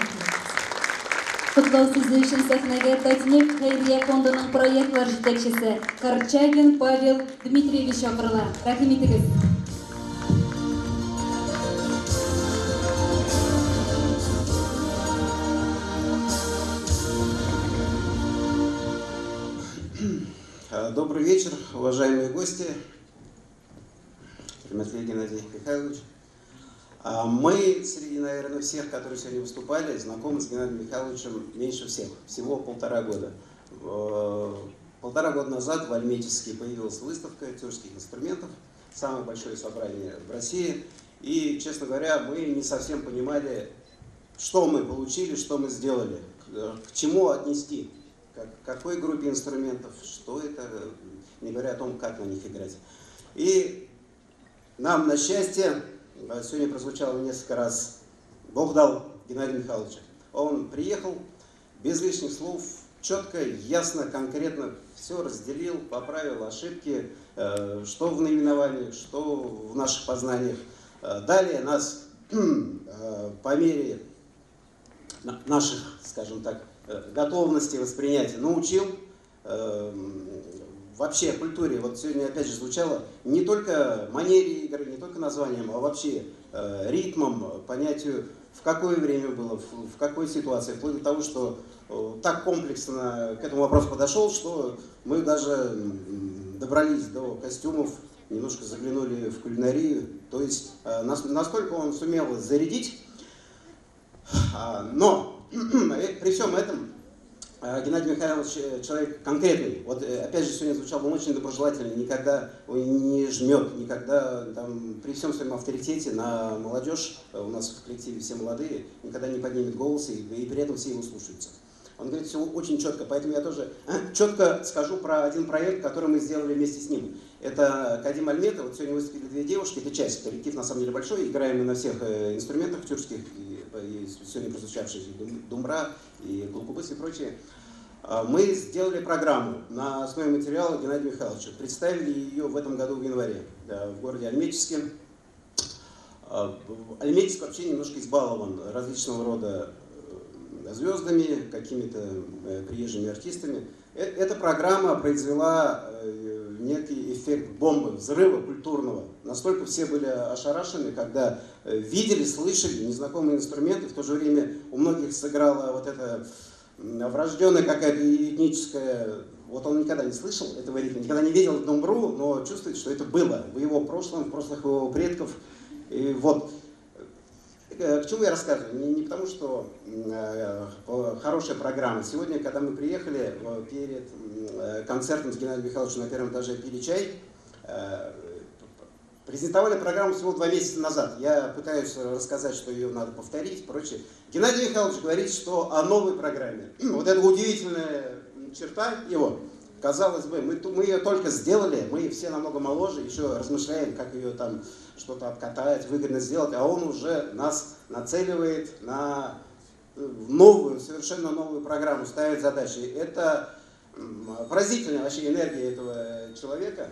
Котлау сүзе өчен сәхнәгә Татнефть хәйрия фондының проектлар җитәкчесе Корчагин Павел Дмитриевич чакырыла. Рәхим итегез. Добрый вечер, уважаемые гости. Хөрмәтле Геннадий Михайлович. Мы среди, наверное, всех, которые сегодня выступали, знакомы с Геннадием Михайловичем меньше всех, всего 1,5 года. 1,5 года назад в Альметьевске появилась выставка тюркских инструментов, самое большое собрание в России. И, честно говоря, мы не совсем понимали, что мы получили, что мы сделали, к чему отнести, к какой группе инструментов, что это, не говоря о том, как на них играть. И нам, на счастье, сегодня прозвучало несколько раз, Бог дал Геннадия Михайловича. Он приехал, без лишних слов, четко, ясно, конкретно все разделил, поправил ошибки, что в наименованиях, что в наших познаниях. Далее нас по мере наших, скажем так, готовности воспринятия научил вообще культуре. Вот сегодня опять же звучало не только манере игры, не только названием, а вообще ритмом, понятию, в какое время было, в какой ситуации, вплоть до того, что так комплексно к этому вопросу подошел, что мы даже добрались до костюмов, немножко заглянули в кулинарию. То есть настолько он сумел зарядить. Но при всем этом Геннадий Михайлович человек конкретный. Вот опять же сегодня звучал, он очень доброжелательный, никогда не жмет, никогда там, при всем своем авторитете на молодежь, у нас в коллективе все молодые, никогда не поднимет голос, и при этом все его слушаются. Он говорит все очень четко, поэтому я тоже четко скажу про один проект, который мы сделали вместе с ним. Это Кадим Альмета, вот сегодня выступили две девушки, это часть, коллектив на самом деле большой, играем мы на всех инструментах тюркских, и и сегодня прозвучавшие думбра, и кулкубыс и прочее. Мы сделали программу на основе материала Геннадия Михайловича. Представили ее в этом году в январе в городе Альметьевске. Альметьевск вообще немножко избалован различного рода звездами, какими-то приезжими артистами. Эта программа произвела некий эффект бомбы, взрыва культурного. Настолько все были ошарашены, когда видели, слышали незнакомые инструменты. В то же время у многих сыграла вот эта врожденная какая-то этническая... Вот он никогда не слышал этого ритма, никогда не видел думбру, но чувствует, что это было в его прошлом, в прошлых его предков. И вот. К чему я рассказываю? Не потому, что хорошая программа. Сегодня, когда мы приехали перед концертом с Геннадием Михайловичем на первом этаже, пили чай, презентовали программу всего 2 месяца назад. Я пытаюсь рассказать, что ее надо повторить и прочее. Геннадий Михайлович говорит, что о новой программе. Вот эта удивительная черта его. Казалось бы, мы ее только сделали, мы все намного моложе, еще размышляем, как ее там что-то обкатать, выгодно сделать, а он уже нас нацеливает на новую, совершенно новую программу, ставит задачи. Это поразительная вообще энергия этого человека.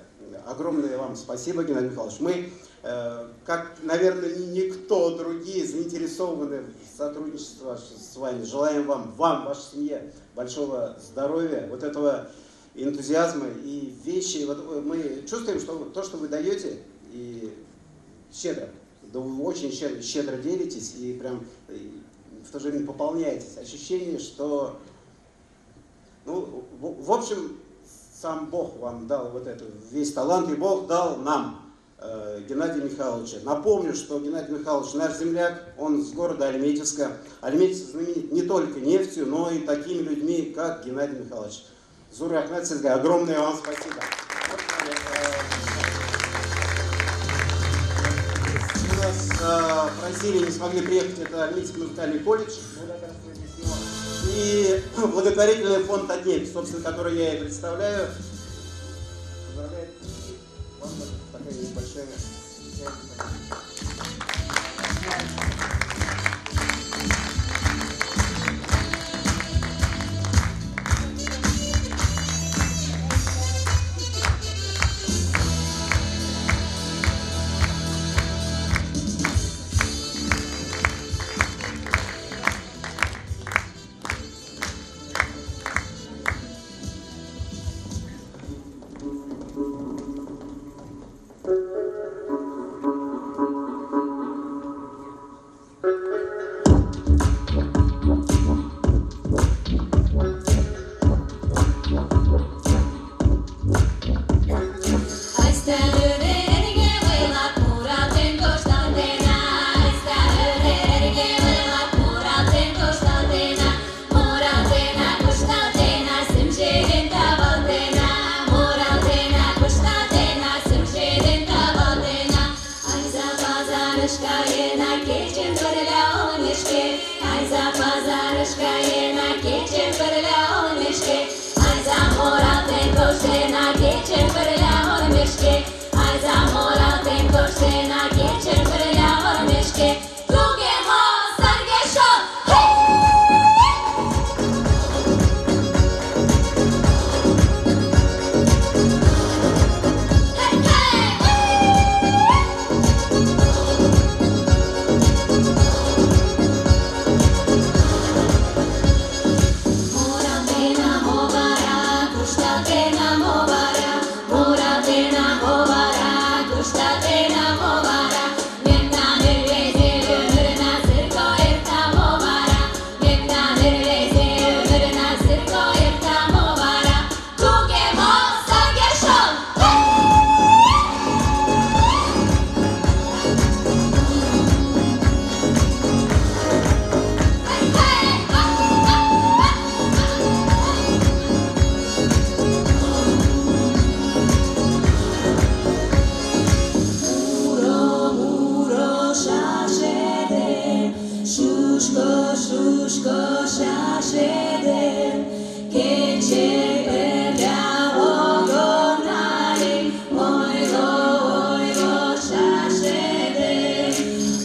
Огромное вам спасибо, Геннадий Михайлович. Мы, как, наверное, никто другие, заинтересованы в сотрудничестве с вами. Желаем вам, вашей семье большого здоровья, вот этого энтузиазма и вещи. Вот мы чувствуем, что то, что вы даете, и щедро, да вы очень щедро делитесь и прям и в то же время пополняетесь. Ощущение, что, ну, в общем, сам Бог вам дал вот это, весь талант, и Бог дал нам Геннадия Михайловича. Напомню, что Геннадий Михайлович наш земляк, он с города Альметьевска. Альметьевск знаменит не только нефтью, но и такими людьми, как Геннадий Михайлович. Зур рәхмәт сезгә, огромное вам спасибо. У нас просили, не смогли приехать, это Альметьевский музыкальный колледж. И благотворительный фонд «Татнефть», собственно, который я и представляю. Поздравляет. Вам такая небольшая.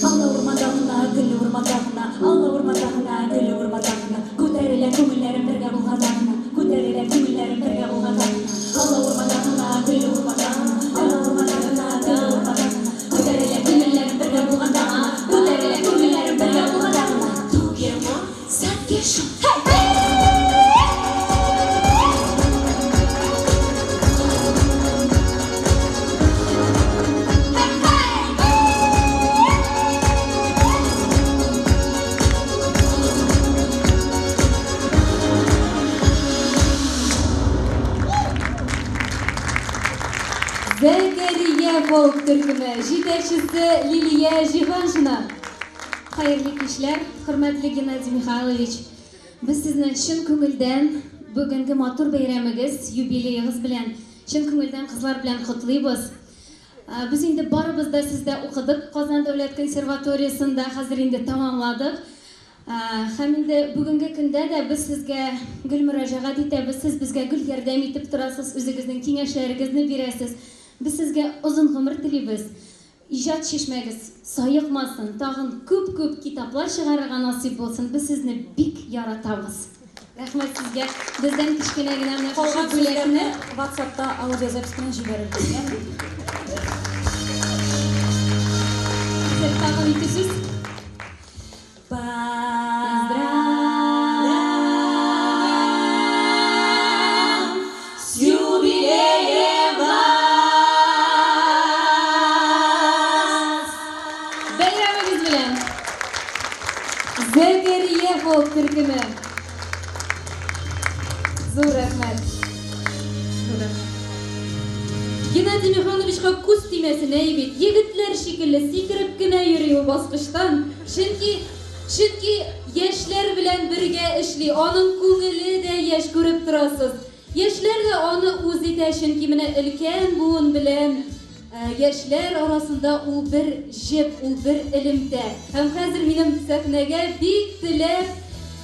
Алла урманда гына, гөлле урманда гына. шул. Һәй! Зәкәрия фолк төркеме җитәкчесе Лилия Җиһаншина. Хәерле кичләр, хөрмәтле Геннадий Михайлович. Без сезне чын күңелдән бүгенге матур бәйрәмегез, юбилеегыз белән, чын күңелдән кызлар белән котлыйбыз. Без инде барыбыз да сездә укыдык Казан дәүләт консерваториясендә, хәзер инде тәмамладык. Һәм инде бүгенге көндә дә без сезгә гел мөрәҗәгать итәбез, сез безгә гел ярдәм итеп торасыз, үзегезнең киңәшләрегезне бирәсез. Без сезгә озын гомер телибез. Иҗат чишмәгез саекмасын, тагын күп-күп китаплар чыгарырга насыйп булсын. Без сезне бик яратабыз. Рәхмәт сезгә. Бездән кечкенә генә менә шушы Калган бүләкне сүзләрне WhatsAppта аудиозапись белән җибәрербез, яме? Хәзер тагын ике сүз. Поздравляем с юбилеем вас! Бәйрәмегез белән! Зәкәрия фолк төркеме. Зур рәхмәт. Зур рәхмәт. Геннадий Михайловичка күз тимәсен, әй бит. Егетләр шикелле сикереп кенә йөри ул баскычтан. Чөнки чөнки яшьләр белән бергә эшли. Аның күңеле дә яшь күреп торасыз. Яшьләр дә аны үз итә, чөнки менә өлкән буын белән яшьләр арасында ул бер җеп, ул бер элемтә. Һәм хәзер минем сәхнәгә бик теләп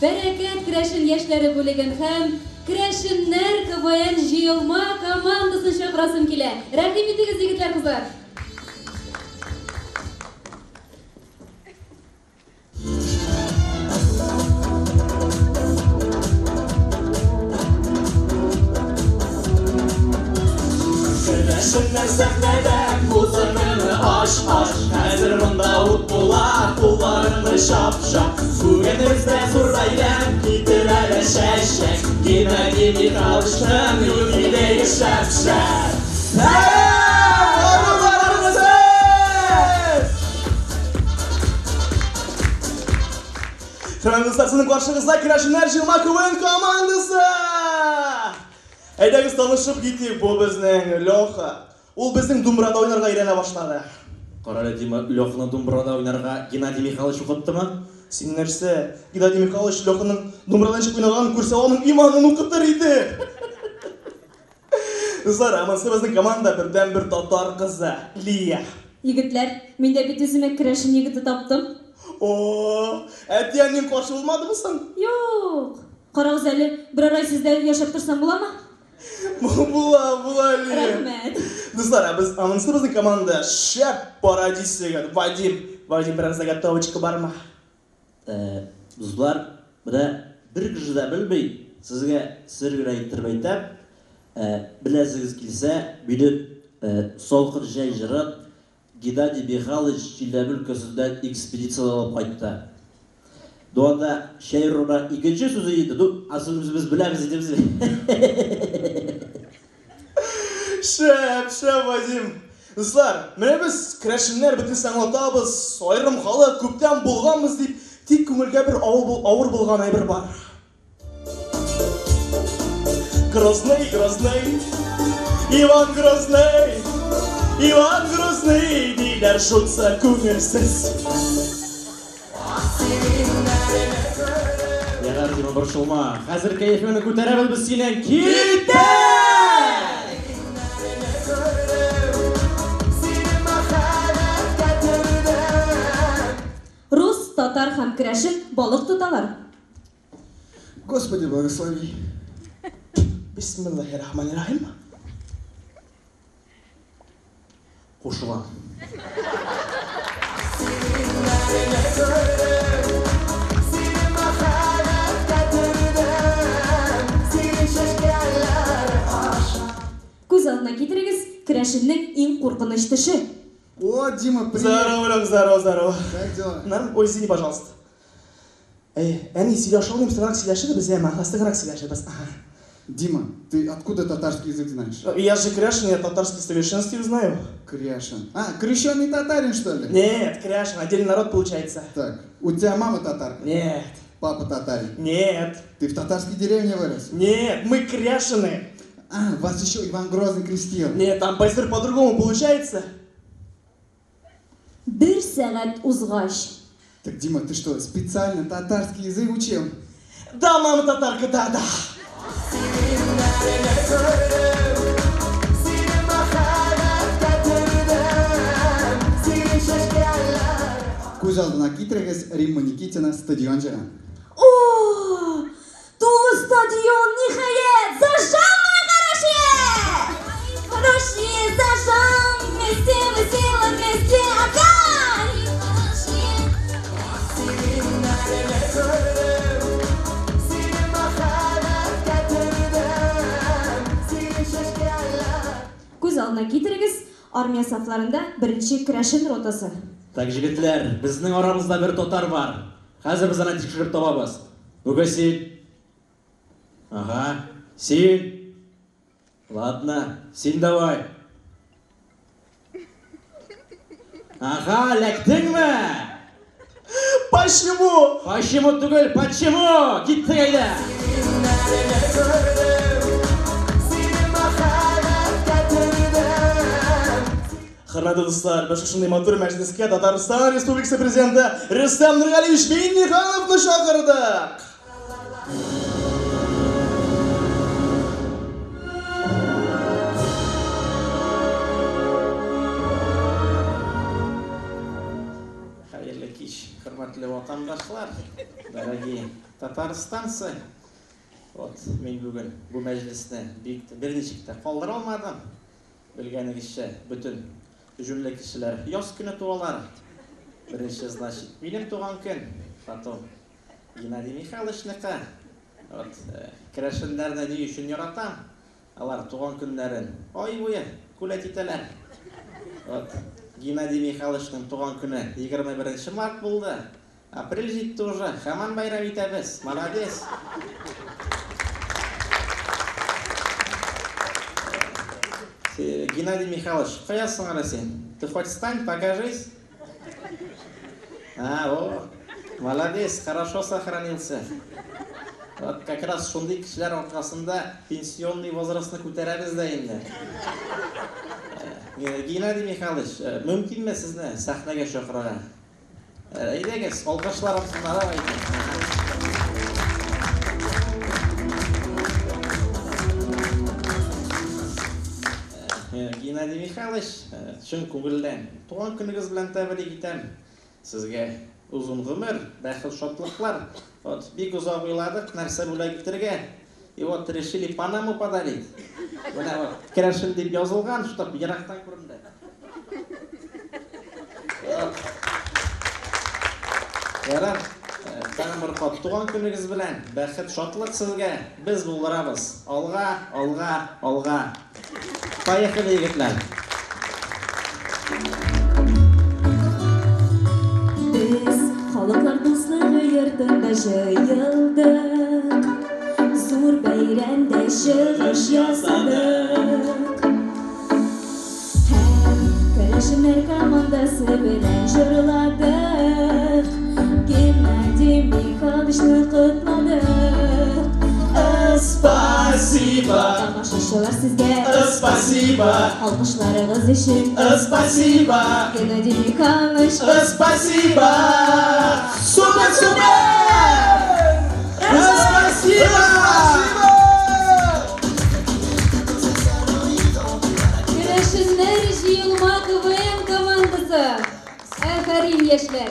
Бәрәкәт керәшен яшьләре бүлеген һәм Керәшеннәр КВН җыелма командасын чакырасым килә. Рәхим итегез, егетләр, кызлар. Керәшеннәр сәхнәдә музыканы аш аш Хәзер монда ут була, кулларыңны чап чап Бүген бездә зур бәйрәм, китер әле чәчәк Геннадий Михайловичның юбилее шәп шәп Сәлам! Арулармысыз! Хөрмәтле дуслар, сезнең каршыгызда Керәшеннәр җыелма КВН командасы! Әйдәгез танышып китик, бу безнең Леха. Ул безнең думбрада уйнарга өйрәнә башлады. Карале, Дима, Леханы думбрада уйнарга Геннадий Михайлович укыттымы? Син нәрсә, Геннадий Михайлович Леханың думбрада ничек уйнаганын күрсә, аның иманын укытыр иде. Дуслар, ә монысы безнең команда бердәнбер татар кызы, Лия. Егетләр, мин дә бит үземә керәшен егете таптым. О, әти-әниең каршы булмадымы соң? Юк. Карагыз әле, берәр ай сездә яшәп торсам буламы? Була, була, Лия. Рәхмәт. Дуслар, ә без анысы безнең команда шәп пародист егет Вадим. Вадим, берәр заготовочка бармы? Дуслар, менә бер кеше дә белми, сезгә сер генә иттереп әйтәм. Беләсегез килсә, минем Салкын җәй җырын Геннадий Михайлович Чиләбе өлкәсеннән экспедициядән алып кайтты. Ну анда чәй урынына икенче сүзе инде, ну, асын үзебез беләбез инде без. Шәп, шәп, Вадим. Дуслар, менә без керәшеннәр бөтенесен аңлатабыз, аерым халык, күптән булганбыз дип, тик күңелгә бер авыр булган әйбер бар. Грозный, Грозный, Иван Грозный, Иван Грозный, диләр шунсы күңелсез. Ярар, Дима, борчылма. Хәзер кәефеңне күтәрәбез без синең. Киттек! Рус, татар һәм керәшен балык тоталар. Господи, благослови. Бисмиллахи-рахмани-рахим. Кушыла. Күз алдына китерегез, керәшеннең иң куркыныч төше. О, Дима, привет. Здорово, Лёх, здорово, здорово. Как дела? Норм? Ой, извини, пожалуйста. Әй, әни, сөйләшә алмыйм, соңрак сөйләшербез, яме, соңрак сөйләшербез. Ага. Дима, ты откуда татарский язык знаешь? Я же кряшен, я татарский в совершенстве знаю. Кряшен. А, крещеный татарин, что ли? Нет, кряшен, отдельный народ получается. Так, у тебя мама татарка? Нет. Папа татарин? Нет. Ты в татарской деревне вырос? Нет, мы кряшены. А, вас еще Иван Грозный крестил. Нет, там быстро по-другому получается. Бер сәгать узгач. Так, Дима, ты что, специально татарский язык учил? Да, мама татарка, да, да. Күз алдына китерегез, Римма Никитина стадион җыйган. О, тулы стадион, ниһаять! Зажжем, мои хорошие! Хорошие, зажжем! Вместе мы сила, вместе огонь! Күз алдына китерегез, армия сафларында беренче керәшен ротасы. Так, җегетләр, безнең арабызда бер татар бар. Хәзер без аны тикшереп табабыз. Ну-ка син. Ага, син. Ладно, син давай. Ага, эләктеңме? Почему? Почему түгел, почему? Киттек әйдә. Хөрмәтле дуслар, без шушындый матур мәҗлескә Татарстан Республикасы Президенты Рөстәм Нургалиевич Миңнехановны чакырдык. Хәерле кич, хөрмәтле ватандашлар, дорогие татарстанцы. Вот, мин бүген бу мәҗлесне бик тә берничек тә калдыра алмадым. Белгәнегезчә, бөтен җүнле кешеләр яз көне туалар. Беренче, значит, минем туган көн, потом Геннадий Михайловичныкы. Вот, керәшеннәрне ни өчен яратам? Алар туган көннәрен ай буе күләт итәләр. Вот, Геннадий Михайловичның туган көне 21 март булды. Апрель җитте уже, һаман бәйрәм итәбез. Молодец. Геннадий Михайлович, кая соң әле син? Ты хоть встань, покажись. А, о, молодец, хорошо сохранился. Вот как раз шундый кешеләр аркасында пенсионный возрастны күтәрәбез дә инде. Геннадий Михайлович, мөмкинме сезне сәхнәгә чакырырга? Әйдәгез, алкышлар астында, давайте. Геннадий Михайлович, чын күңелдән туган көнегез белән тәбрик итәм. Сезгә озын гомер, бәхет, шатлыклар. Вот, бик озак уйладык, нәрсә бүләк итәргә. И вот решили Панаму подарить. Менә вот, керәшен дип язылган, чтоб ерактан күренде. Вот. Ярар, тагын бер кат туган көнегез белән, бәхет, шатлык сезгә. Без булдырабыз. Алга, алга, алга. Поехали, егетләр. Без халыклар дуслыгы йортында җыелдык. Зур бәйрәмдә чыгыш ясадык. Һәм керәшеннәр командасы белән җырладык. Геннадий Михайловичны котладык. Спасибо. Тамашачылар сезгә Спасибо. Алкышларыгыз өчен Спасибо. Геннадий Михайлович Спасибо. Супер, супер! Спасибо! Керәшеннәр җыелма КВН командасы. Афәрин, яшьләр.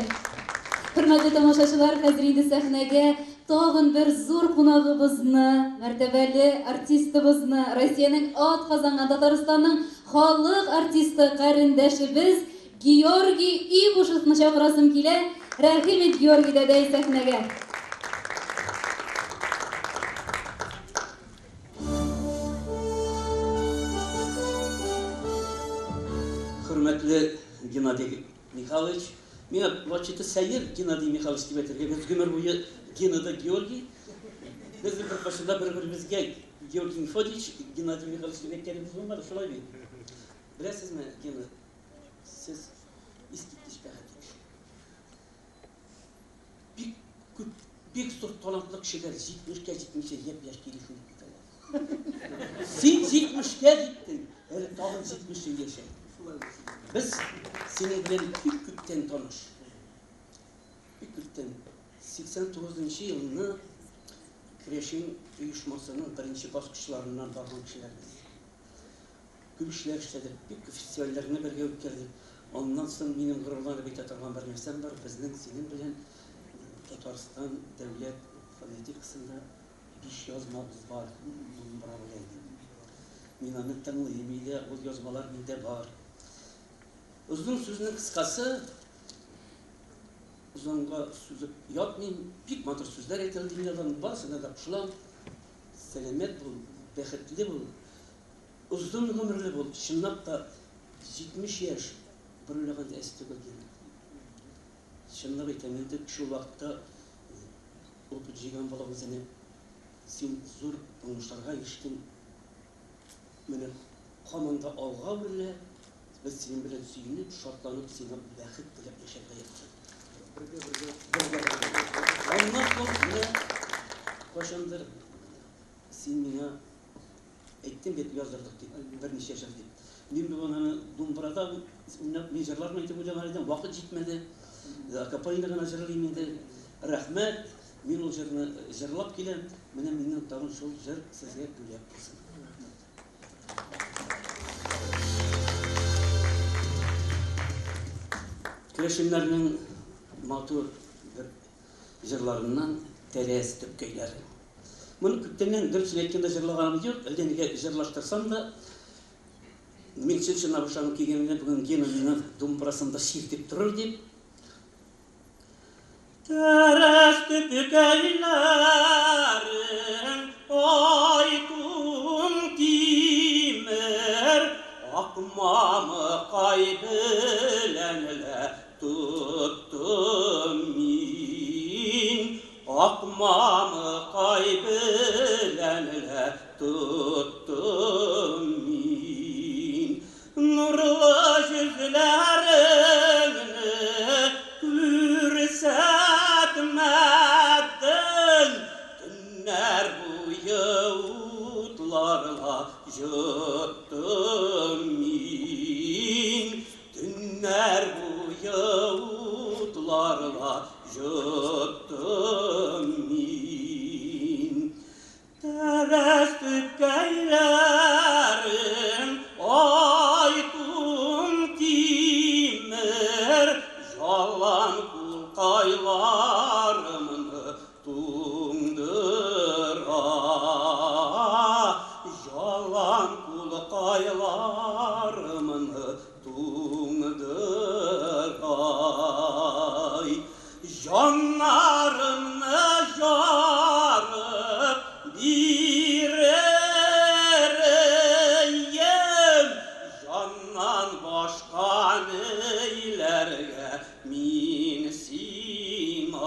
Хөрмәтле тамашачылар, хәзер инде сәхнәгә тагын бер зур кунагыбызны, мәртәбәле артистыбызны, Россиянең ат казанган Татарстанның халык артисты карендәшебез Георгий Ибушевны чакырасым килә. Рәхим ит, Георгий дәдәй, сәхнәгә. Хөрмәтле Геннадий Михайлович, миңа вообще-то сәер Геннадий Михайлович дип әйтергә, без гомер буе Гена да Георгий. Без беркайчан да бер-беребезгә Георгий Мефодьевич, Геннадий Михайлович дип әйткәнебез булмады, шулай бит? Беләсезме, Гена, сез искиткеч бәхетле кеше. Бик күп, бик зур талантлы кешеләр 70-кә җитмичә япь-яшь килеш үлеп китәләр. Син 70-кә җиттең, әле тагын 70 ел яшә. Без синең белән бик күптән таныш. Бик күптән. 89 нчы елны Керәшен оешмасының беренче баскычларыннан барган кешеләр без. Күп эшләр эшләдек, бик күп фестивальләрне бергә үткәрдек. Аннан соң минем горурланып әйтә торган бер нәрсәм бар, безнең синең белән Татарстан дәүләт фонетикасында биш язмабыз бар, думбра белән. Мин аны тыңлыйм өйдә, ул язмалар миндә бар. Озын сүзнең кыскасы, озынга сузып ятмыйм, бик матур сүзләр әйтелде инде аларның барысына да кушылам. Сәламәт бул, бәхетле бул, озын гомерле бул. Чынлап та 70 яшь бер уйлаганда әз түгел, Гена. Чынлап әйтәм, инде шул вакытта опыт җыйган була үзенә. Син зур уңышларга ирештең. Менә һаман да алга үрлә. Без синең белән сөенеп, шатланып, сиңа бәхет теләп яшәргә язсын. Бергә, бергә, бергә, бергә. Аннан соң менә кайчандыр син миңа әйттең бит, яздырдык дип, берничә җыр дип. Мин бүген аны думбрада уйнап, мин җырлармын дип уйлаган идем, вакыт җитмәде. Акапельно гына җырлыйм инде. Рәхмәт, мин ул җырны җырлап киләм. Менә миннән тагын шул җыр сезгә бүләк булсын. Керәшеннәрнең матур бер җырларыннан Тәрәз төпкәйләре. Моны күптәннән, дөресен әйткәндә, җырлаганым юк. Әллә нигә җырлаштырсам да, мин чын-чынлап ышанып килгән идем, бүген Гена миңа думбрасында чиртеп торыр дип. Тәрәз төпкәйләрең, ай тун тимер, ак мамыкай белән лә тоттым мин. Ак мамыкай белән лә тоттым мин. Нурлы йөзләреңне күрсәтмәдең, Төннәр буе утларга җоттым мин. Төннәр буе утларга җоттым мин. Тәрәз төпкәйләрең, ай тун тимер, Ялан кулкайларымны туңдыра. Ялан кулкайларымны туңдыра. Җаннарымны җарып бирер ием, Җаннан башка ниләргә мин сиңай?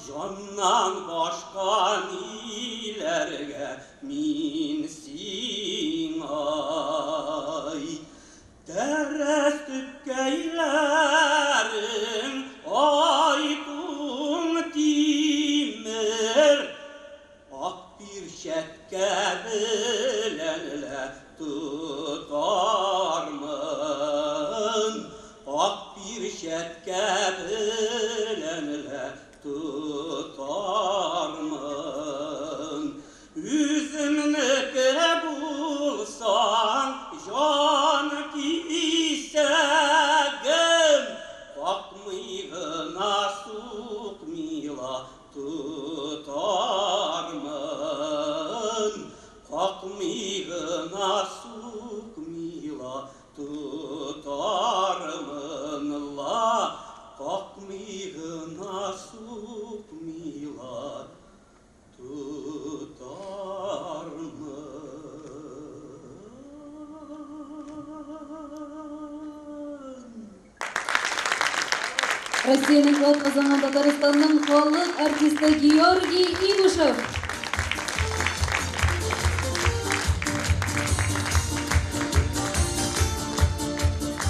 Җаннан башка ниләргә мин сиңай? Тәрәз төпкәйләрең, ай туң тимер, Ак пирчәткә белән лә тотармын, Ак пирчәткә белән лә тотармын. Үземнеке булсаң, җан кисәгем, Какмый гына сукмый ла тотармын. Какмый гына сукмый ла тотармын ла, Какмый гына сукмый ла тотармын. Россиянең атказанган Татарстанның халык артисты Георгий Ибушев.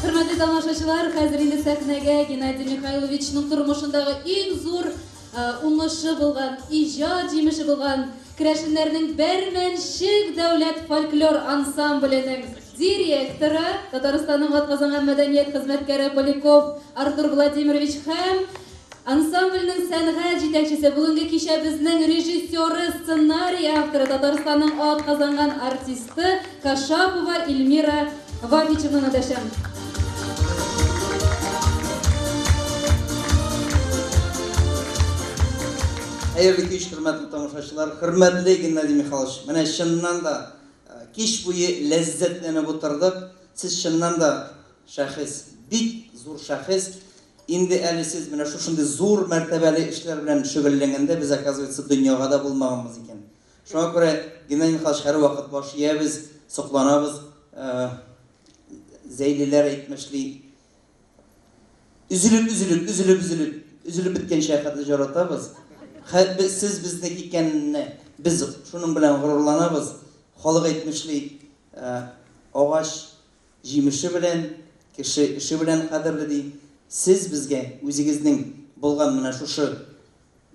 Хөрмәтле тамашачылар, хәзер инде сәхнәгә Геннадий Михайловичның тормышындагы иң зур уңышы булган, иҗат җимеше булган керәшеннәрнең Бәрмәнчек дәүләт фольклор ансамбленең директоры, Татарстанның атказанган мәдәният хезмәткәре Поляков Артур Владимирович һәм ансамбльнең сәнгать җитәкчесе, бүгенге кичәбезнең режиссеры, сценарий авторы, Татарстанның атказанган артисты Кашапова Эльмира Вафичевнаны дәшәм. Хәерле кич, хөрмәтле тамашачылар, хөрмәтле Геннадий Михайлович. Менә чыннан да кич буе ләззәтләнеп утырдык. Сез чыннан да шәхес, бик зур шәхес. Инде әле сез менә шушындый зур мәртәбәле эшләр белән шөгыльләнгәндә без, оказывается, дөньяга да булмаганбыз икән. Шуңа күрә Геннадий Михайлович һәрвакыт баш иябез, сокланабыз. Зәйлеләр әйтмешли, өзелеп, өзелеп, өзелеп, өзелеп, өзелеп беткәнчә хәтле җаратабыз. Сез безнеке икәнне без шуның белән горурланабыз. Халык әйтмешли, агач җимеше белән, кеше эше белән кадерле ди. Сез безгә үзегезнең булган менә шушы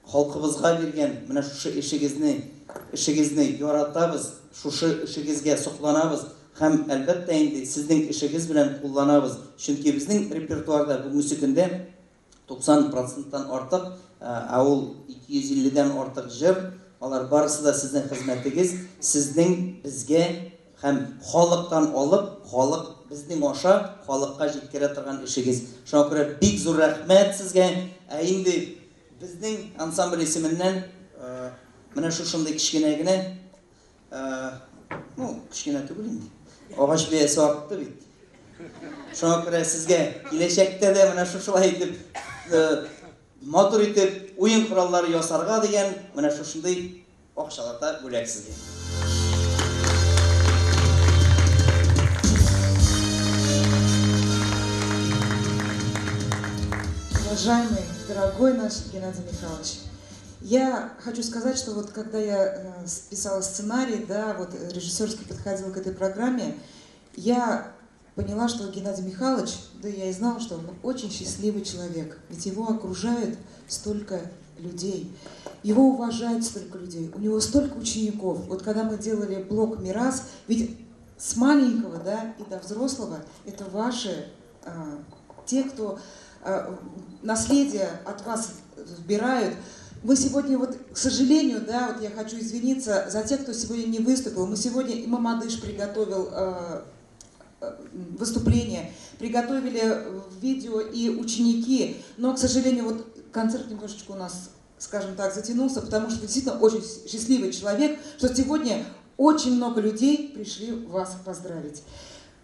халкыбызга биргән менә шушы эшегезне, эшегезне яратабыз, шушы эшегезгә сокланабыз һәм әлбәттә инде сезнең эшегез белән кулланабыз. Чөнки безнең репертуарда бүгенге көндә 90%-тан артык, ә ул 250-дән артык җыр, алар барысы да сезнең хезмәтегез, сезнең безгә һәм халыктан алып, халык безнең аша халыкка җиткерә торган эшегез. Шуңа күрә бик зур рәхмәт сезгә. Ә инде безнең ансамбль исеменнән менә шушындый кечкенә генә, ну, кечкенә түгел инде. Агач бәясе артты бит. Шуңа күрә сезгә киләчәктә дә менә шушылай итеп матур итеп уен кораллары ясарга дигән менә шушындый акчалата бүләк сезгә. Уважаемый, дорогой наш Геннадий Михайлович, я хочу сказать, что вот когда я писала сценарий, да, вот режиссерски подходила к этой программе, я поняла, что Геннадий Михайлович, да я и знала, что он очень счастливый человек, ведь его окружает столько людей, его уважают столько людей, у него столько учеников. Вот когда мы делали блок «Мирас», ведь с маленького, да, и до взрослого это ваши, те, кто наследие от вас вбирают. Мы сегодня, вот, к сожалению, да, вот я хочу извиниться за тех, кто сегодня не выступил. Мы сегодня, и Мамадыш приготовил выступление, приготовили видео и ученики, но, к сожалению, вот концерт немножечко у нас, скажем так, затянулся, потому что действительно очень счастливый человек, что сегодня очень много людей пришли вас поздравить.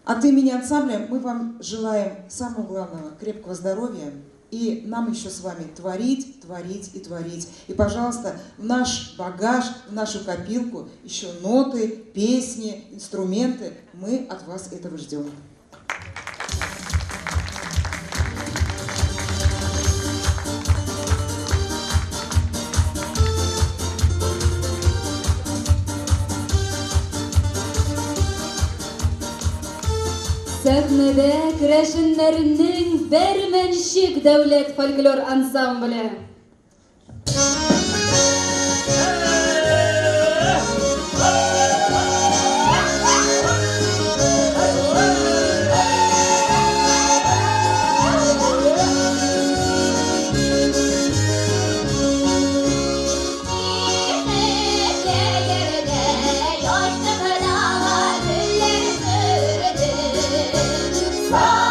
От имени ансамбля мы вам желаем самого главного – крепкого здоровья, и нам еще с вами творить, творить и творить. И, пожалуйста, в наш багаж, в нашу копилку еще ноты, песни, инструменты. Мы от вас этого ждем. Сәхнәдә керәшеннәрнең Бәрмәнчек дәүләт фольклор ансамбле. Sağ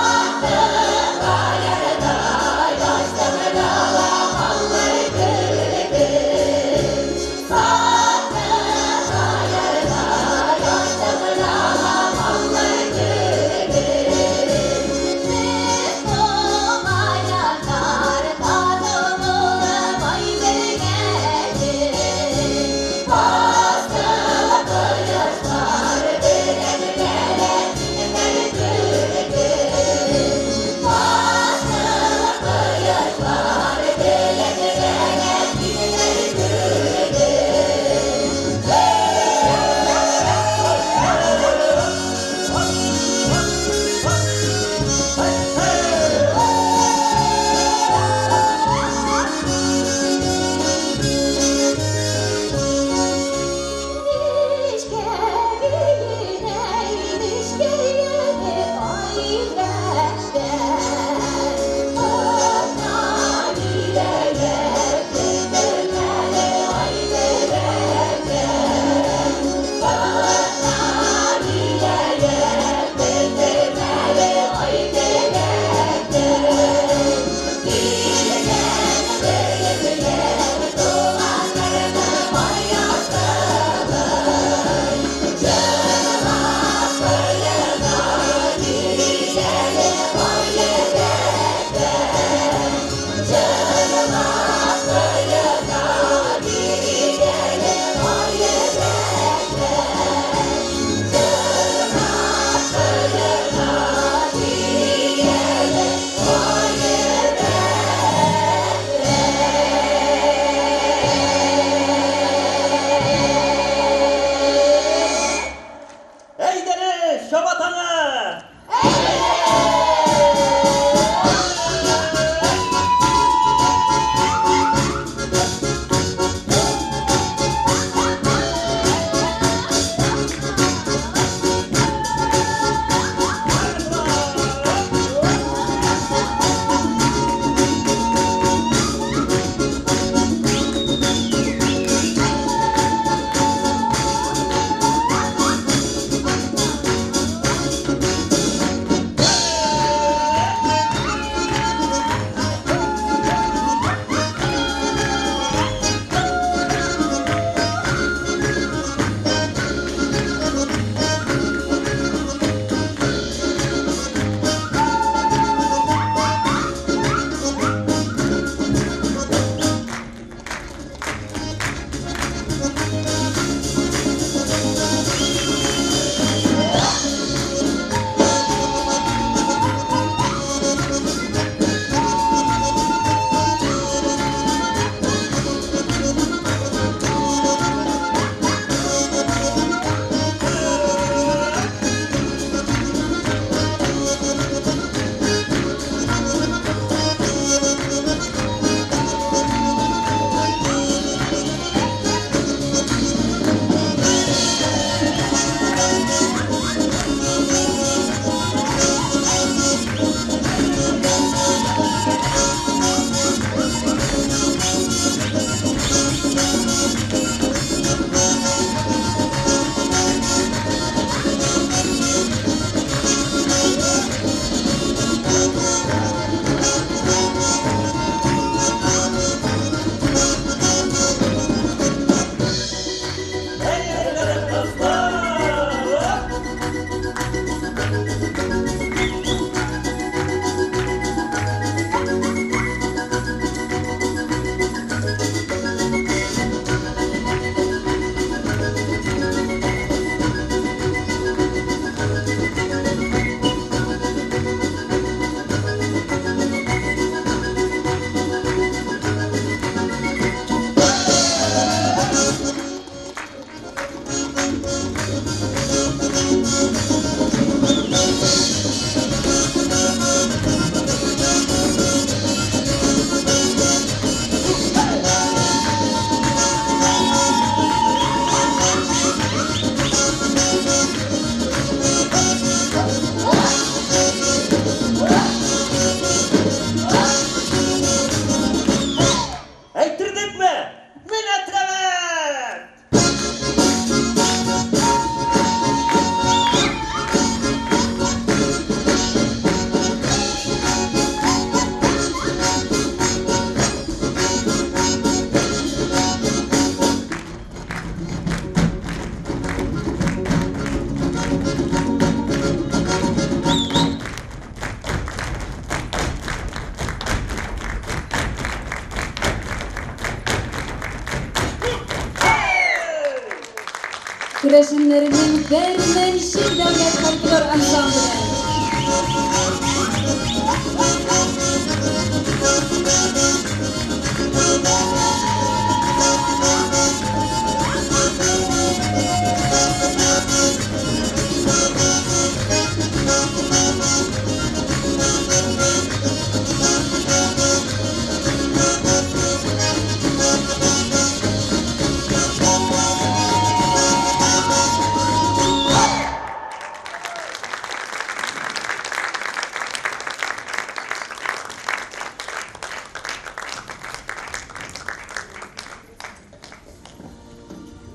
Керәшеннәрнең Бәрмәнчек дәүләт фольклор ансамбле.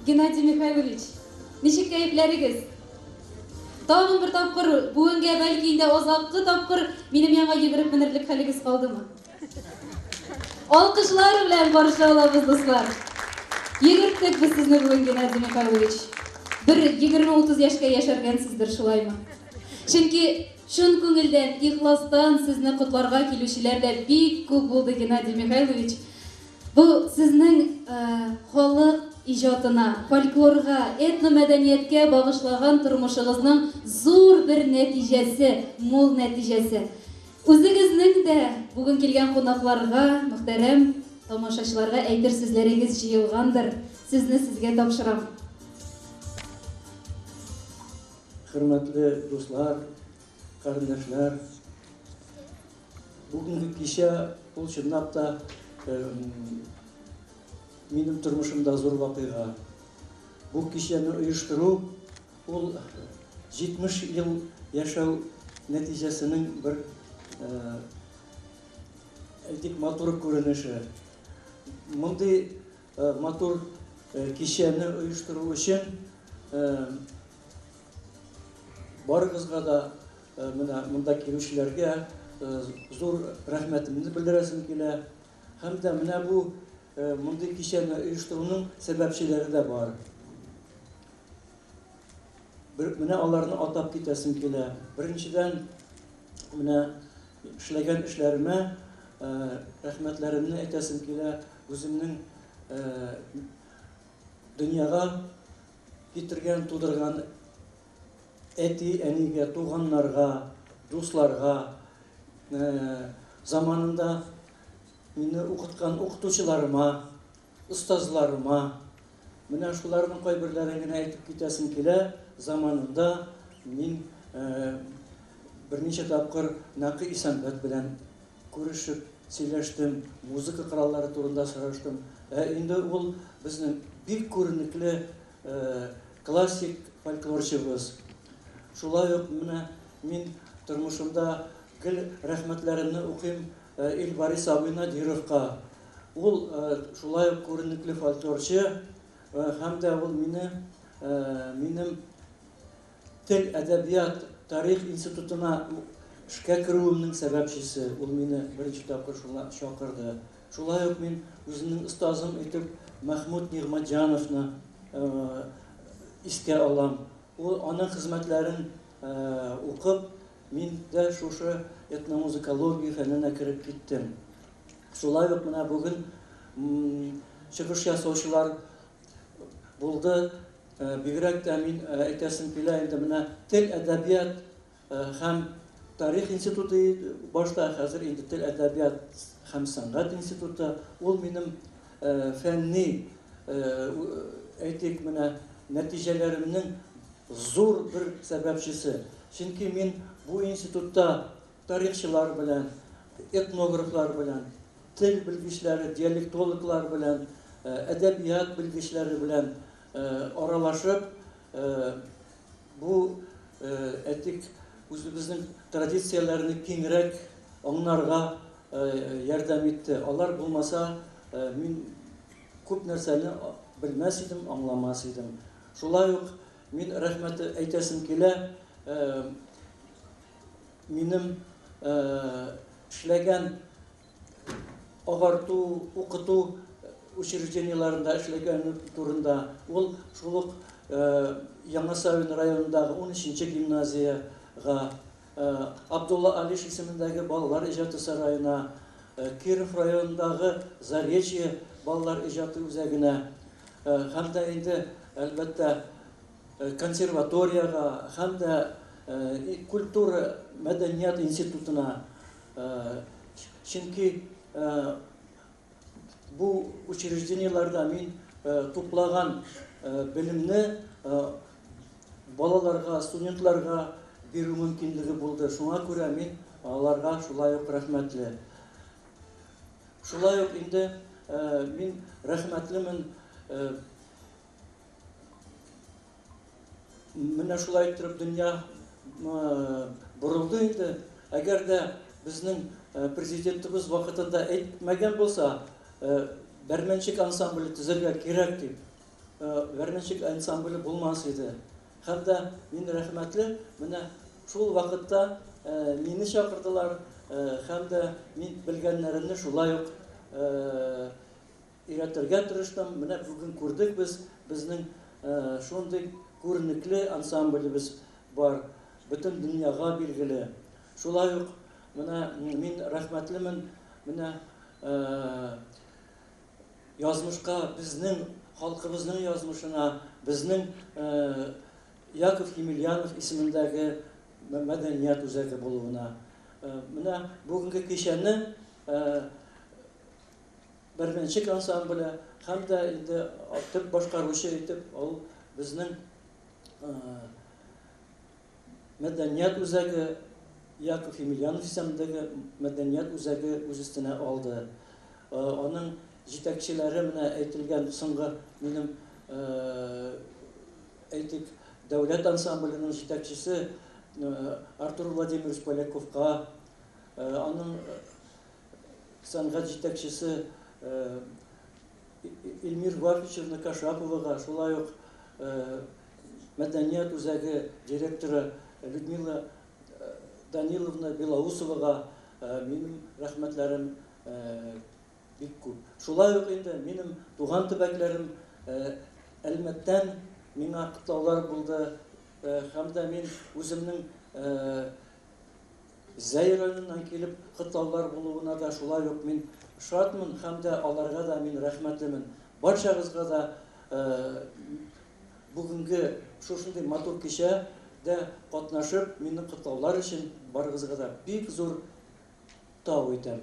Геннадий Михайлович, ничек кәефләрегез? Тагын бер тапкыр, бүгенгә бәлки инде азаккы тапкыр минем янга йөгереп менерлек хәлегез калдымы? Алкышлар белән каршы алабыз, дуслар. Йөгерттек без сезне бүген, Геннадий Михайлович. Бер 20-30 яшькә яшәргәнсездер, шулаймы? Чөнки чын күңелдән, ихластан сезне котларга килүчеләр дә бик күп булды, Геннадий Михайлович. Бу сезнең халык иҗатына, фольклорга, этномәдәнияткә багышлаган тормышыгызның зур бер нәтиҗәсе, мул нәтиҗәсе. Үзегезнең дә бүген килгән кунакларга, мөхтәрәм тамашачыларга әйтер сүзләрегез җыелгандыр. Сүзне сезгә тапшырам. Хөрмәтле дуслар, карендәшләр, бүгенге кичә ул чынлап та минем тормышымда зур вакыйга. Бу кичәне оештыру ул 70 ел яшәү нәтиҗәсенең бер әйтик матур күренеше. Мондый матур кичәне оештыру өчен барыгызга да менә монда килүчеләргә зур рәхмәтемне белдерәсем килә. Һәм дә менә бу мондый кичәне оештыруның сәбәпчеләре дә бар. Бер, менә аларны атап китәсем килә. Беренчедән, менә эшләгән эшләремә рәхмәтләремне әйтәсем килә. Үземнең дөньяга китергән, тудырган әти-әнигә, туганнарга, дусларга, заманында мине укыткан укытучыларыма, остазларыма, менә шуларның кайберләрен генә әйтеп китәсем килә. Заманында мин берничә тапкыр Нәкый Исәнбәт белән күрешеп сөйләштем, музыка кораллары турында сораштым. Ә инде ул безнең бик күренекле классик фольклорчыбыз. Шулай ук менә мин тормышымда гел рәхмәтләремне укыйм Илбарис абый Надировка. Ул шулай ук күренекле фольклорчы һәм дә ул мине минем тел, әдәбият, тарих институтына эшкә керүемнең сәбәпчесе. Ул мине беренче тапкыр шуңа чакырды. Шулай ук мин үземнең остазым итеп Мәхмүт Нигъмәтҗановны искә алам. Ул аның хезмәтләрен укып, мин дә шушы этномузыкология фәненә кереп киттем. Шулай ук менә бүген чыгыш ясаучылар булды. Бигрәк тә мин әйтәсем килә инде менә тел, әдәбият һәм тарих институты башта, хәзер инде тел, әдәбият һәм сәнгать институты. Ул минем фәнни, әйтик, менә нәтиҗәләремнең зур бер сәбәпчесе. Чөнки мин бу институтта тарихчылар белән, этнографлар белән, тел белгечләре, диалектологлар белән, әдәбият белгечләре белән аралашып, бу, әйтик, үзебезнең традицияләрне киңрәк аңларга ярдәм итте. Алар булмаса, мин күп нәрсәне белмәс идем, аңламас идем. Шулай ук мин рәхмәт әйтәсем килә, минем эшләгән агарту, укыту учреждениеләрендә эшләгән турында. Ул шул ук Яңа Савин районындагы 13нче гимназиягә, Абдулла Алиш исемендәге балалар иҗаты сараена, Киров районындагы Заречье балалар иҗаты үзәгенә һәм дә инде, әлбәттә, консерваториягә һәм дә культура мәдәният институтына, чөнки бу учреждениеләрдә мин туплаган белемне балаларга, студентларга бирү мөмкинлеге булды. Шуңа күрә мин аларга шулай ук рәхмәтле. Шулай ук инде мин рәхмәтлемен. Менә шулай иттереп дөнья борылды инде. Әгәр дә безнең президентыбыз вакытында әйтмәгән булса, Бәрмәнчек ансамбле төзергә кирәк дип, Бәрмәнчек ансамбле булмас иде. Һәм дә мин рәхмәтле, менә шул вакытта мине чакырдылар, һәм дә мин белгәннәремне шулай ук өйрәтергә тырыштым. Менә бүген күрдек без, безнең шундый күренекле ансамблебез бар, бөтен дөньяга билгеле. Шулай ук менә мин рәхмәтлемен, менә язмышка, безнең халкыбызның язмышына, безнең Яков Емельянов исемендәге мәдәният үзәге булуына. Менә бүгенге кичәне Бәрмәнчек ансамбле һәм дә инде төп башкаручы итеп ул безнең мәдәният үзәге, Яков Емельянов исемендәге мәдәният үзәге үз өстенә алды. Аның җитәкчеләре менә әйтелгән соңгы минем, әйтик, дәүләт ансамбленең җитәкчесе Артур Владимирович Поляковка, аның сәнгать җитәкчесе Эльмир Вафичевна Кашаповага, шулай ук мәдәният үзәге директоры Людмила Даниловна Белоусовага минем рәхмәтләрем бик күп. Шулай ук инде минем туган төбәкләрем Әлмәттән миңа котлаулар булды, һәм дә мин үземнең Зәй районыннан килеп котлаулар булуына да шулай ук мин шатмын һәм дә аларга да мин рәхмәтлемен. Барчагызга да бүгенге шушындый матур кичәдә катнашып, мине котлаулар өчен барыгызга да бик зур тау итәм.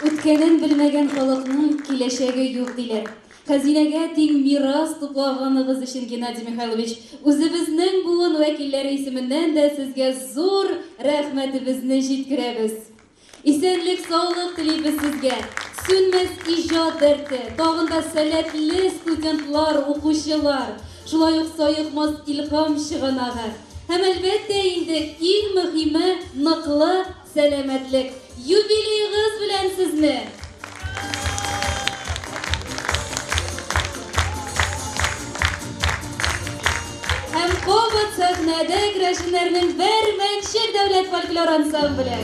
Үткәнен белмәгән халыкның киләчәге юк, диләр. Хәзинәгә тиң мирас туплаганыгыз өчен, Геннадий Михайлович, үзебезнең буын вәкилләре исеменнән дә сезгә зур рәхмәтебезне җиткерәбез. Исәнлек, саулык телибез сезгә. Сүнмәс иҗат дәрте, тагын да сәләтле студентлар, укучылар, шулай ук саекмас илһам чыганагы. Һәм, әлбәттә инде, иң мөһиме, ныклы сәламәтлек. Юбилеегыз белән сезне! Һәм кабат сәхнәдә керәшеннәрнең Бәрмәнчек дәүләт фольклор ансамбле.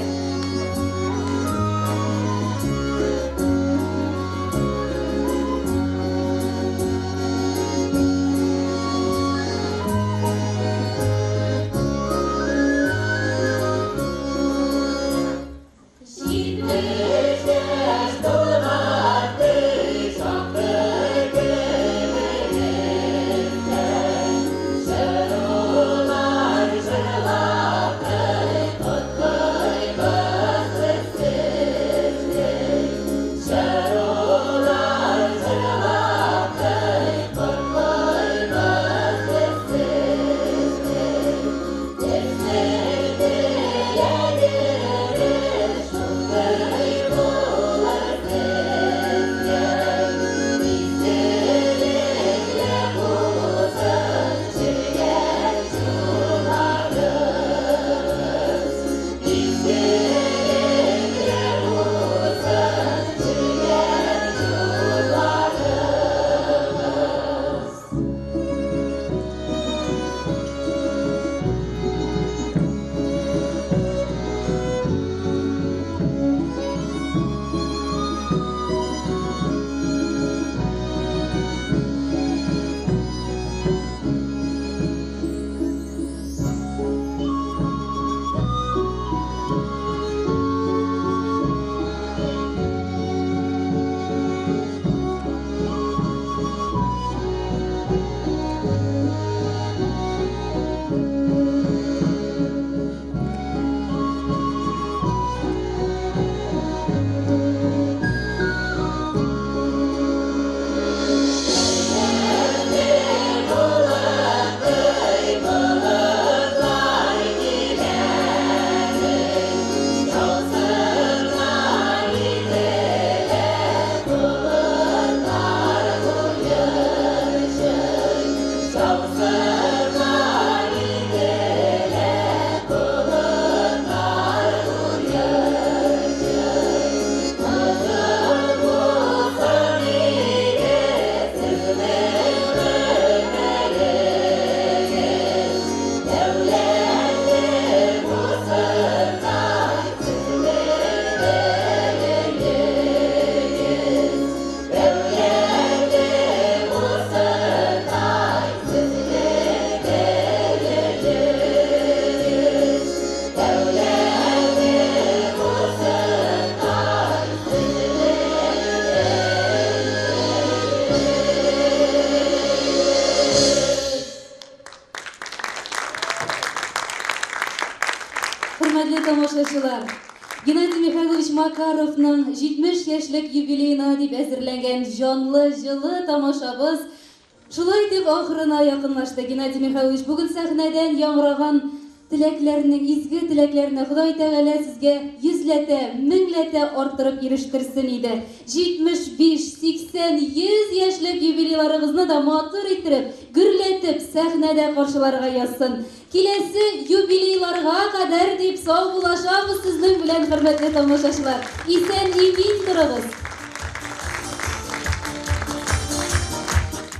Макаровның 70 яшьлек юбилеена дип әзерләнгән җанлы, җылы тамашабыз шулай итеп ахырына якынлашты. Геннадий Михайлович, бүген сәхнәдән яңгыраган теләкләрнең, изге теләкләрне Ходай Тәгалә сезгә йөзләтә, меңләтә арттырып ирештерсен иде. 75, 80, 100 яшьлек юбилейларыгызны да матур иттереп, гөрләтеп сәхнәдә каршыларга язсын. Киләсе юбилейларга кадәр дип саубуллашабыз сезнең белән, хөрмәтле тамашачылар. Исән-имин торыгыз.